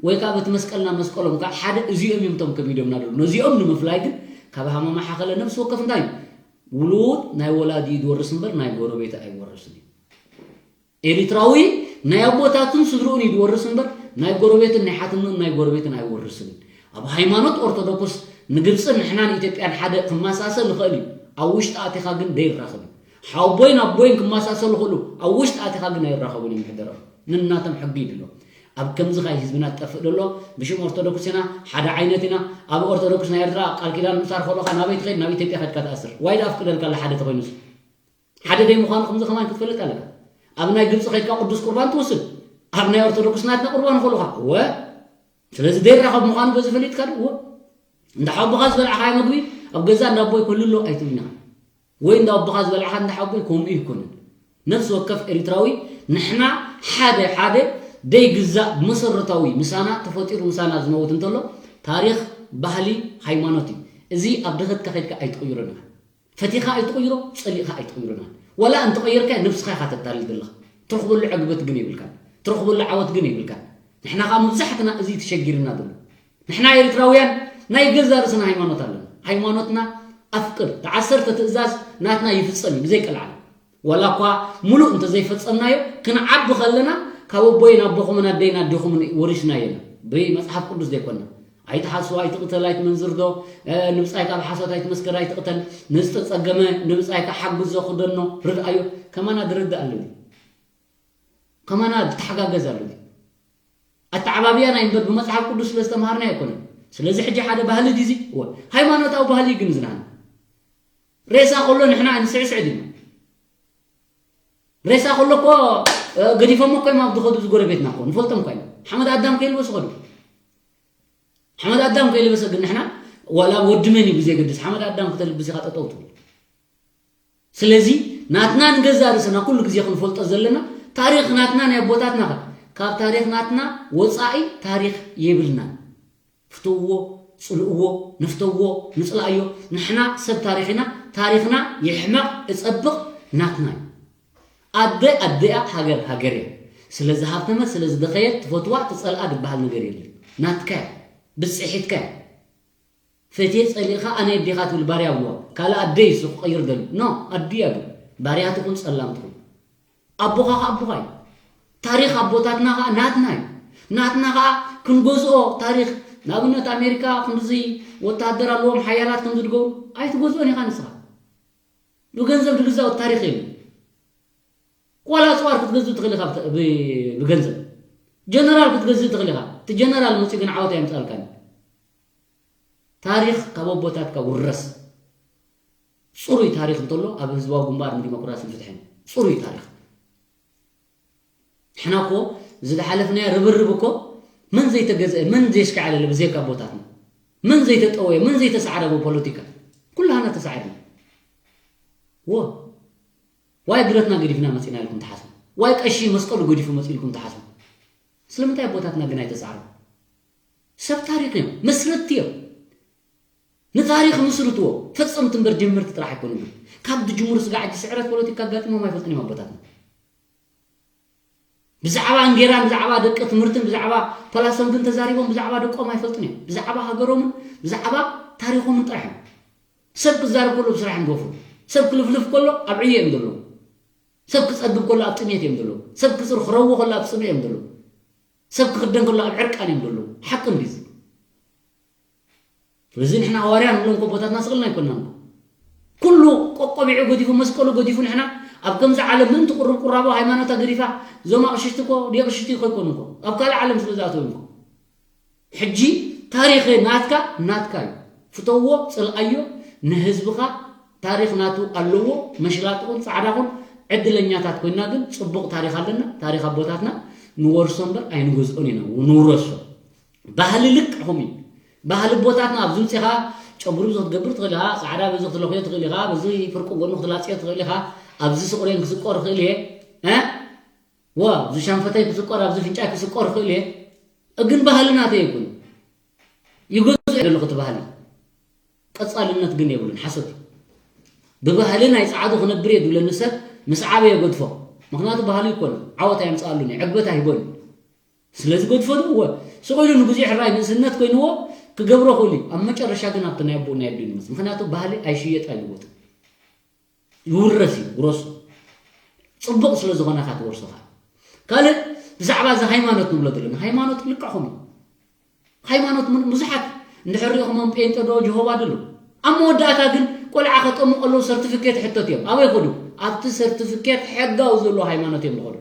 ወይ ከዓ በቲ መስቀልና መስቀሎም ከዓ ሓደ እዚኦም እዮም ቶም ከቢዶምና ደሉ ነዚኦም ንምፍላይ ግን ካብ ሃመማ ሓኸለ ነብሲ ወከፍ እንታይ እዩ ውሉድ ናይ ወላዲኡ ዝወርስ እምበር ናይ ጎረቤት ኣይወርስን እዩ ኤሪትራዊ ናይ ኣቦታቱን ስድርኡን እዩ ዝወርስ እምበር ናይ ጎረቤትን ናይ ሓትንኡን ናይ ጎረቤትን ኣይወርስን እዩ ኣብ ሃይማኖት ኦርቶዶክስ ንግብፅን ንሕናን ኢትዮጵያን ሓደ ክመሳሰል ይኽእል እዩ ኣብ ውሽጢ ኣቲኻ ግን ደይራኸብ እዩ ሓወቦይን ኣቦይን ክመሳሰሉ ክእሉ ኣብ ውሽጢ ኣቲኻ ግን ኣይራኸቡን እዩ ምሕደሮም ንናቶም ሕጊ ይድሎ ኣብ ከምዚ ካይ ህዝብና ትጠፍእ ደሎ ብሽም ኦርቶዶክስ ኢና ሓደ ዓይነት ኢና ኣብ ኦርቶዶክስ ናይ ኤርትራ ቃል ኪዳን ምሳር ከሎካ ናበይ ትኸይድ ናብ ኢትዮጵያ ከድካ ትኣስር ዋይ ደኣ ፍቅደልካ ኣለ ሓደ ተኮይኑስ ሓደ ደይ ምዃኑ ከምዚ ከማን ክትፈልጥ ኣለካ ኣብ ናይ ግብፂ ከድካ ቅዱስ ቁርባን ትወስድ ኣብ ናይ ኦርቶዶክስ ናትና ቁርባን ከሎካ እወ ስለዚ ደይራኸብ ምዃኑ በዚ ፈሊጥካ እወ እንዳ ሓቦኻ ዝበልዓኻዮ መግቢ ኣብ ገዛ እንዳ ኣቦይ ክህሉ ኣሎ ኣይትብልና ወይ እንዳ ኣቦኻ ዝበልዓኻ እንዳ ሓቦይ ከምኡ ይኮንን ነፍሲ ወከፍ ኤሪትራዊ ንሕና ሓደ ሓደ ደይግዛእ መሰረታዊ ምሳና ተፈጢሩ ምሳና ዝመውት እንተሎ ታሪኽ ባህሊ ሃይማኖት እዩ እዚ ኣብ ድኸትካ ከድካ ኣይትቕይሮን ኢኻ ፈቲኻ ኣይትቕይሮ፣ ፀሊእኻ ኣይትቕይሮን። ዋላ እንተቐየርካዮ ነብስኻ ኢኻ ተታልል ዘለኻ። ትረኽበሉ ዕግበት ግን የብልካን። ትረኽበሉ ዓወት ግን የብልካን። ንሕና ኸዓ መብዛሕትና እዚ እዩ ተሸጊርና ዘሎ። ንሕና ኤርትራውያን ናይ ገዛ ርእስና ሃይማኖት ኣለና። ሃይማኖትና ኣፍቅር። እቲ ዓሰርተ ትእዛዝ ናትና ይፍፀም እዩ ብዘይ ቀልዓለም። ዋላ እኳ ሙሉእ እንተዘይፈፀምናዮ ክንዓቢ ከለና ካብ ኣቦይን ኣቦኹምን ኣደይን ኣዴኹምን ወሪስናዮ ኢና። ብመፅሓፍ ቅዱስ ዘይኮና። ኣይትሓሱ፣ ኣይትቕተል፣ ኣይትመንዝር ዶ ንብፃይካ ብሓሶት ኣይትመስክር፣ ኣይትቕተል፣ ንዝተፀገመ ንብፃይካ ሓግዞ፣ ክደኖ፣ ርድኣዮ። ከማና ዝርዳእ ኣሎ ድዩ? ከማና ዝተሓጋገዝ ኣሎ ድዩ? ኣተዓባብያ ናይ እምበር ብመፅሓፍ ቅዱስ ስለ ዝተምሃርና ኣይኮነን። ስለዚ ሕጂ ሓደ ባህሊ ድዩ እዚ? እወ። ሃይማኖታዊ ባህሊ እዩ ግን ዝናህና። ሬሳ ከሎ ንሕና ንስዕስዕ ድና? ሬሳ ከሎ እኮ ገዲፎሞ እኮ እዮም ኣብ ዝኸዱ ዝጎረቤትና እኮ ንፈልጦም እኳ ኢና ሓመድ ኣዳም ከይልበሱ ኸዱ ሓመድ ኣዳም ከይለበሰ ግን ንሕና ዋላ ወዲ መን እዩ ብዘየገድስ ሓመድ ኣዳም ክተልብስ ኢኻ ጠጠው ትብል። ስለዚ ናትና ንገዛ ርእስና ኩሉ ግዜ ክንፈልጦ ዘለና ታሪኽ ናትና ናይ ኣቦታትና ከ ካብ ታሪኽ ናትና ወፃኢ ታሪኽ የብልናን። ፍትውዎ፣ ፅልእዎ፣ ንፍተዎ፣ ንፅላእዮ። ንሕና ሰብ ታሪኽ ኢና። ታሪኽና ይሕመቕ እፀብቕ ናትና እዩ። ኣደ ኣደያ፣ ሃገር ሃገር እያ። ስለ ዝሃብተመት ስለ ዝደኸየት ትፈትዋ ትፀልኣ ዝበሃል ነገር የለን። ናትካ እያ፣ ብፅሒትካ እያ። ፈትየ ፀሊእኻ ኣነ ኣዴኻ ትብል ባርያ ብልዋ። ካልእ ኣደ እዩ እሱ ክቐይር ደልዩ። ኖ፣ ኣዱ እያ ግን። ባርያ ትኹን ፀላም ትኹን። ኣቦኻ ኸዓ ኣቦኻ እዩ። ታሪኽ ኣቦታትና ኸዓ ናትና እዩ። ናትና ኸዓ ክንገዝኦ ታሪኽ፣ ንኣብነት ኣሜሪካ ክንድዚ ወታደር ኣለዎም ሓያላት ከም ዝድገቡ ኣይትገዝኦን ኢኻ ንስኻ። ብገንዘብ ዝግዛእ ታሪኽ የለን። ዋላ ኣፅዋር ክትገዝእ ትኽእል ኢኻ ብተ- ብ- ብገንዘብ። ጀነራል ክትገዝእ ትኽእል ኢኻ። እቲ ጀነራል መፂኡ ግን ዓወት ኣየምፅኣልካን። ታሪኽ ካብ ኣቦታትካ ውረስ። ፅሩይ ታሪኽ እንተሎ ኣብ ህዝባዊ ግንባር ንዲሞክራስን ፍትሕን ፅሩይ ታሪኽ። ንሕና እኮ ዝደሓለፍናዮ ርብርብ እኮ መን ዘይተገዝአ መን ዘየሽካዕለለ ብዘይካ ኣቦታትና፣ መን ዘይተጠወየ መን ዘይተሳዕረ ብፖለቲካ ኩላህና ተሳዒርና። ወ ዋይ ብረትና ገዲፍና መፂና ኢልኩም ትሓስቡ? ዋይ ቀሺ መስቀሉ ገዲፉ መፂኡ ኢልኩም ትሓስቡ? ስለምንታይ ኣቦታትና ግን ኣይተሳዕሩ? ሰብ ታሪኽ እዮም፣ መስረትቲ እዮም። ንታሪኽ ምስርትዎ። ፈፀምቲ እምበር ጀመርቲ ጥራሕ ኣይኮኑን። ግን ካብ ዝጅምሩ ስጋዕ ሕጂ ስዕረት ፖለቲካ ኣጋጢሞም ኣይፈልጡን እዮም ኣቦታትና። ብዛዕባ እንጌራን ብዛዕባ ደቂ ትምህርትን ብዛዕባ ፓላሶንግን ተዛሪቦም ብዛዕባ ደቆም ኣይፈልጡን እዮም። ብዛዕባ ሃገሮምን ብዛዕባ ታሪኾምን ጥራሕ እዮም። ሰብ ክዛረብ ከሎ ብስራሕ እዮም ዝወፍሩ። ሰብ ክልፍልፍ ከሎ ኣብ ዕዮ እዮም ዘለዉ። ሰብ ክፀግብ ከሎ ኣብ ጥሜት እዮም ዘለዉ። ሰብ ክፅር ክረዎ ከሎ ኣብ ፅምእ እዮም ዘለዉ። ሰብ ክኽደን ከሎ ኣብ ዕርቃን እዮም ዘለዉ። ሓቂ እንዲዚ። ስለዚ ንሕና ሃዋርያ ንብሎም እኮ ቦታትና ስቕልና ኣይኮናን እኮ። ኩሉ ቆቆቢዑ ገዲፉ መስቀሉ ገዲፉ ንሕና ኣብ ከምዚ ዓለም ምእንቲ ቁርብ ቁራቦ ሃይማኖታ ገዲፋ እዞም ኣቕሽሽቲ እኮ ደቕሽሽቲ እኮ ኣይኮኑ እኮ ኣብ ካልእ ዓለም ስለ ዝኣተው እዮም እኮ። ሕጂ ታሪኽ ናትካ ናትካ እዩ። ፍተዎ፣ ጽልኣዮ፣ ንህዝብኻ ታሪኽ ናቱ ኣለዎ። መሽላጥኹን ጻዕዳኹን ዕድለኛታት ኮይና ግን ጽቡቕ ታሪኽ ኣለና። ታሪኽ ኣቦታትና ንወርሶ እምበር ኣይንገዝኦን ኢና፣ ንውረሶ። ባህሊ ልክዕ ከምኡ እዩ። ባህሊ ኣቦታትና ኣብዚ ምጺኻ ጨጉሪ ብዙ ክትገብር ትኽእል ኢኻ፣ ጻዕዳ ብዙ ክትለኽዮ ትኽእል ኢኻ፣ በዚ ፍርቂ ጎኑ ክትላጽዮ ትኽእል ኢኻ፣ ኣብዚ ስቑሬን ክስቆር ይኽእል እየ። እ? ዋ፣ ኣብዚ ሻንፈተይ ክስቆር፣ ኣብዚ ፍንጫይ ክስቆር ይኽእል እየ። ግን ባህሊ ናተይ ኣይኮነን። ይገዝኦ እየ ዘለኹ እቲ ባህሊ። ቀጻልነት ግን የብሉን፣ ሓሶት እዩ። ብባህሊ ናይ ጻዕዱ ክነብር እየ ዝብለኒ ሰብ ምስ ዓበየ ገድፎ። ምኽንያቱ ባህሊ ይኮነ፣ ዓወት ኣየምጽኣሉን እዩ፣ ዕግበት ኣይህበሉን። ስለዚ ገድፎ ዶ? እወ። ስቕ ኢሉ ንግዜ ሕራይ ንእስነት ኮይንዎ ክገብሮ ክእል እዩ። ኣብ መጨረሻ ግን ኣብቲ ናይ ኣቦኡ ናይ ኣዲኡ ይመጽእ። ምኽንያቱ ባህሊ ኣይሽየጥ ኣይልወጥን። ይውረስ እዩ፣ ውረሱ። ጽቡቕ ስለ ዝኾነ ኢኻ ትወርሶ ኸኣ። ካልእ ብዛዕባ እዚ ሃይማኖት ንብሎ ዘለና፣ ሃይማኖት ልክዕኹም እዩ። ሃይማኖት ምን-፣ ብዙሓት እንድሕር ሪኢኹሞም ጴንጤ ዶ ጀሆባ ዶ ኣለዉ። ኣብ መወዳእታ ግን ቆልዓ ከጠምቑ ኣለዉ ሰርቲፊኬት ሕተት እዮም። ኣበይ ይኸዱ? ኣብቲ ሰርቲፊኬት ሕጋዊ ዘለዎ ሃይማኖት እዮም ዝኸዱ።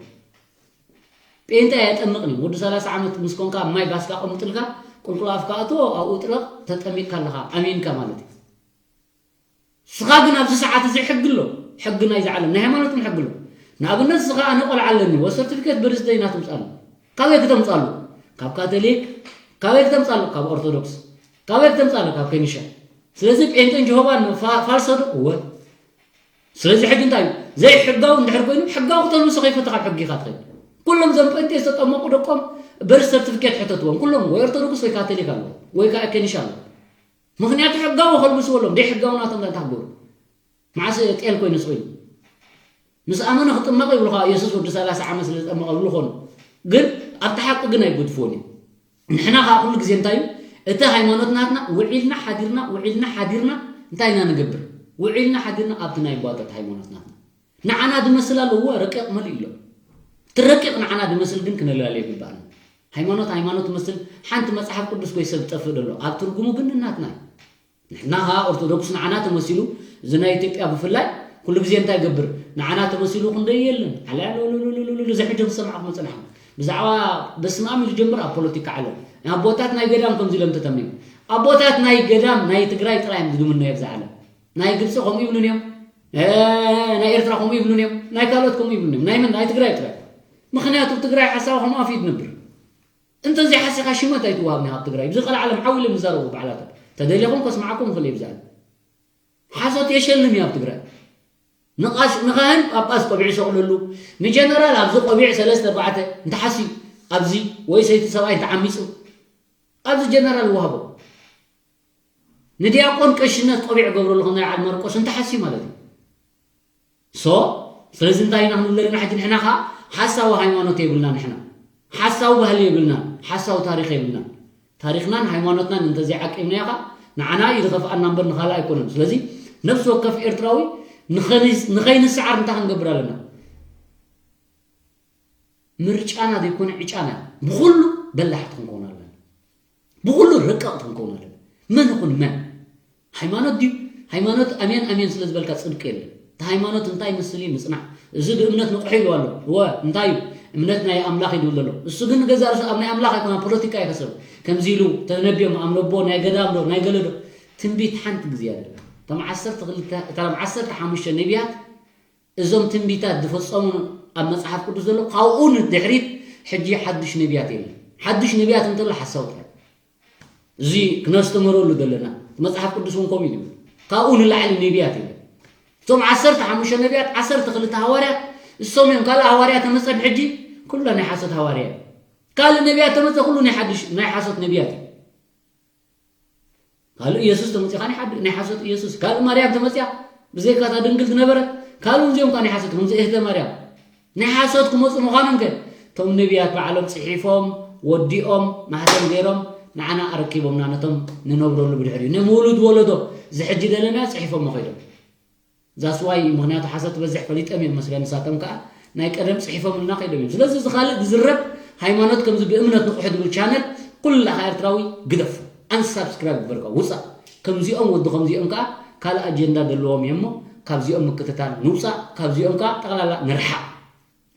ጴንጤ ኣየጠምቕን እዩ። ወዲ ሰላሳ ዓመት ምስ ኮንካ ኣብ ማይ ባስካ ኣቐምጥልካ፣ ቁልቁል ኣፍካ ኣእትዎ፣ ኣብኡ ጥለቕ፣ ተጠሚቕካ ኣለኻ፣ ኣሚንካ ማለት እዩ። ንስኻ ግን ኣብዚ ሰዓት እዚ ሕጊ ኣሎ። ሕጊ ናይዚ ዓለም፣ ናይ ሃይማኖት እውን ሕጊ ኣሎ። ንኣብነት ንስኻ ኣነ ቆልዓ ኣለኒ፣ ወ ሰርቲፊኬት በርዝደይ ናተምፅኣሉ። ካበይ ክተምፅኣሉ? ካብ ካቶሊክ። ካበይ ክተምፅኣሉ? ካብ ኦርቶዶክስ። ካበይ ክተምፅኣሉ? ካብ ከኒሻ። ስለዚ ጴንጤን ጀሆባን ፋ-፣ ፋልሶ ዶ? እወ። ስለዚ ሕጂ እንታይ እዩ? ዘይሕጋዊ እንድሕር ኮይኑ፣ ሕጋዊ ክተልብሶ ከይፈተኻ ኣብ ሕጊ ኢኻ ትኸይድ። ኩሎም እዞም ጴንጤ ዝተጠመቑ ደቆም በርዝ ሰርቲፊኬት ሕተትዎም። ኩሎም ወይ ኦርቶዶክስ ወይ ካቶሊክ ኣለዎ፣ ወይ ከዓ ከኒሻ ኣለዎ። ምኽንያቱ ሕጋዊ ከልብስዎ ኣለዎም። ደይ ሕጋዊ ናቶም እንታይ ክገብሩ? መዓስ ጤል ኮይኑ ስቕ ኢሉ? ምስ ኣመነ ክጥመቕ ይብሉኻ፣ የሱስ ወዲ ሰላሳ ዓመት ስለ ዝጠመቐ ይብሉ ኾኑ። ግን ኣብቲ ሓቂ ግን ኣይገድፍዎን እዩ። ንሕና ኸዓ ኩሉ ግዜ እንታይ እዩ? እቲ ሃይማኖት ናትና ውዒልና ሓዲርና፣ ውዒልና ሓዲርና እንታይ ኢና ንገብር? ውዒልና ሓዲርና ኣብቲ ናይ ቧጠጥ ሃይማኖት ናትና። ንዓና ዝመስል ኣለዎ፣ ረቂቕ መሊኡ ኣሎ። እቲ ረቂቕ ንዓና ዝመስል ግን ክነለላለዮ ይግባኣና። ሃይማኖት ሃይማኖት ትመስል ሓንቲ መጽሓፍ ቅዱስ ወይ ሰብ ዝጠፍእ ዘሎ። ኣብ ትርጉሙ ግን ናትና እዩ። ንሕና ኸዓ ኦርቶዶክስ ንዓና ተመሲሉ፣ እዚ ናይ ኢትዮጵያ ብፍላይ ኩሉ ግዜ እንታይ ይገብር? ንዓና ተመሲሉ ክንደይ የለን። ዓላ ሉሉሉሉሉ፣ እዚ ሕጂ ክሰምዓኹም ዝጸናሕኩ። ብዛዕባ በስመ ኣብ ኢሉ ጀምር ኣብ ፖለቲካ ዓለም። ኣቦታት ናይ ገዳም ከምዚ ኢሎም ተተምዮም። ኣቦታት ናይ ገዳም ናይ ትግራይ ጥራይ እዮም ዝምነዩ ኣብዚ ዓለም። ናይ ግብፂ ከምኡ ይብሉን እዮም። እ፣ ናይ ኤርትራ ከምኡ ይብሉን እዮም። ናይ ካልኦት ከምኡ ይብሉን እዮም። ናይ መን? ናይ ትግራይ ጥራይ። ምኽንያቱ ትግራይ ሓሳብ ከምኡ ኣፍ እዩ ትነብር። እንተዘይሓሲኻ ሽመት ኣይትወሃብን ኢኻ ኣብ ትግራይ። ብዚ ቀልዓለም ዓው ኢለ ምዛረቡ ባዕላታት። ተደሊኹም ከስምዓኩም ይኽእል እየ ብዛዕባ። ሓሶት የሸልም እዩ ኣብ ትግራይ። ንቓሽ-፣ ንኻህን ጳጳስ ቆቢዕ ይሰቕለሉ። ንጀነራል ኣብዚ ቆቢዕ ሰለስተ ኣርባዕተ እንተሓስዩ ኣብዚ ወይ ሰይቲ ሰብኣይ እንተዓሚፁ ኣብዚ ጀነራል ይወሃቦ። ንዲያቆን ቀሽነት ቆቢዕ ገብረሉ ከም ናይ በዓል ማርቆስ እንተሓስዩ ማለት እዩ። ሶ ስለዚ እንታይ ኢና ክንብል ዘለና ሕጂ ንሕና ኸዓ ሓሳዊ ሃይማኖት የብልና ንሕና ሓሳዊ ባህሊ የብልና ሓሳዊ ታሪኽ የብልና ታሪኽናን ሃይማኖትናን እንተዘይዓቂብናዮ ኸዓ ንዓና እዩ ዝኸፍኣና እምበር ንኻልእ ኣይኮነን ስለዚ ነፍሲ ወከፍ ኤርትራዊ ንኸይንስ- ንኸይንስዓር እንታይ ክንገብር ኣለና ምርጫና ዘይኮነ ዕጫና ብኹሉ በላሕቲ ክንከውን ኣለና ብኹሉ ረቀቕቲ ክንከውን ኣለና መን ይኹን መን ሃይማኖት ድዩ ሃይማኖት ኣሜን ኣሜን ስለ ዝበልካ ፅድቂ የለን እቲ ሃይማኖት እንታይ ይመስል እዩ ምፅናዕ እዚ ብእምነት ንቑሑ ኢሉ ኣሎ እወ እንታይ እዩ እምነት ናይ ኣምላኽ እዩ ዝብል ዘሎ እሱ ግን ንገዛእ ርእሱ ኣብ ናይ ኣምላኽ ኣይኮነ ፖለቲካ ይኸሰብ ከምዚ ኢሉ ተነቢዮም ኣምነቦ ናይ ገዳም ዶ ናይ ገለ ዶ ትንቢት ሓንቲ ግዜ ኣለ እቶም ዓሰርተ ክልተ እቶም ዓሰርተ ሓሙሽተ ነቢያት እዞም ትንቢታት ዝፈጸሙ ኣብ መጽሓፍ ቅዱስ ዘሎ ካብኡ ንድሕሪት ሕጂ ሓዱሽ ነቢያት የለን ሓዱሽ ነቢያት እንተሎ ሓሳዊ ጥራይ እዚ ክነስተምረሉ ዘለና መጽሓፍ ቅዱስ እውን ከምኡ እዩ ካብኡ ንላዕሊ ነቢያት የለን እቶም ዓሰርተ ሓሙሽተ ነቢያት ዓሰርተ ክልተ ሃዋርያት እሶም እዮም ካልእ ሃዋርያ ተመጸ ብሕጂ ኩላ ናይ ሓሶት ሃዋርያ እዩ ካልእ ነቢያት ተመጸ ኩሉ ናይ ሓድሽ ናይ ሓሶት ነቢያት እዩ ካልእ ኢየሱስ ተመጺኻ ናይ ሓድ ናይ ሓሶት ኢየሱስ ካልእ ማርያም ተመጺያ ብዘይካ እታ ድንግል ዝነበረት ካልእ እዚኦም ከዓ ናይ ሓሶት ከምዚ እህተ ማርያም ናይ ሓሶት ክመጹ ምዃኖም ከ እቶም ነቢያት ባዕሎም ጽሒፎም ወዲኦም ማህተም ገይሮም ንዓና ኣረኪቦምና ነቶም ንነብረሉ ብድሕሪኡ ንምውሉድ ወለዶ ዝሕጂ ደለና ጽሒፎም ከይዶም ዛስዋይ ምክንያቱ ሓሰት ትበዝሕ ፈሊጦም እዮም መስለ ንሳቶም ከዓ ናይ ቀደም ፅሒፎምልና ከይዶም እዮም ስለዚ እዚ ካልእ ዝዝረብ ሃይማኖት ከምዚ ብእምነት ንቑሑ ዝብል ቻነል ኩላኻ ኤርትራዊ ግደፉ ኣንሳብስክራይብ ግበርካ ውፃእ ከምዚኦም ወዲ ከምዚኦም ከዓ ካልእ ኣጀንዳ ዘለዎም እዮም እሞ ካብዚኦም ምክትታል ንውፃእ ካብዚኦም ከዓ ጠቕላላ ንርሓቕ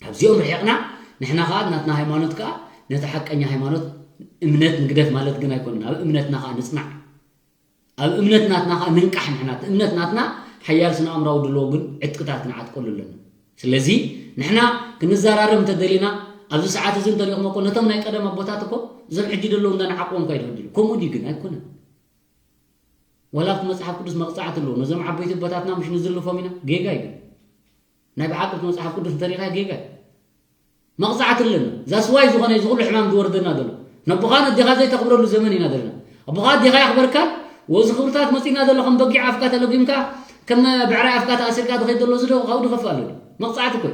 ካብዚኦም ርሒቕና ንሕና ከዓ ናትና ሃይማኖት ከዓ ነቲ ሓቀኛ ሃይማኖት እምነት ንግደፍ ማለት ግን ኣይኮንን ኣብ እምነትና ከዓ ንፅናዕ ኣብ እምነት ናትና ኸዓ ንንቃሕ ንሕና እቲ እምነት ናትና ሓያል ስነ ኣእምራዊ ድለዎ ግን ዕጥቅታት ክንዓጥቀሉ ኣለና ስለዚ ንሕና ክንዘራረብ እንተደሊና ኣብዚ ሰዓት እዚ እንተሪእኹም እኮ ነቶም ናይ ቀደም ኣቦታት እኮ እዞም ሕጂ ደለዉ እንዳንዓቅቦም ካይድህድሉ ከምኡ ድዩ ግን ኣይኮነን ዋላ ኣብቲ መፅሓፍ ቅዱስ መቕፃዕቲ ኣለዎ ነዞም ዓበይቲ ኣቦታትና ምሽ ንዝልፎም ኢና ጌጋ እዩ ግን ናይ ብሓቂ እቲ መፅሓፍ ቅዱስ እንተሪእኻ ጌጋ እዩ መቕፃዕቲ ኣለና ዛስዋይ ዝኾነ እዚ ኩሉ ሕማም ዝወርደና ዘሎ ነቦኻ ነዴኻ ዘይተኽብረሉ ዘመን ኢና ዘለና ኣቦኻ ኣዴኻ የኽበርካን ወዚ ክብርታት መፂና ዘሎ ከም በጊዕ ኣፍካ ተለጉምካ ከም ብዕራይ ኣፍካ ተኣሲርካ ዝኸይድ ዘሎ እዚ ዶ ካብኡ ድኸፍእ ኣሎ መቕፃዕቲ እኮ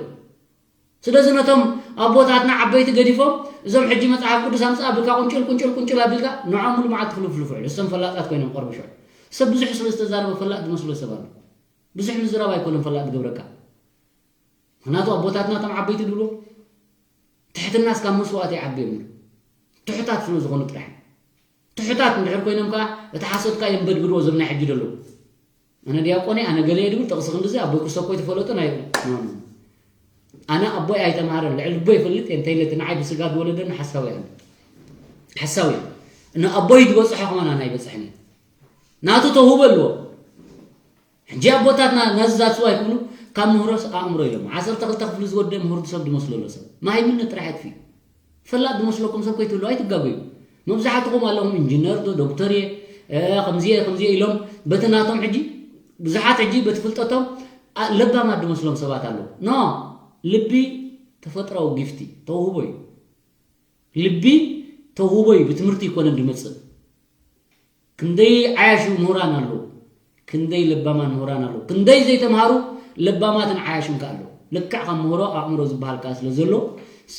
ስለዚ ነቶም ኣቦታትና ዓበይቲ ገዲፎም እዞም ሕጂ መፅሓፍ ቅዱስ ኣምፅእ ኣቢልካ ቁንጭል ቁንጭል ቁንጭል ኣቢልካ ንዖም ሙሉ መዓልቲ ክልፍልፉ ውዕሉ እሶም ፈላጣት ኮይኖም ቆርብሾ ሰብ ብዙሕ ስለ ዝተዛረበ ፈላጥ ዝመስሎ ሰብ ኣሎ ብዙሕ ምዝራብ ኣይኮነን ፈላጥ ዝገብረካ ምክንያቱ ኣቦታትና እቶም ዓበይቲ ድብሉ ትሕትና እስካብ መስዋእቲ ይዓቢ እዮም ትሑታት ስለ ዝኾኑ ጥራሕ ትሑታት እንድሕር ኮይኖም ከዓ እቲ ሓሶትካ እዮም በድብድዎ ዞም ናይ ሕጂ ደለዉ ኣነ ዲያቆን ኣነ ገለ ድብል ጥቕሲ ክንድዚ ኣቦይ ክሰኮ ይትፈለጡ ናይ ኣነ ኣቦይ ኣይተምሃረን ልዕሊ ኣቦይ ይፈልጥ እየ እንተይለ እቲ ንዓይ ብስጋ ዝወለደኒ ሓሳዊ ኣነ ሓሳዊ ንኣቦይ ዝበፅሖ ከማን ኣነ ኣይበፅሕን ናቱ ተውህቦ ኣለዎ ሕጂ ኣቦታትና ነዚ ዛስዋ ይኽእሉ ካብ ምህሮስ ኣእምሮ ኢሎም ዓሰርተ ክልተ ክፍሊ ዝወደ ምህርቲ ሰብ ዝመስሎ ኣሎ ሰብ ማሂምነት ጥራሕ ኣጥፊ ፈላጥ ዝመስለኩም ሰብ ከይትህሉ ኣይትጋገዩ መብዛሕትኹም ኣለኹም ኢንጂነር ዶ ዶክተር እየ ከምዚ እየ ከምዚ እየ ኢሎም በቲ ናቶም ሕጂ ብዙሓት ሕጂ በቲ ፍልጠቶም ለባማት ዝመስሎም ሰባት ኣለዉ ኖ ልቢ ተፈጥራዊ ጊፍቲ ተውህቦ እዩ ልቢ ተውህቦ እዩ ብትምህርቲ ይኮነን ዝመፅእ ክንደይ ዓያሹ ምሁራን ኣለዉ ክንደይ ለባማን ምሁራን ኣለዉ ክንደይ ዘይተምሃሩ ለባማትን ዓያሹን ከ ኣለዉ ልክዕ ካብ ምህሮ ኣእምሮ ዝበሃል ከኣ ስለ ዘሎ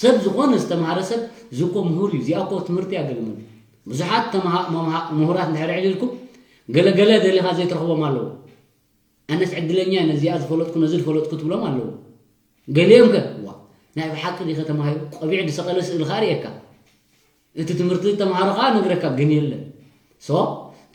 ሰብ ዝኾነ ዝተምሃረ ሰብ ዝኮ ምሁር እዩ እዚኣ ኮ ትምህርቲ እያ ገለ መለ ብዙሓት ምሁራት እንድሕር ዕሊልኩም ገለገለ ደሊኻ ዘይትረኽቦም ኣለዉ ኣነስ ዕድለኛ እየ ነዚኣ ዝፈለጥኩ ነዚ ዝፈለጥኩ ትብሎም ኣለዉ ገሊኦም ከ ዋ ናይ ብሓቂ ዲኸ ተማሂሩ ቆቢዕ ዝሰቐለ ስእሊ ከኣ ርእየካ እቲ ትምህርቲ ተምሃሮ ከኣ ነግረካ ግን የለን so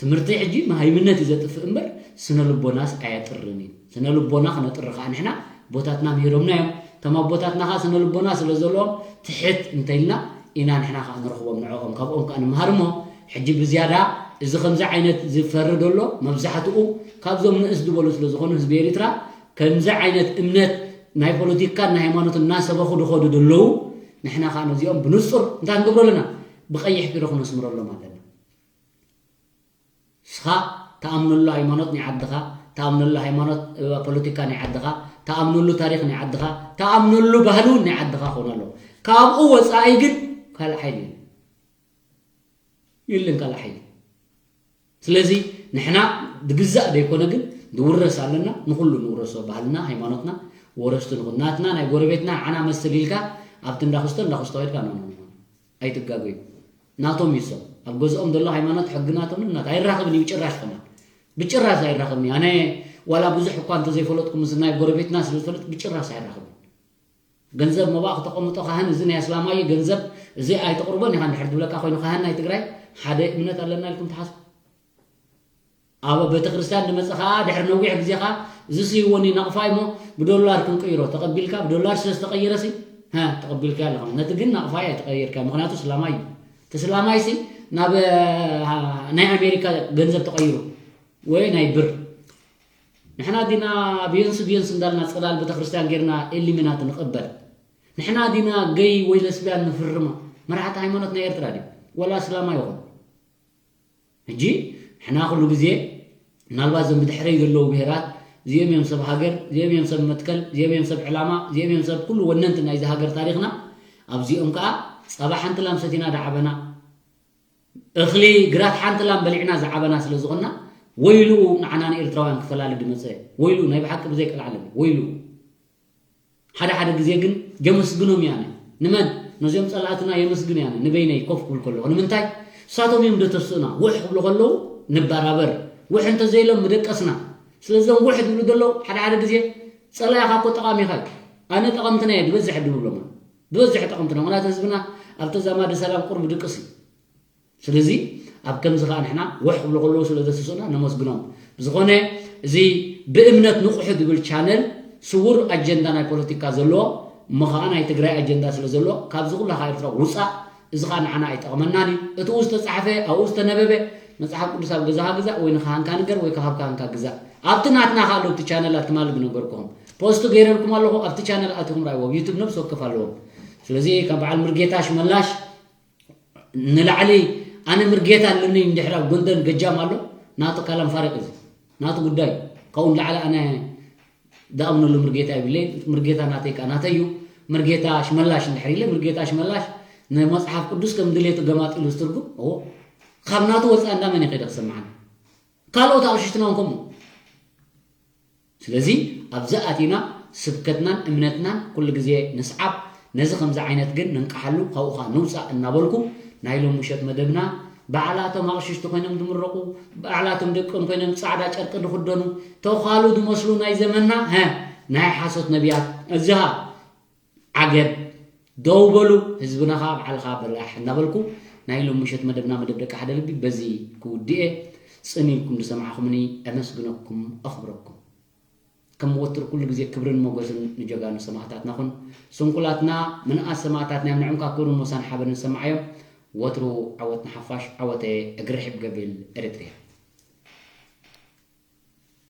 ትምህርቲ ሕጂ መሃይምነት እዩ ዘጥፍእ እምበር ስነ ልቦናስ ኣየጥርን እዩ ስነ ልቦና ክነጥሪ ከኣ ንሕና ቦታትና ምሂሮምና እዮም እቶም ኣቦታትና ከኣ ስነ ልቦና ስለ ዘለዎም ትሕት እንተኢልና ኢና ንሕና ከኣ ንረኽቦም ንዕኦም ካብኦም ከኣ ንምሃር እሞ ሕጂ ብዝያዳ እዚ ከምዚ ዓይነት ዝፈሪ ዘሎ መብዛሕትኡ ካብዞም ንእስ ዝበሉ ስለ ዝኾኑ ህዝቢ ኤሪትራ ከምዚ ዓይነት እምነት ናይ ፖለቲካን ናይ ሃይማኖትን እናሰበኹ ዝኸዱ ዘለዉ ንሕና ከኣ ነዚኦም ብንጹር እንታይ ክንገብሮ ኣለና ብቐይሕ ቢሮ ክነስምረሎም ኣለና። ንስኻ ትኣምነሉ ሃይማኖት ናይ ዓድኻ፣ ትኣምነሉ ሃይማኖት፣ እ፣ ፖለቲካ ናይ ዓድኻ፣ ትኣምነሉ ታሪኽ ናይ ዓድኻ፣ ትኣምነሉ ባህሊ እውን ናይ ዓድኻ ክኾን ኣለዎ። ካብኡ ወፃኢ ግን ካልእ ሓይሊ የለን። የለን ካልእ ሓይሊ። ስለዚ ንሕና ዝግዛእ ዘይኮነ ግን ዝውረስ ኣለና፣ ንኹሉ ንውረሶ፣ ባህልና፣ ሃይማኖትና ወረስቲ ንኹን። ናትና ናይ ጎረቤትና ዓና መስል ኢልካ ኣብቲ እንዳክስቶ እንዳክስቶ ከድካ ነው ነው ኣይትጋገዩ። ናቶም እዩ እሶም። ኣብ ገዝኦም ዘሎ ሃይማኖት ሕጊ ናቶም ናት ኣይራኸብን እዩ ብጭራሽ ከማን። ብጭራሽ ኣይራኸብን እዩ። ኣነ ዋላ ብዙሕ እኳ እንተዘይፈለጥኩ ምስ ናይ ጎረቤትና ስለ ዝፈለጥ ብጭራሽ ኣይራኸብን። ገንዘብ መባእ ክተቐምጦ ካህን እዚ ናይ ኣስላማይ ገንዘብ እዚ ኣይተቕርቦን ኢኻ እንድሕር ዝብለካ ኮይኑ ካህን ናይ ትግራይ ሓደ እምነት ኣለና ኢልኩም ትሓስቡ? ኣብ ቤተክርስትያን ዝመፀ ከዓ ድሕሪ ነዊሕ ግዜ ከዓ እዚ ስይወኒ ናቕፋ እሞ ብዶላር ክንቅይሮ ተቐቢልካ ብዶላር ስለ ዝተቐየረ ሲ ሀ ተቐቢልካ ኣለኻ። ነቲ ግን ናቕፋ ኣይተቐየርካ ምክንያቱ እስላማይ እዩ። እቲ እስላማይ ሲ ናብ አ፣ ናይ ኣሜሪካ ገንዘብ ተቐይሩ ወይ ናይ ብር። ንሕና ዲና ቢዮንስ ቢዮንስ እንዳልና ፅላል ቤተክርስትያን ጌርና ኤሊሚናት ንቕበል? ንሕና ዲና ገይ ወይ ለስቢያን ንፍርማ? መራሕቲ ሃይማኖት ናይ ኤርትራ ድዩ ወላ እስላማ ይኹን? ሕጂ ንሕና ኩሉ ግዜ ምናልባት እዞም ብድሕረይ ዘለዉ ብሄራት እዚኦም እዮም ሰብ ሃገር፣ እዚኦም እዮም ሰብ መትከል፣ እዚኦም እዮም ሰብ ዕላማ፣ እዚኦም እዮም ሰብ ኩሉ ወነንቲ ናይዚ ሃገር ታሪኽና። ኣብዚኦም ከዓ ጸባ ሓንቲ ላም ሰቲና ዳዓበና፣ እኽሊ ግራት ሓንቲ ላም በሊዕና ዝዓበና ስለ ዝኾንና፣ ወይሉ ንዓና ንኤርትራውያን ክፈላሊ ድመጸ፣ ወይሉ ናይ ብሓቂ ብዘይ ቀልዓለም፣ ወይሉ። ሓደ ሓደ ግዜ ግን የመስግኖም እየ ኣነ። ንመን? ነዚኦም ጸላእትና የመስግን እየ ኣነ። ንበይነይ ኮፍ ክብል ከለኹ። ንምንታይ? ንሳቶም እዮም ደተስኡና። ውሕ ክብሉ ከለዉ ንበራበር። ውሕ እንተዘይሎም ምደቀስና። ስለዚ እዞም ውሕ ዝብሉ ዘለዉ ሓደ ሓደ ግዜ ጸላኢኻ እኮ ጠቓሚኻ እዩ። ኣነ ጠቐምትና እየ ዝበዝሕ ድብሎም። ዝበዝሕ ጠቐምትና። ምኽንያቱ ህዝብና ኣብ ተዛማዲ ሰላም ቁሩብ ድቅስ እዩ። ስለዚ ኣብ ከምዚ ከዓ ንሕና ውሕ ክብሉ ከለዉ ስለ ዘስስኡና ነመስግኖም። ብዝኾነ እዚ ብእምነት ንቑሑ ዝብል ቻነል ስውር ኣጀንዳ ናይ ፖለቲካ ዘለዎ እሞ ከዓ ናይ ትግራይ ኣጀንዳ ስለ ዘለዎ ካብዚ ኩላ ከዓ ኤርትራ ውፃእ። እዚ ከዓ ንዓና ኣይጠቕመናን እዩ። እቲኡ ዝተፃሕፈ ኣብኡ ዝተነበበ መፅሓፍ ቅዱስ ኣብ ገዛኻ ግዛእ ወይ ንካህንካ ንገር ወይ ካብ ካህንካ ግዛእ። ኣብቲ ናትና ከዓ ኣሎ እቲ ቻነላት ትማሊ ዝነገርኩኹም ፖስት ገይረልኩም ኣለኹ። ኣብቲ ቻነል ኣቲኹም ራእይዎ። ኣብ ዩቱብ ነብሲ ወከፍ ኣለዎም። ስለዚ ካብ በዓል ምርጌታ ሽመላሽ ንላዕሊ ኣነ ምርጌታ ኣለኒ እንድሕር ኣብ ጎንደን ገጃም ኣሎ ናቱ ካላም ፋሪቅ እዚ ናቱ ጉዳይ ካብኡ ንላዕሊ ኣነ ዝኣምነሉ ምርጌታ ይብለይ። ምርጌታ ናተይ ከዓ ናተይ እዩ። ምርጌታ ሽመላሽ እንድሕር ኢለ ምርጌታ ሽመላሽ ንመፅሓፍ ቅዱስ ከም ድሌቱ ገማጢሉ ዝትርጉም እዎ ካብ ናቱ ወፃኢ እንዳመን ይኸደ ክሰምዓኒ ካልኦት ኣቕሽሽትና እውን ከምኡ። ስለዚ ኣብዚ ኣቲና ስብከትናን እምነትናን ኩሉ ግዜ ንስዓብ። ነዚ ከምዚ ዓይነት ግን ንንቃሓሉ ካብኡ ከዓ ንውፃእ እናበልኩ ናይ ሎም ምሸት መደብና ባዕላቶም ኣቕሽሽቲ ኮይኖም ዝምረቑ ባዕላቶም ደቅን ኮይኖም ፃዕዳ ጨርቂ ዝኽደኑ ተዃሉ ዝመስሉ ናይ ዘመንና ሀ ናይ ሓሶት ነቢያት እዚኻ ዓገብ ደው በሉ ህዝብና ከዓ ባዕልኻ በላሕ እናበልኩ ናይ ሎም ምሸት መደብና መደብ ደቂ ሓደ ልቢ በዚ ክውድእ እየ። ፅን ኢልኩም ዝሰማዕኹምኒ ኣመስግነኩም ኣኽብረኩም። ከም ወትሩ ኩሉ ግዜ ክብርን ሞገስን ንጀጋኑ ሰማእታትና ኹን። ስንኩላትና ምንኣስ ሰማእታትና እዮም ንዕምካ ክብርን ሞሳን ሓበንን ሰማዓዮም። ወትሩ ዓወት ንሓፋሽ ዓወተ እግሪ ርሒብ ገቢል ኤሪትሪያ።